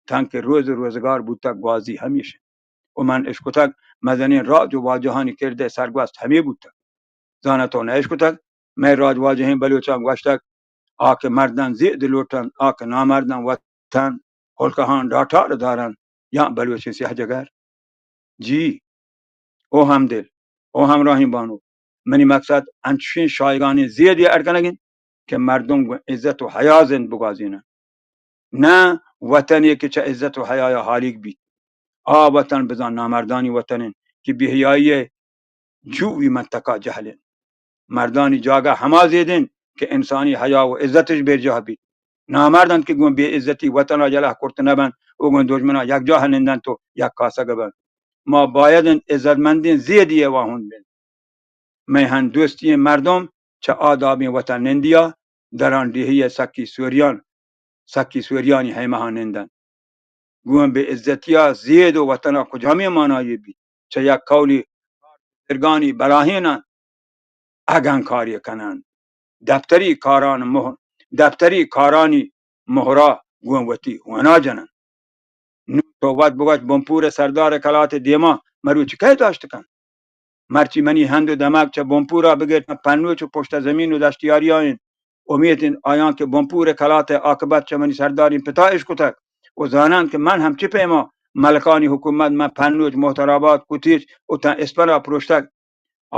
تنکہ روز و روزگار بوتگ گوازی ہمیش انت و من اشکتگ مزنیں راج و واجہانی کرد ءِ سرگوست ہمے بوتگ۔ زاناں تو نہ اشکتگ مئے راج واجہیں بلوچاں گوشتگ، آ کہ مردن زید لوٹنت، آ کہ نامردن وطن ہلکہاں ڈاٹار دارنت، یا بلوچیں سیاہ جگر؟ جی، او ہمدل، او ہمراہیں بانک، منی مقصد انچشیں شایگانیں زیدے اڈ کنگ انت کہ مردم گوں عزت و حیا زند بگوازیننت، نہ وطنے کہ چہ عزت و حیایا ہالیگ بیت۔ آ وطن بزاں نامردانی وطن انت کہ بے حیائی ءِ جوئی منطقہ جہل انت۔ مردانی جاگہ ہما زید انت کہ انسانی حیا و عزتش بیرجاہ بیت۔ نامرد انت کہ گوں بے عزتی وطنا یلہ کرت نہ بنت و گوں دژمنا یکجاہ نندنت و یک کاسگ بنت۔ ما باید انت عزتمندیں زیدی ءِ واہند بنت۔ مئے ہند دوستیں مردم چہ آدابیں وطن نندیا دراں ڈیہی ءِ سکی سوریان، سکی سوریانی ہیمہاں نندنت۔ گوں بے عزتیا زید و وطنا کجامیں مانایے بیت؟ چہ یک قولی بزرگانی بلاہیناں اگن کاری کننت۔ دپتری کاران مہ-، دپتری کارانی مہرا گوں وتی ہونا جننت۔ نوں تو وت بگوش، بنپور ءِ سردار ءِ کلات ءِ دیما مروچی کئے داشت کنت؟ مرچی منی ہند و دمگ چہ بنپورا بگر تاں پنوچ و پشت زمین و دشتیاریا انت۔ امیت انت آیاں کہ بنپور ءِ کلات ءِ آکبت چہ منی سرداریں پتا اشکتگ و زاننت کہ من ہم چہ پیما ملکانی حکومت من پنوچ، مہترآباد، کوتیچ و تاں اسپنا پروشتگ۔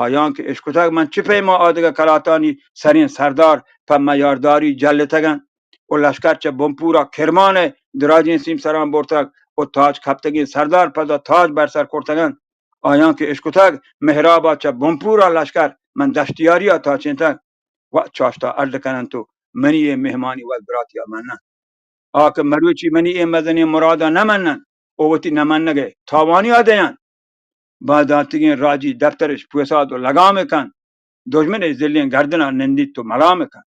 آیاں کہ اشکتگ من چہ پیما آدگہ کلاتانی سریں سردار پہ میارداری جلتگ انت و لشکر چہ بنپورا کرمان ءِ دراجیں سیمسراں برتگ و تاج کپتگیں سردار پدا تاج بر سر کرتگ انت۔ آیاں کہ اشکتگ مہرابا چہ بنپورا لشکر من دشتیاریا تاچینتگ، وت چاشتا اڈ کننت و منی اے مہمانی وت براتیا مننت۔ آ کہ مروچی منی اے مزنیں مرادا نہ مننت و وتی نہ منگ ءِ تاوانیا دئینت، بہداتگیں راجی دپترش پوساد و لگام کنت، دژمن ءِ زلیں گردنا نندیت و ملام کنت۔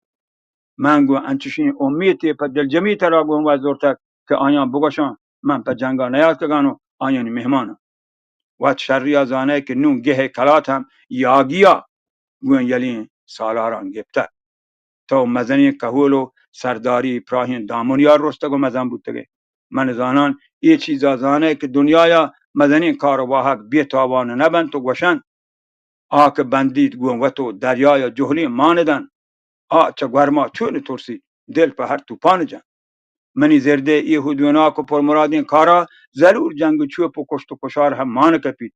من گوں انچشیں امیتے پہ دلجمی ترا گوں وت زرتگ کہ آیاں بگوشاں من پہ جنگا نیاتکگاں و آیانی مہماناں۔ وت شریا زانئے کہ نوں گہ ءِ کلات ہم یاگیا گوں یلیں سالاراں گپتگ۔ تو مزنیں کہول و سرداری پراہیں دامنیا رستگ و مزن بوتگ ئے۔ من زاناں اے چیزا زانئے کہ دنیایا مزنیں کار و واہگ بے تاوان نہ بنت و گوشنت، آ کہ بندیت گوں وت و دریایا جہلیں مان دنت، آ چہ گورما چون ترسیت، دل پہ ہر توپان جنت۔ منی زردے اے ہدوناک و پرمرادیں کارا ضرور جنگ و چوپ و کشت و کشار ہم مان کپیت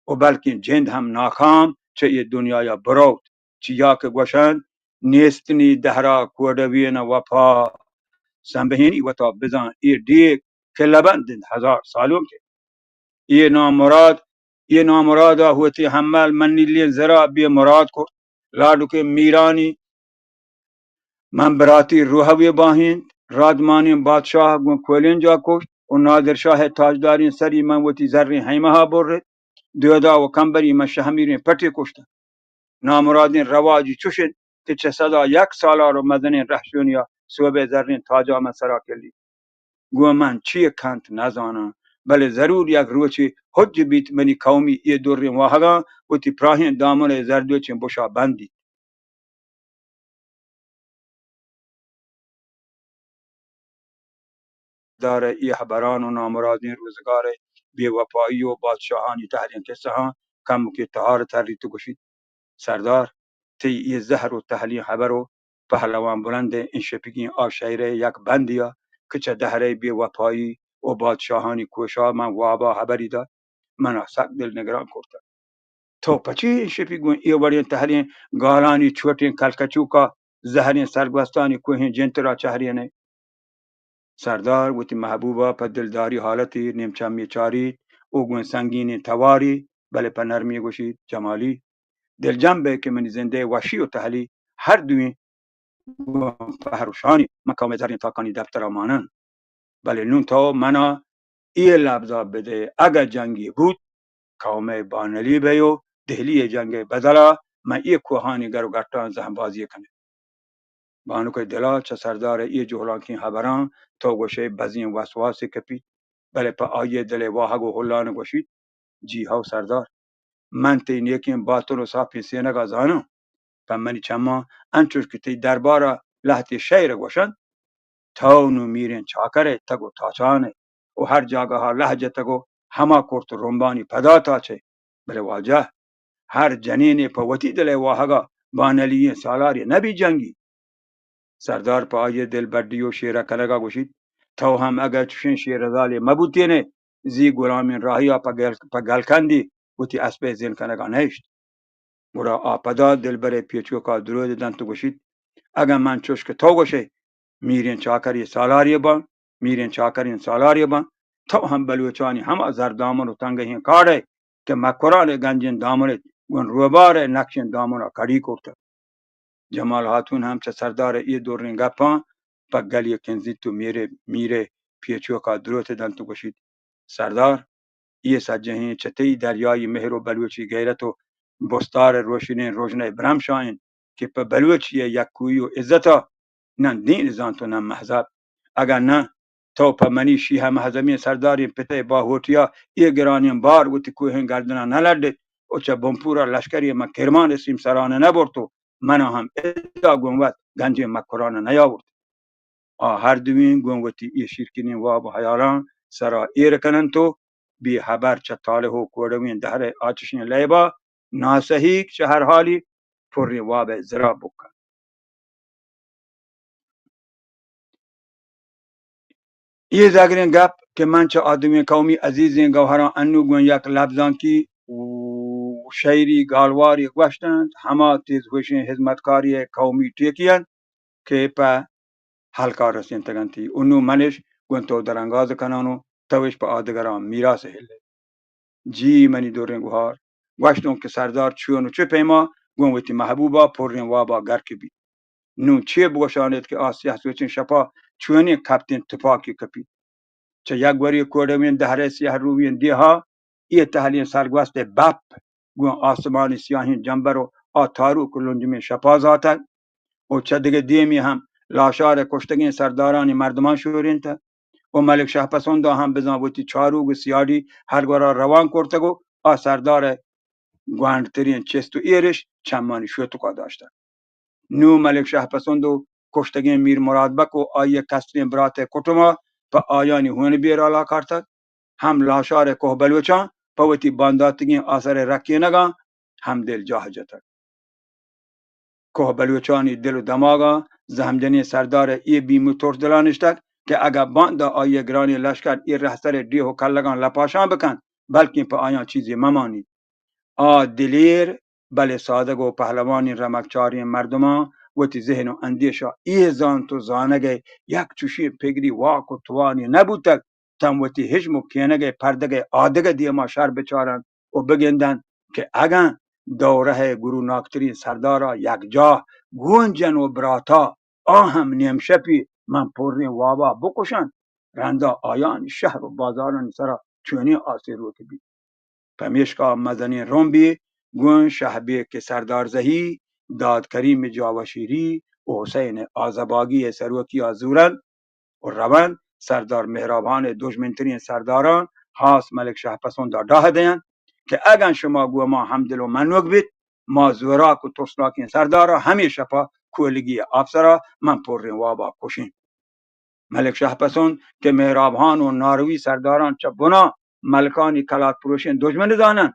و بلکیں جند ہم ناکام چہ اے دنیایا بروت، چیا کہ گوشنت، نیست نی دہرا کوڈوین وفا، سمبہینی وتا بزاں اے ڈیک کہ لبند انت ہزار سالونکے۔ اے نامراد، اے نامرادا ہوتی حمل من نیلیں زرا بے مراد کرت۔ لاڈکیں میرانی من براتی روہوے باہینت، رادمانیں بادشاہ گوں کولینجا کشت و نادر شاہ ءِ تاجداریں سری من وتی زریں ہیمہا برت۔ دودا و کمبری من شہمیریں پٹے کشتنت۔ نامرادیں رواجی چش انت کہ چہ سدا یک سالار و مزنیں رہشونیا سوبئے زریں تاجا من سرا کلیت۔ گوں من چے کنت نزاناں، بلے ضرور یک روچے حج بیت منی قومی اے دریں واہگاں وتی پراہیں دامن ءِ زردوچیں بشا بندیت۔ دار ءِ اے ہبران و نامرادیں روزگار ءِ بے وپائی و بادشاہانی تہریں کسہاں کمکے تہار تریت و گوشیت، سردار، تئی اے زہر و تہلیں ہبر و پہلوان بلند ءِ انشپیگیں آ شئیر ءِ یک بندے ءَ کہ چہ دہر ءِ بے وپائی ءُ بادشاہانی کوشا من وابا ہبری دات، منا سک دل نگران کرتگ۔ تو پچی انشپی گوں اے وڑیں تہریں گالانی چوٹیں کلکچوکا زہریں سرگوستانی کوہیں جنترا چہرین ئے؟ سردار وتی محبوبا پہ دلداری حالتے نیم چمی چاریت ءُ گوں سنگینیں توارے، بلے پہ نرمی گوشیت، جمالی، دلجم بئے کہ منی زندئے وشی ءُ تہلی ہر دوئیں گوں پہر ءُ شانی من قومئے زریں تاکانی دپترا مان انت۔ بلے نوں تو منا اے لبزا بدئے، اگہ جنگے بوت، قومئے بانلی بئے ءُ دہلیئے جنگئے بدلا من اے کوہانی گر ءُ گٹاں زہمبازی کنئے۔ بانکئے دلا چہ سردارئے اے جہلانکیں ہبراں تو گوشئے بزیں وسواسے کپیت، بلے پہ آئیئے دلئے واہگ ءُ ہلان گوشیت، جی ہو سردار، من تئی نیکیں باتن ءُ ساپیں سینگا زاناں۔ پہ منی چماں انچوش کہ تئی دربارا لہتے شئیر گوشنت، تو نوں میریں چاکر ئے، تگ ءُ تاچان ئے ءُ ہر جاگہا لہ جتگ ءُ ہما کرت ءُ رمبانی پدا تاچ ئے۔ بلے واجہ، ہر جنینے پہ وتی دلئے واہگا بانلی ئیں سالارے نہ بیت جنگی۔ سردار پہ آئی ءِ دلبڈی ءُ شیرہ کنگا گوشیت، تو ہم اگہ چشیں شیرزالے مہ بوتین ئے، زی گلامیں راہیا پہ گل-، پہ گلکندی وتی اسپئے زند کنگا نہ اشت۔ گڑا آ پدا دلبرئے پیچوکا درودے دنت ءُ گوشیت، اگن من چوش کہ تو گوش ئے، میریں چاکرے سالارے باں، میریں چاکریں سالارے باں، تو ہم بلوچانی ہما زردامن ءُ تنگہیں کاڑ ئے کہ مکرانئے گنجیں دامنت گوں روبارئے نکشیں دامنا کڑی کرتگ۔ جمال ہاتون ہم چہ سردارئے اے دریں گپاں پہ گلے کنزیت ءُ میرئے، میرئے پیچوکا دروتے دنت ءُ گوشیت، سردار، اے سجہیں چہ تئی دریائی مہر ءُ بلوچی غیرت ءُ بستارئے روشنیں رژنئے برمشا انت کہ پہ بلوچیئے یکوئی ءُ عزتا نہ دین زانت ءُ نہ مہذب۔ اگن نہ، تو پہ منی شیہہ مہذبیں سرداریں پتئے باہوٹیا اے گرانیں بار وتی کوہیں گردنا نہ لڈت ءُ چہ بنپورا لشکرے ماں کرمانئے سیمسرانا نہ برت ءُ منا ہم ادا گوں وت گنجیں مکرانا نیاورت۔ آ ہر دوئیں گوں وتی اے شیرکنیں واب ءُ ہیالاں سرا ایر کننت ءُ بے ہبر چہ تالہ ءُ کوڑویں دہرئے آچشیں لیبا ناسہیگ چہ ہر حالی پریں وابئے زرا بکنت۔ اے زگریں گپ کہ من چہ آ دوئیں قومی عزیزیں گوہراں انوں گوں یک لبزانکی ءُ شئیری گالوارے گوشت انت، ہما تیزہوشیں ہزمتکاریئے قومی ٹیکی انت کہ پہ ہلکا رسینتگ انتی ءُ نوں من اش گوں تو درانگاز کنان ءُ تو اش پہ آدگراں میراث ہلئے۔ جی منی دریں گوہار، گوشتوں کہ سردار چون ءُ چہ پیما گوں وتی محبوبا پریں وابا گرک بیت۔ نوں چے بگوشانیت کہ آ سیاہ سوچیں شپا چونیں کپتیں تپاکے کپیت۔ چہ یک گورے کوڑویں دہرئے سیاہ روئیں دیہا اے تہلیں سرگوستئے بپ گوں آسمانی سیاہیں جمبر ءُ آ تاروک ءُ لنجمیں شپا زاتگ ءُ چہ دگہ دیمی ہم لاشارئے کشتگیں سردارانی مردماں شورینتگ ءُ ملک شہپسندا ہم بزاں وتی چاروگ ءُ سیاڈی ہر گورا روان کرتگ ءُ آ سردارئے گوانڈتریں چست ءُ ایرش چمانی شوتکا داشتگ۔ نوں ملک شہپسند ءُ کشتگیں میر مراد بک ءُ آئیئے کستریں براتئے کٹما پہ آیانی ہون بیرا لاکارتگ۔ ہم لاشارئے کوہ بلوچاں پہ وتی بانداتگیں آسرئے رکینگاں ہم دل جاہ جتگ۔ کوہ بلوچانی دل ءُ دماگاں زہمجنیں سردارئے اے بیم ءُ ترس دلا نشتگ کہ اگاں باندا آئیئے گرانیں لشکر اے رہسرئے ڈیہ ءُ کلگاں لپاشان بکنت، بلکیں پہ آیاں چیزے مہ مانیت۔ آ دلیر بلے سادگ ءُ پہلوانیں رمگچاریں مردماں وتی ذہن ءُ اندیشا اے زانت ءُ زانگئے یک چشیں پگری واک ءُ توانے نہ بوتگ تاں وتی ہژم ءُ کینگئے پردگئے آدگہ دیما شر بچارنت ءُ بگندنت کہ اگاں دورہئے گروناکتریں سردارا یکجاہ گون جن ءُ براتا آ ہم نیم شپی من پریں وابا بکشنت، رندا آیانی شہر ءُ بازارانی سرا چونیں آسے روک بیت۔ پمیشکا مزنیں رمبے گوں شہبیگ کہ سردار زہی، داد کریم جاوشیری ءُ حسین آزباگی ءِ سروکی ءَ زورنت ءُ رونت، سردار مہراب ہان ءِ دژمنتریں سرداراں ہاس ملک شہپسند ءَ ڈاہ دئینت کہ اگاں شما گوں ما ہمدل ءُ منوک بیت، ما زوراک ءُ ترسناکیں سرداراں ہمے شپ ءَ کولگی ءِ آپسر ءَ من پریں واب ءَ کشیں۔ ملک شہپسند کہ مہراب ہان ءُ ناروی سرداراں چہ بنا ملکانی کلات پروشیں دژمن زاننت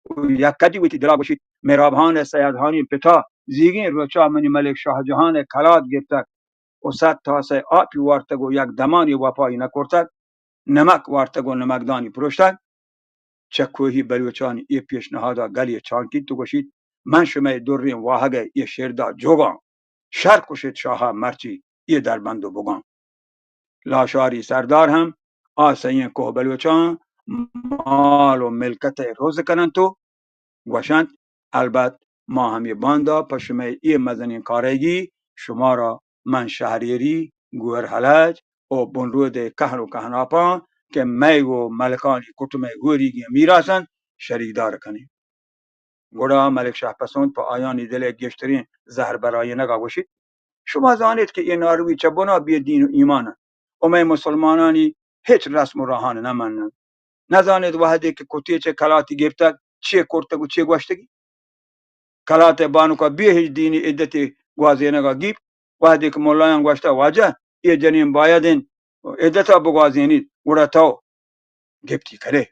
ءُ یک کدی وتی دل ءَ گوشیت، مہراب ہان ءِ سید ہانی پت ءَ زیگیں روچا منی ملک شاہ جہان ء کلات گپتگ و صد تاسہ آپی وارتگ و یک دمانی وپائی نہ کرتگ، نمک وارتگ و نمکدانی پروشتگ۔ چہ کوہی بلوچانی اے پیشنہادا گلے چانکیت و گوشیت، من شمئے دریں واہگئے اے شیردا جوگاں۔ شر کشیت شاہا مرچی اے دربند و بگاں۔ لاشاری سردار ہم آ سئیں کوہ بلوچاں مال و ملکتئے روز کننت و گوشنت، البت ما ہمے باندا پہ شمئے اے مزنیں کارئیگی شمارا من شہریری، گوہر ہلج و بنرودئے کہن و کہناپاں کہ مئیگ و ملکانی کٹمئے ہوریگیں میراث انت، شریکدار کنیں۔ گڑا ملک شہپسند پہ آیانی دلئے گیشتریں زہر برآیینگا گوشیت، شما زانیت کہ اے ناروی چہ بنا بے دین و ایمان انت و مئے مسلمانانی ہچ رسم و راہان نہ مننت۔ نزانیت وہدے کہ کتیچ ء کلاتی گپتگ، چے کرتگ و چے گوشتگی؟ کلات ء بانک ء بے ہچ دینی عدتے گوازینگ ء گیپت۔ وہدے کہ ملایاں گوشتہ، واجہ، اے جنین باید انت عدت ء بگوازینیت، گڑا تو گپتی کنے۔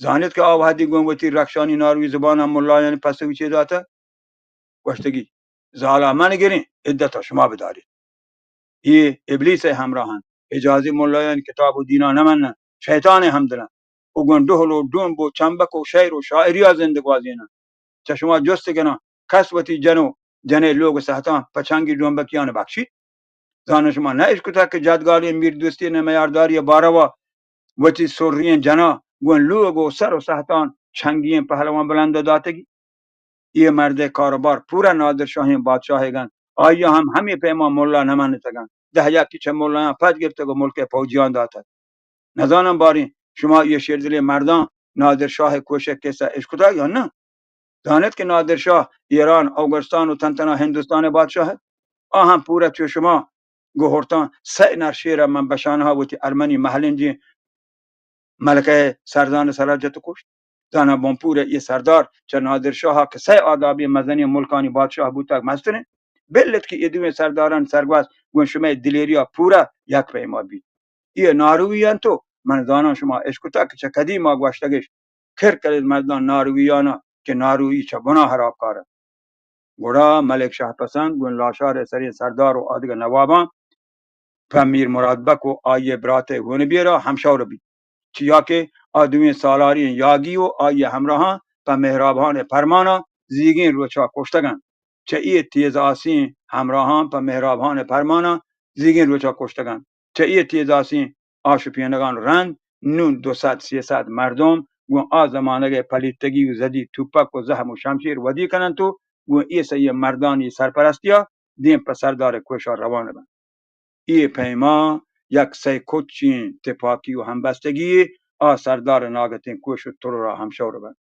زانیت کہ آ وہدی گوں وتی رکشانی ناروی زبان ء ملایانی پسوی چے داتہ؟ گوشتگی، زالا من گریں، عدت ء شما بداریت۔ اے ابلیس ء ہمراہ انت۔ حجازی ملایانی کتاب و دینا نہ مننت، شیطان ء ہمدل انت و گوں ڈہل و ڈمب و چمبک و شعر و شاعری ء زند گوازیننت۔ چہ شما جست کناں، کس وتی جن و جنئے لوگ و سہتاں پہ چنگی ڈمبکیان بخشیت؟ زاناں شما نہ اشکتگ کہ جدگالیں میر دوستی ء میارداری ء باروا وتی سریں جنا گوں لوگ و سر و سہتان چنگی ئیں پہلوان بلند ء داتگی؟ اے مرد ء کاروبار پورا نادر شاہیں بادشاہیگ انت۔ آئی ء ہم ہمے پیما ملا نہ منتگ انت۔ دہ یکی چہ ملایاں پد گپتگ و ملک ء پوجیان داتگ۔ نزاناں باریں شما اے شیردلیں مرداں نادر شاہ ء کوش ء کسہ اشکتگ یا نہ؟ زانت کہ نادر شاہ ایران، اوگستان و تنتنا ہندوستان ء بادشاہ ات۔ آ ہم پورا چو شما گوہرتاں سئے نر شیر ء من بشانہا وتی ارمنی مہلنجیں ملکہ ء سرزان ء سرا جت و کشت۔ زاناں بنپور ء اے سردار چہ نادر شاہ ء کہ سئے آدابیں مزنیں ملکانی بادشاہ بوتگ مستر انت۔ بل ات کہ اے دوئیں سردارانی سرگوست گوں شمئے دلیری ء پورا یک پیما بیت۔ اے ناروی انت و من زاناں شما اشکتگ کہ چہ قدیما گوشتگش، کر کنیت مرداں نارویانا کہ ناروی چہ بنا ہرابکار انت۔ گڑا ملک شہپسند گوں لاشار ء سریں سردار و آدگہ نواباں پہ میر مراد بک و آئی ء برات ء ہونبیر ء ہمشور بیت، چیا کہ آ دوئیں سالاری ایں یاگی و آئی ء ہمراہاں پہ مہراب ہان ء پرمانا زیگیں روچا کشتگ انت۔ چہ اے تیز آسیں ہمراہاں پہ مہراب ہان ء پرمانا زیگیں روچا کشتگ انت۔ چہ اے تیز آسیں آشوپینگان رند نوں دو سد سے سد مردم گوں آ زمانگ ء پلیتگی و زدی توپک و زہم و شمشیر ودی کننت و گوں اے سئیں مردانی سرپرستیا دیم پہ سردار ء کوشا روان بنت۔ اے پیما یک سئے کچیں تپاکی و ہمبستگی آ سردار ء ناگتیں کوش و ترورا ہمشور بنت۔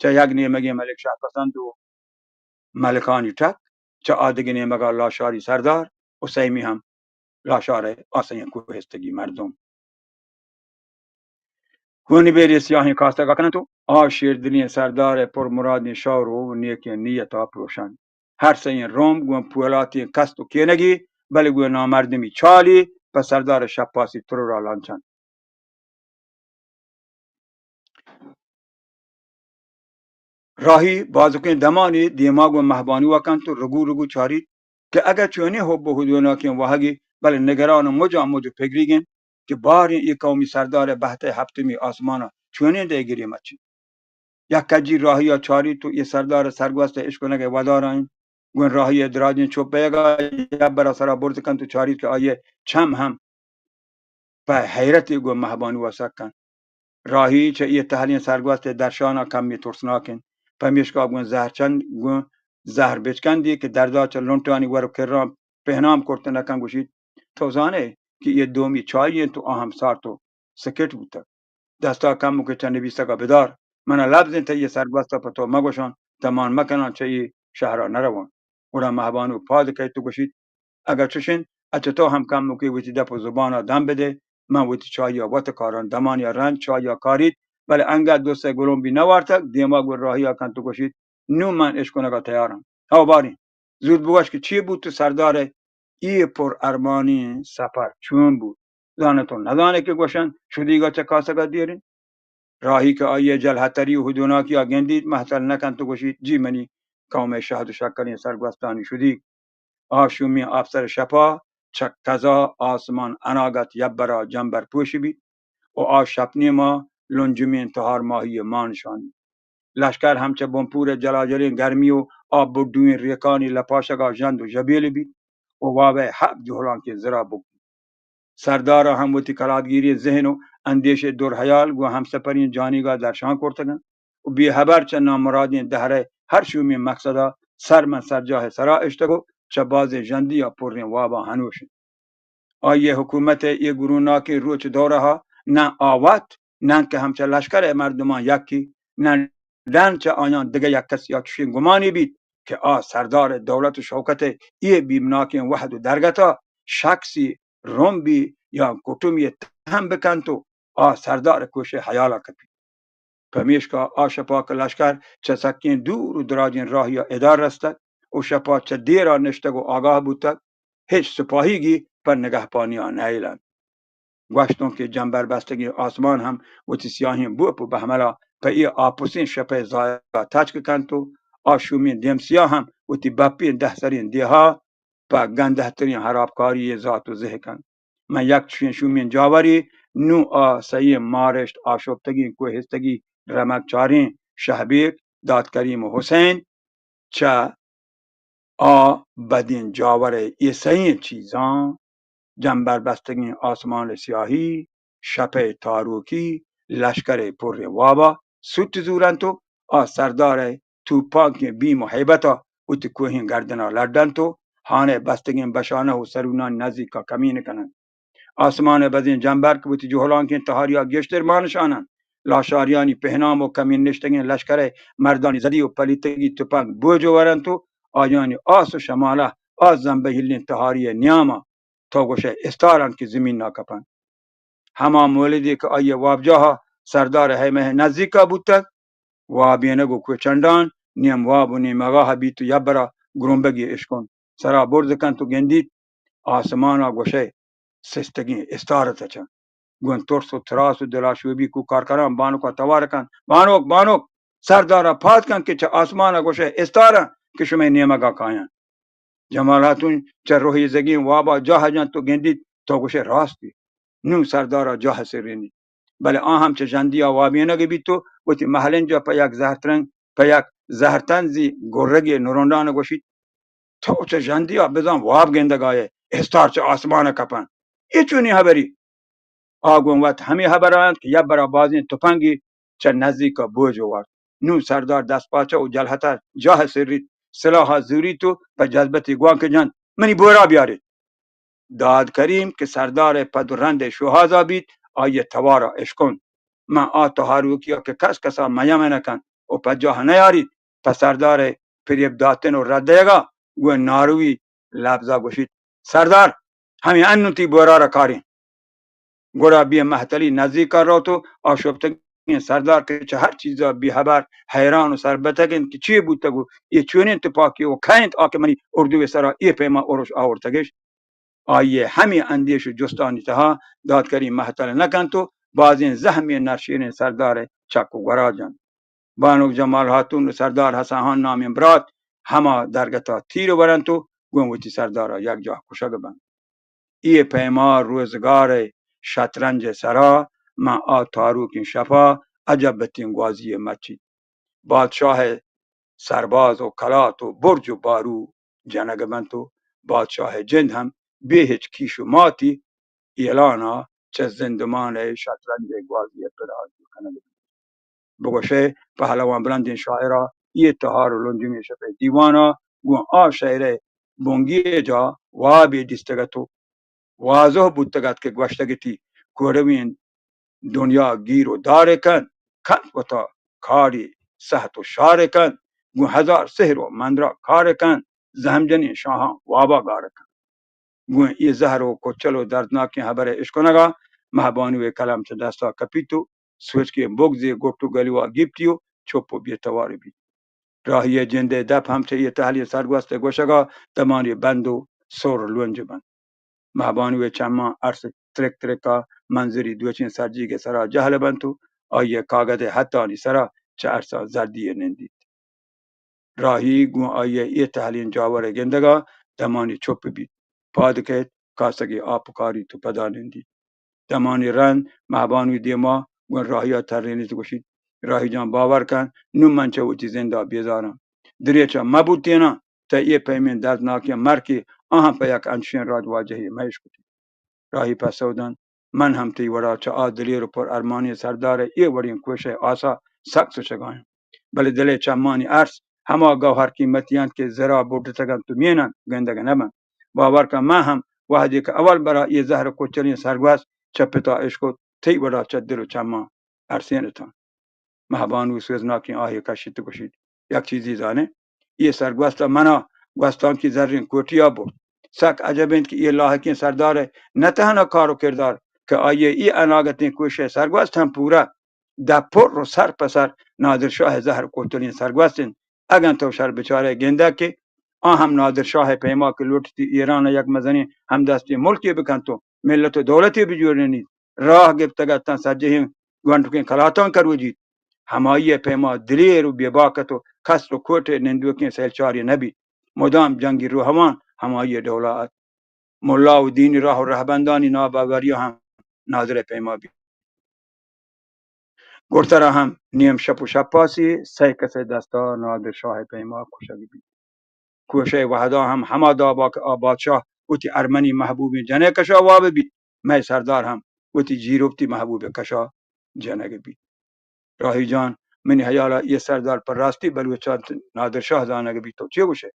چہ یک نیمگے ملک شہپسند و ملکانی ٹک، چہ آ دگہ نیمگا لاشاری سردار و سیمی ہم لاشار ء آسیاں کوہستگی مردم۔ ہونبیرے سیاہیں کاستگا کننت و آ شیردلیں سردار ء پرمرادیں شور و نیکیں نیتا پروشنت۔ ہر سئیں روم گوں پولاتیں کست و کینگی، بلے گوں نامردمی چالی پہ سردار ء شپاسی ترورا لانچنت۔ راہی بازکیں دمانے دیما گوں مہبانوا کنت و رگو رگو چاریت کہ اگہ چونیں حب و ہدوناکیں واہگے، بلے نگران و مجا مج و پگریگ انت کہ باریں اے قومی سردار ء بہت ء ہپتمی آسمانا چونیں دئیگرے مچی۔ یک کجی راہیا چاریت و اے سردار ء سرگوست ء اشکنگ ء ودارا انت۔ گوں راہی ء دراجیں چپ بئیگا یبرا سرا برز کنت و چاریت کہ آئی ء چم ہم پہ حیرتے گوں مہبانوا سک انت۔ راہی چہ اے تہلیں سرگوست ء درشانا کمے ترسناک انت، پمیشکا گوں زہر چند، گوں زہر بچکندے کہ دردا چہ لنٹانی ور و کراں پہنام کرت نہ کنت گوشیت، تو زانئے کہ اے دومی چاہی انت و آ ہم سارت و سکٹ بوتگ۔ دستا کمکے چہ نبیسگا بدار، منا لبزیں تئی سرگوستا پہ تو مگوشاں، دمان مکناں چہ اے شہرا نہ رواں۔ گڑا مہبانو پاد کئیت و گوشیت، اگہ چش انت، اچہ تو ہم کمکے وتی دپ و زبانا دم بدئے، من وتی چاہیا وت کاراں۔ دمانیا رند چاہیا کاریت، بلے انگت دو سئے گلمبی نہ وارتگ، دیما گوں راہیا کنت و گوشیت، نوں من اشکنگا تیاراں۔ ہئو باریں، زوت بگوش کہ چے بوت و سردارئے اے پر ارمانیں سپر چون بوت؟ زاناں تو نزانئے کہ گوشنت شدیگا چہ کاسگا دیر انت؟ راہی کہ آئی ء جلہتری و ہدوناکیا گندیت، مہتل نہ کنت و گوشیت، جی منی قوم ء شہد و شکریں سرگوستانی شدیگ۔ آ شومیں آپسر شپا چہ کزا آسمان اناگت یبرا جمبر پوشی بیت و آ شپنیما لنجمیں تہار ماہی مان شانی۔ لشکر ہم چہ بنپور ء جلاجلیں گرمی و آ بڈویں ریکانی لپاشگا ژند و ژبیل بیت و وابئے ہپت جہلانکیں زرا بگیت۔ سردارا ہم وتی کلاتگیریں ذہن و اندیشئے درہیال گوں ہمسپریں جانیگا درشان کرتگ انت و بے ہبر چہ نامرادیں دہرئے ہر شومیں مکسدا سر من سرجاہئے سرا اشتگ و چہ بازیں ژندیا پریں وابا ہنوش انت۔ آئی ء حکومت ء اے گروناکیں روچ دورہ ء نہ آ وت، نہ کہ ہم چہ لشکر ء مردماں یکے، نہ ڈن چہ آیاں دگہ یک کسے ء چشیں گمانے بیت کہ آ سردار ء دولت و شوکت ء اے بیمناکیں وہد و درگت ء شخصی، رمبی یا کٹمے تہم بکنت و آ سردار ء کوش ء ہیال ء کپیت۔ پمیشکا آ شپا کہ لشکر چہ سکیں دور و دراجیں راہیا ادا رستگ و شپا چہ دیرا نشتگ و آگاہ بوتگ، ہچ سپاہیگی پہ نگہپانیا نئیل انت۔ گوشتوں کہ جمبر بستگیں آسمان ہم وتی سیاہیں بوپ و بہملا پہ اے آپسیں شپئے زایا تچک کنت و آ شومیں دیمسیا ہم وتی بپیں دہ سریں دیہا پہ گندہ تریں ہرابکاری ء زات و زہ کنت۔ من یک چشیں شومیں جاورے نوں آ سئیں مارشت آشوپتگیں کوہستگی رمگ چاریں شہبیگ، دادکریم و حسین چہ آ بدیں جاور ء اے سئیں چیزاں، جمبر بستگیں آسمان ء سیاہی، شپ ء تاروکی، لشکر ء پریں وابا سوت زورنت و آ سردار ء توپانکیں بیم و ہیبت ء وتی کوہیں گردن ء لڈنت و ہان ء بستگیں بشانہ و سرونانی نزیک ء کمین کننت۔ آسمان ء بزیں جمبر کہ وتی جہلانکیں تہاری ء گیشتر مانشان انت، لاشاریانی پہنام و کمین نشتگیں لشکر ء مردانی زدی و پلیتگی تپنگ بوج ورنت و آیانی آس و شمالہ آ زمبہیلیں تہاری ء نیام ء تو گوشئے استار انت کہ زمین ء کپنت۔ ہما مولدے کہ آئی ء وابجاہ ء سردار ء ہیمہ ء نزیک ء بوتگ، وابینگ و کوچنڈان نیم واب و نیم آگاہ بیت و یبرا گرمبگے اشکنت، سرا برز کنت و گندیت، آسمان ء گوشئے سستگیں استار تچنت۔ گوں ترس و تراس و دلاشوبی کوکار کنان بانک ء توار کنت، بانک، بانک! سردار ء پاد کنت کہ چہ آسمان ء گوشئے استار انت کہ شمئے نیمگ ء کاینت۔ جمال ہاتون چہ رہیزگیں وابا جاہ جنت و گندیت، تو گوشئے راستی۔ نوں سردارا جاہ سرینیت۔ بلے آ ہم چہ ژندیا وابینگ بیت و وتی مہلنجا پہ یک زہرترنگ، پہ یک زہرتنزی گرگے نرونڈان گوشیت، تو چہ ژندیا بزاں واب گندگا ئے، استار چہ آسمان کپنت۔ اے چونیں ہبری؟ آ گوں وت ہمے ہبرا انت کہ یبرا بازیں تپنگے چہ نزیکا بوج وارت۔ نوں سردار دست پاچہ و جلہتا جاہ سریت، سلاہا زوریت و پہ جذبتی گوانک جنت، منی بورا بیاریت۔ داد کریم کہ سردار ء پد و رند ء شوہازا بیت، آئی ء توارا اشکنت۔ من آ تہاروکیا کہ کس کسا میمن کنت و پجاہ نیاریت، پہ سردار ء پریب داتن و رد دئیگا گوں ناروی لبزا گوشیت، سردار، ہمے انوں تی بورارا کاریں۔ گڑا بے مہتلی نزیکا روت و آ شپتگیں سردار کہ چہ ہر چیزا بے ہبر، حیران و سربتگ انت کہ چے بوتگ و اے چونیں تپاکے و کئے انت آ کہ منی اردوئے سرا اے پیما ارش آورتگش؟ آئی ء ہمے اندیش و جستانی تہا دادکریم مہتل نہ کنت و بازیں زہمیں نرشیریں سردار ء چک و گورا جنت۔ بانک جمال ہاتون و سردار حسن ہان نامیں برات ہما درگتا تیر ورنت و گوں وتی سردارا یکجاہ کشگ بنت۔ اے پیما روزگار ء شطرنج ء سرا من آ تاروکیں شپا عجب بتیں گوازی ء مچیت۔ بادشاہ ء سرباز و کلات و برج و بارو جنگ بنت و بادشاہ ء جند ہم بے ہچ کیش و ماتی ایلانا چہ زندمان ء شطرنج ء گوازی ء پر آجو کنگ بنت۔ بگوشئے پہلوان بلندیں شاعرا اے تہار و لنجمیں شپئے دیوانا گوں آ شئیرئے بنگیجا وابے دیستگ ات و واضح بوتگ ات کہ گوشتگ اتی، کوڑویں دنیا گیر و دار کنت، کنت وتا کاری سہت و شار کنت، گوں ہزار سحر و مندرا کار کنت، زہم جنیں شاہاں وابا گار کنت۔ گوں اے زہر و کچل و دردناکیں ہبرئے اشکنگا مہبانوئے کلم چہ دستا کپیت و سوچکیں بگزے گٹ و گلوا گیپتی و چپ و بے توار بیت۔ راہیئے جندئے دپ ہم چہ اے تہلیں سرگوستئے گوشگا دمانے بند و سر لونج بنت۔ مہبانوئے چماں ارس ترک ترکا منظری دوچیں سرجیگئے سرا جہل بنت و آئیئے کاگدئے ہتانی سرا چہ ارسا زردیے نندیت۔ راہی گوں آئی ء اے تہلیں جاور ء گندگ ء دمانی چپ بیت۔ پاد کئیت، کاسگے آپ کاریت و پدا نندیت۔ دمانی رند مہبانوی دیما گوں راہی ء ترینیت، گوشیت، راہی جان، باور کن، نوں من چہ وتی زند ء بیزاراں۔ دریچ ء مہ بوتیناں، تہ اے پیمیں دردناکیں مرکے آہاں پہ یک انچشیں راج واجہے مہ اشکتیں۔ راہی پسو دنت، من ہم تئی وڑا چہ آ دلیر و پر ارمانیں سردار ء اے وڑیں کوش ء آسا سک سچگایاں۔ بلے دل ء چمانی ارس ہما گوہر قیمتی انت کہ زرا بڈتگ انت و مین انت، گندگ نہ بنت۔ باور کن، من ہم وہدے کہ اول برا اے زہر کچلیں سرگوست چہ پتا اشکت، تئی وڑا چہ دل و چماں ارسین اتاں۔ مہبانو سوزناکیں آہے کشیت و گوشیت، یک چیزے زانے؟ اے سرگوست ء منا گوستانکی زرین کوٹی ء برت۔ سک عجب انت کہ اے لاحقیں سردار ء نہ تہنا کار و کردار کہ آئی ء اے اناگتیں کوش ء سرگوست ہم پورا دپ پر و سر پہ سر نادر شاہ ء زہر کوتلیں سرگوست انت۔ اگن تو شر بچارئے گندگ کہ آ ہم نادر شاہ ء پیما کہ لوٹتی ایران ء یک مزنیں ہمدستیں ملکے بکنت و ملت و دولتے بجوڑینیت، راہ گپتگ اتاں سجہیں گونڈکیں کلاتاں کروجیت۔ ہمائی ء پیما دلیر و بے باک ات و کسر و کوٹ ء نندوکیں سیلچارے نہ بیت۔ مدام جنگی روحوان ہمائی ء ڈولا ات۔ ملا و دینی راہ و رہبندانی ناباوری ہم نادر ء پیما بیت۔ گڈسرا ہم نیم شپ و شپاسی سئے کسئے دستا نادر شاہ ء پیما کشگ بیت۔ کوشئے وہدا ہم ہما دابا کہ آ بادشاہ وتی ارمنی محبوبیں جنئے کشا واب بیت، مئے سردار ہم وتی جیروپتی محبوبئے کشا جنگ بیت۔ راہی جان، منی ہیالا اے سردار پہ راستی بلوچاں نادر شاہ زانگ بیت، تو چے گوشئے؟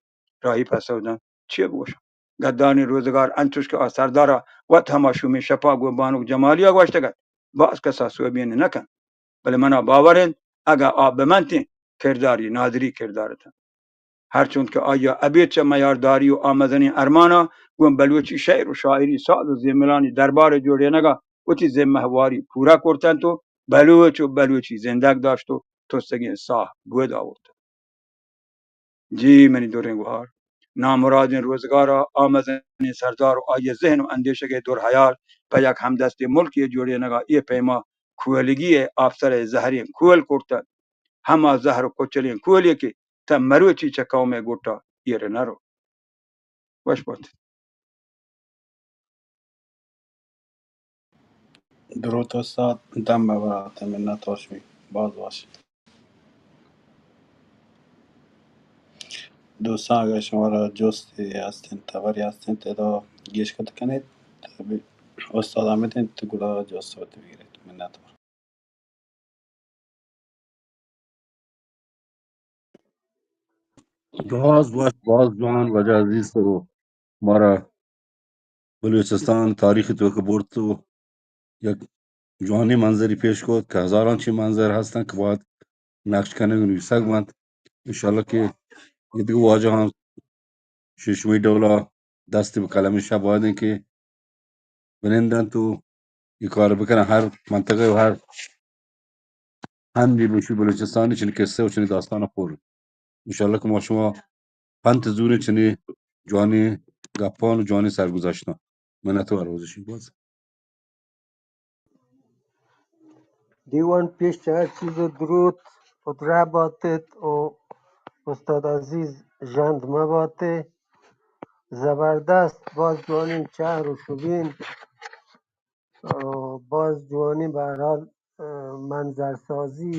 راہی پسو دنت، چے بگوشاں؟ گدانی روزگار انچوش کہ آ سردارا وت ہما شومیں شپا گوں بانک جمالیا گوشتگ ات، باز کسا سوبین نہ کنت۔ بلے منا باور انت، اگاں آ بمنتیں، کرداری نادری کردار اتنت۔ ہرچنت کہ آئیا ابید چہ میارداری و آ مزنیں ارمانا گوں بلوچی شعر و شاعری ساز و زیملانی دربار جوڑینگا وتی ذمہ واری پورا کرتنت و بلوچ و بلوچی زندگ داشت و تستگیں ساہ بود آورت۔ جی منی دریں گوہار، نامرادیں روزگارا آ مزنیں سردار و آئی ذہن و اندیشگئے در حیال پہ یک ہمدستیں ملکے جوڑینگا اے پیما کوہلگی ء آپسر ء زہریں کوہل کرتگ، ہما زہر و کچلیں کوہلے کہ تاں مروچی چہ قوم ء گٹا ایر نہ رو۔ وش بات۔ دروت استاد، دم ببرات، منت وار شمئے، باز وش۔ دوستان، اگر شمارا جستے ہست انت، ہبرے ہست انت، ادا گیشکت کنیت، استاد حامد انت، گڑا جست وت بگیریت۔ منت وار۔ باز وش، باز جوان واجہ عزیز تو مارا بلوچستان تاریخ تو کہ برت و یک جوانیں منظری پیش کت کہ ہزاراں چی منظر ہستن کہ باید نقش کنگ و نویسگ بنت۔ انشاءاللہ کہ اے دگہ واجہاں ششمی ڈولا دست بہ قلم شہ باید کہ بنندنت و اے کار بکنن۔ ہر منطقہ و ہر ہندی بشی بلوچستانی چنی قصہ و چنی داستان پر۔ انشاءاللہ کہ ما شما پنت زوریں چنی جوانی گپان و جوانی سرگذشتان۔ منت وار، روز شما باز۔ دیوان پیش چہ ہر چیز و دروت، پترہ باتت و استاد عزیز ژند مباتے۔ زبردست، باز جوانیں چہر و شبین، آ، باز جوانیں بہرحال، آ، منظرسازی،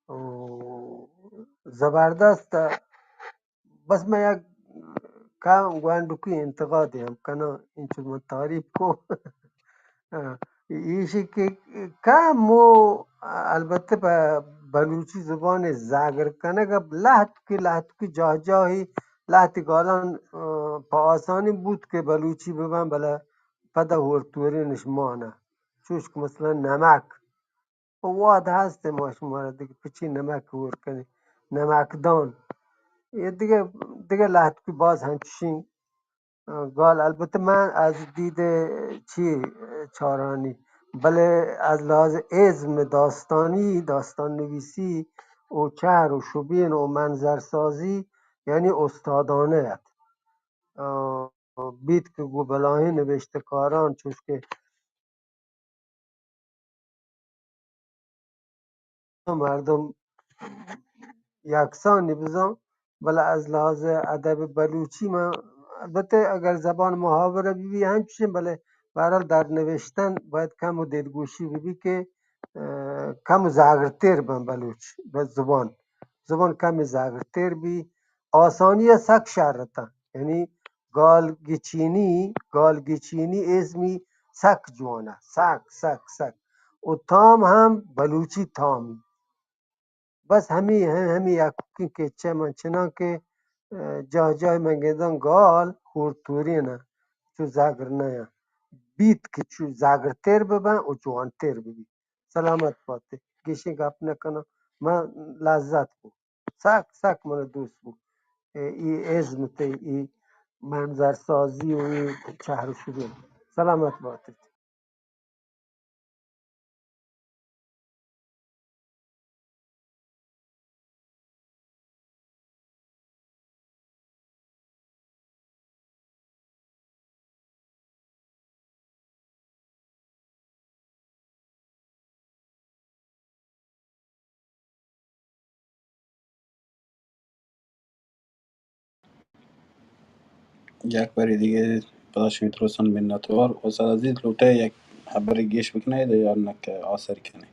او، زبردست ء۔ بس من یک کم گونڈکی انتقادے ہم کناں، انچو من تعریف کو۔ ایشی کہ کم و البتہ پہ بلوچی زبان زگر کنگ ء لہتکی، لہتکی جاہ جاہی لہتی گالان، آ، پہ آسانی بوت کہ بلوچی ببن، بلے پدا ہور تورینش مانہ۔ چوش کہ مثلاً نمک، پہ وہد ہست ما شمارا دگہ پچی نمک ہور کنیں، نمک دان۔ یہ دگہ، دگہ لہتکی باز ہنچشیں، آ، گال۔ البتہ من از دید چی چارانی، بلے از لحاظ ازم داستانی، داستان نویسی و چہر و شبین و منظرسازی، یعنی استادانہ ات۔ آ، بیت کہ گوں بلاہیں نبشتہ کاران، چوش کہ مردم یکسانی بزان، بلے از لحاظ ادب بلوچی من، البتہ اگر زبان محاورہ بہ بی ہنچین، بلے بہرحال در نوشتن باید کم و دلگوشی بہ بی کہ، اه، کم زاگرتر بن بلوچ، بس زبان، زبان کم زاگرتر بی، آسانی سک شرتن، یعنی گال گچینی، گال گچینی ازمی سک جوانہ، سک، سک، سک۔ و تام ہم بلوچی تامی۔ بس ہمی، ہم-، ہمی یکوکیں کچہ من چنان کہ، اه، جاہ جاہ من گنداں گال ہور تورین انت، چو زاگر نیاں۔ بیت کہ چو زاگرتر ببن و جوانتر ببی۔ سلامت باتے۔ گیشیں گپ نکناں۔ من لذت بو۔ سک، سک من دوست بو۔ اے، ای ازم تے، ای منظر سازی و ای چہر و شبین۔ سلامت باتے۔ یک بری دیگہ پدا شمی درستان منتوار۔ استاد عزیز لوٹے یک ہبری گیش بکنے یا نہ کہ آسر کنے؟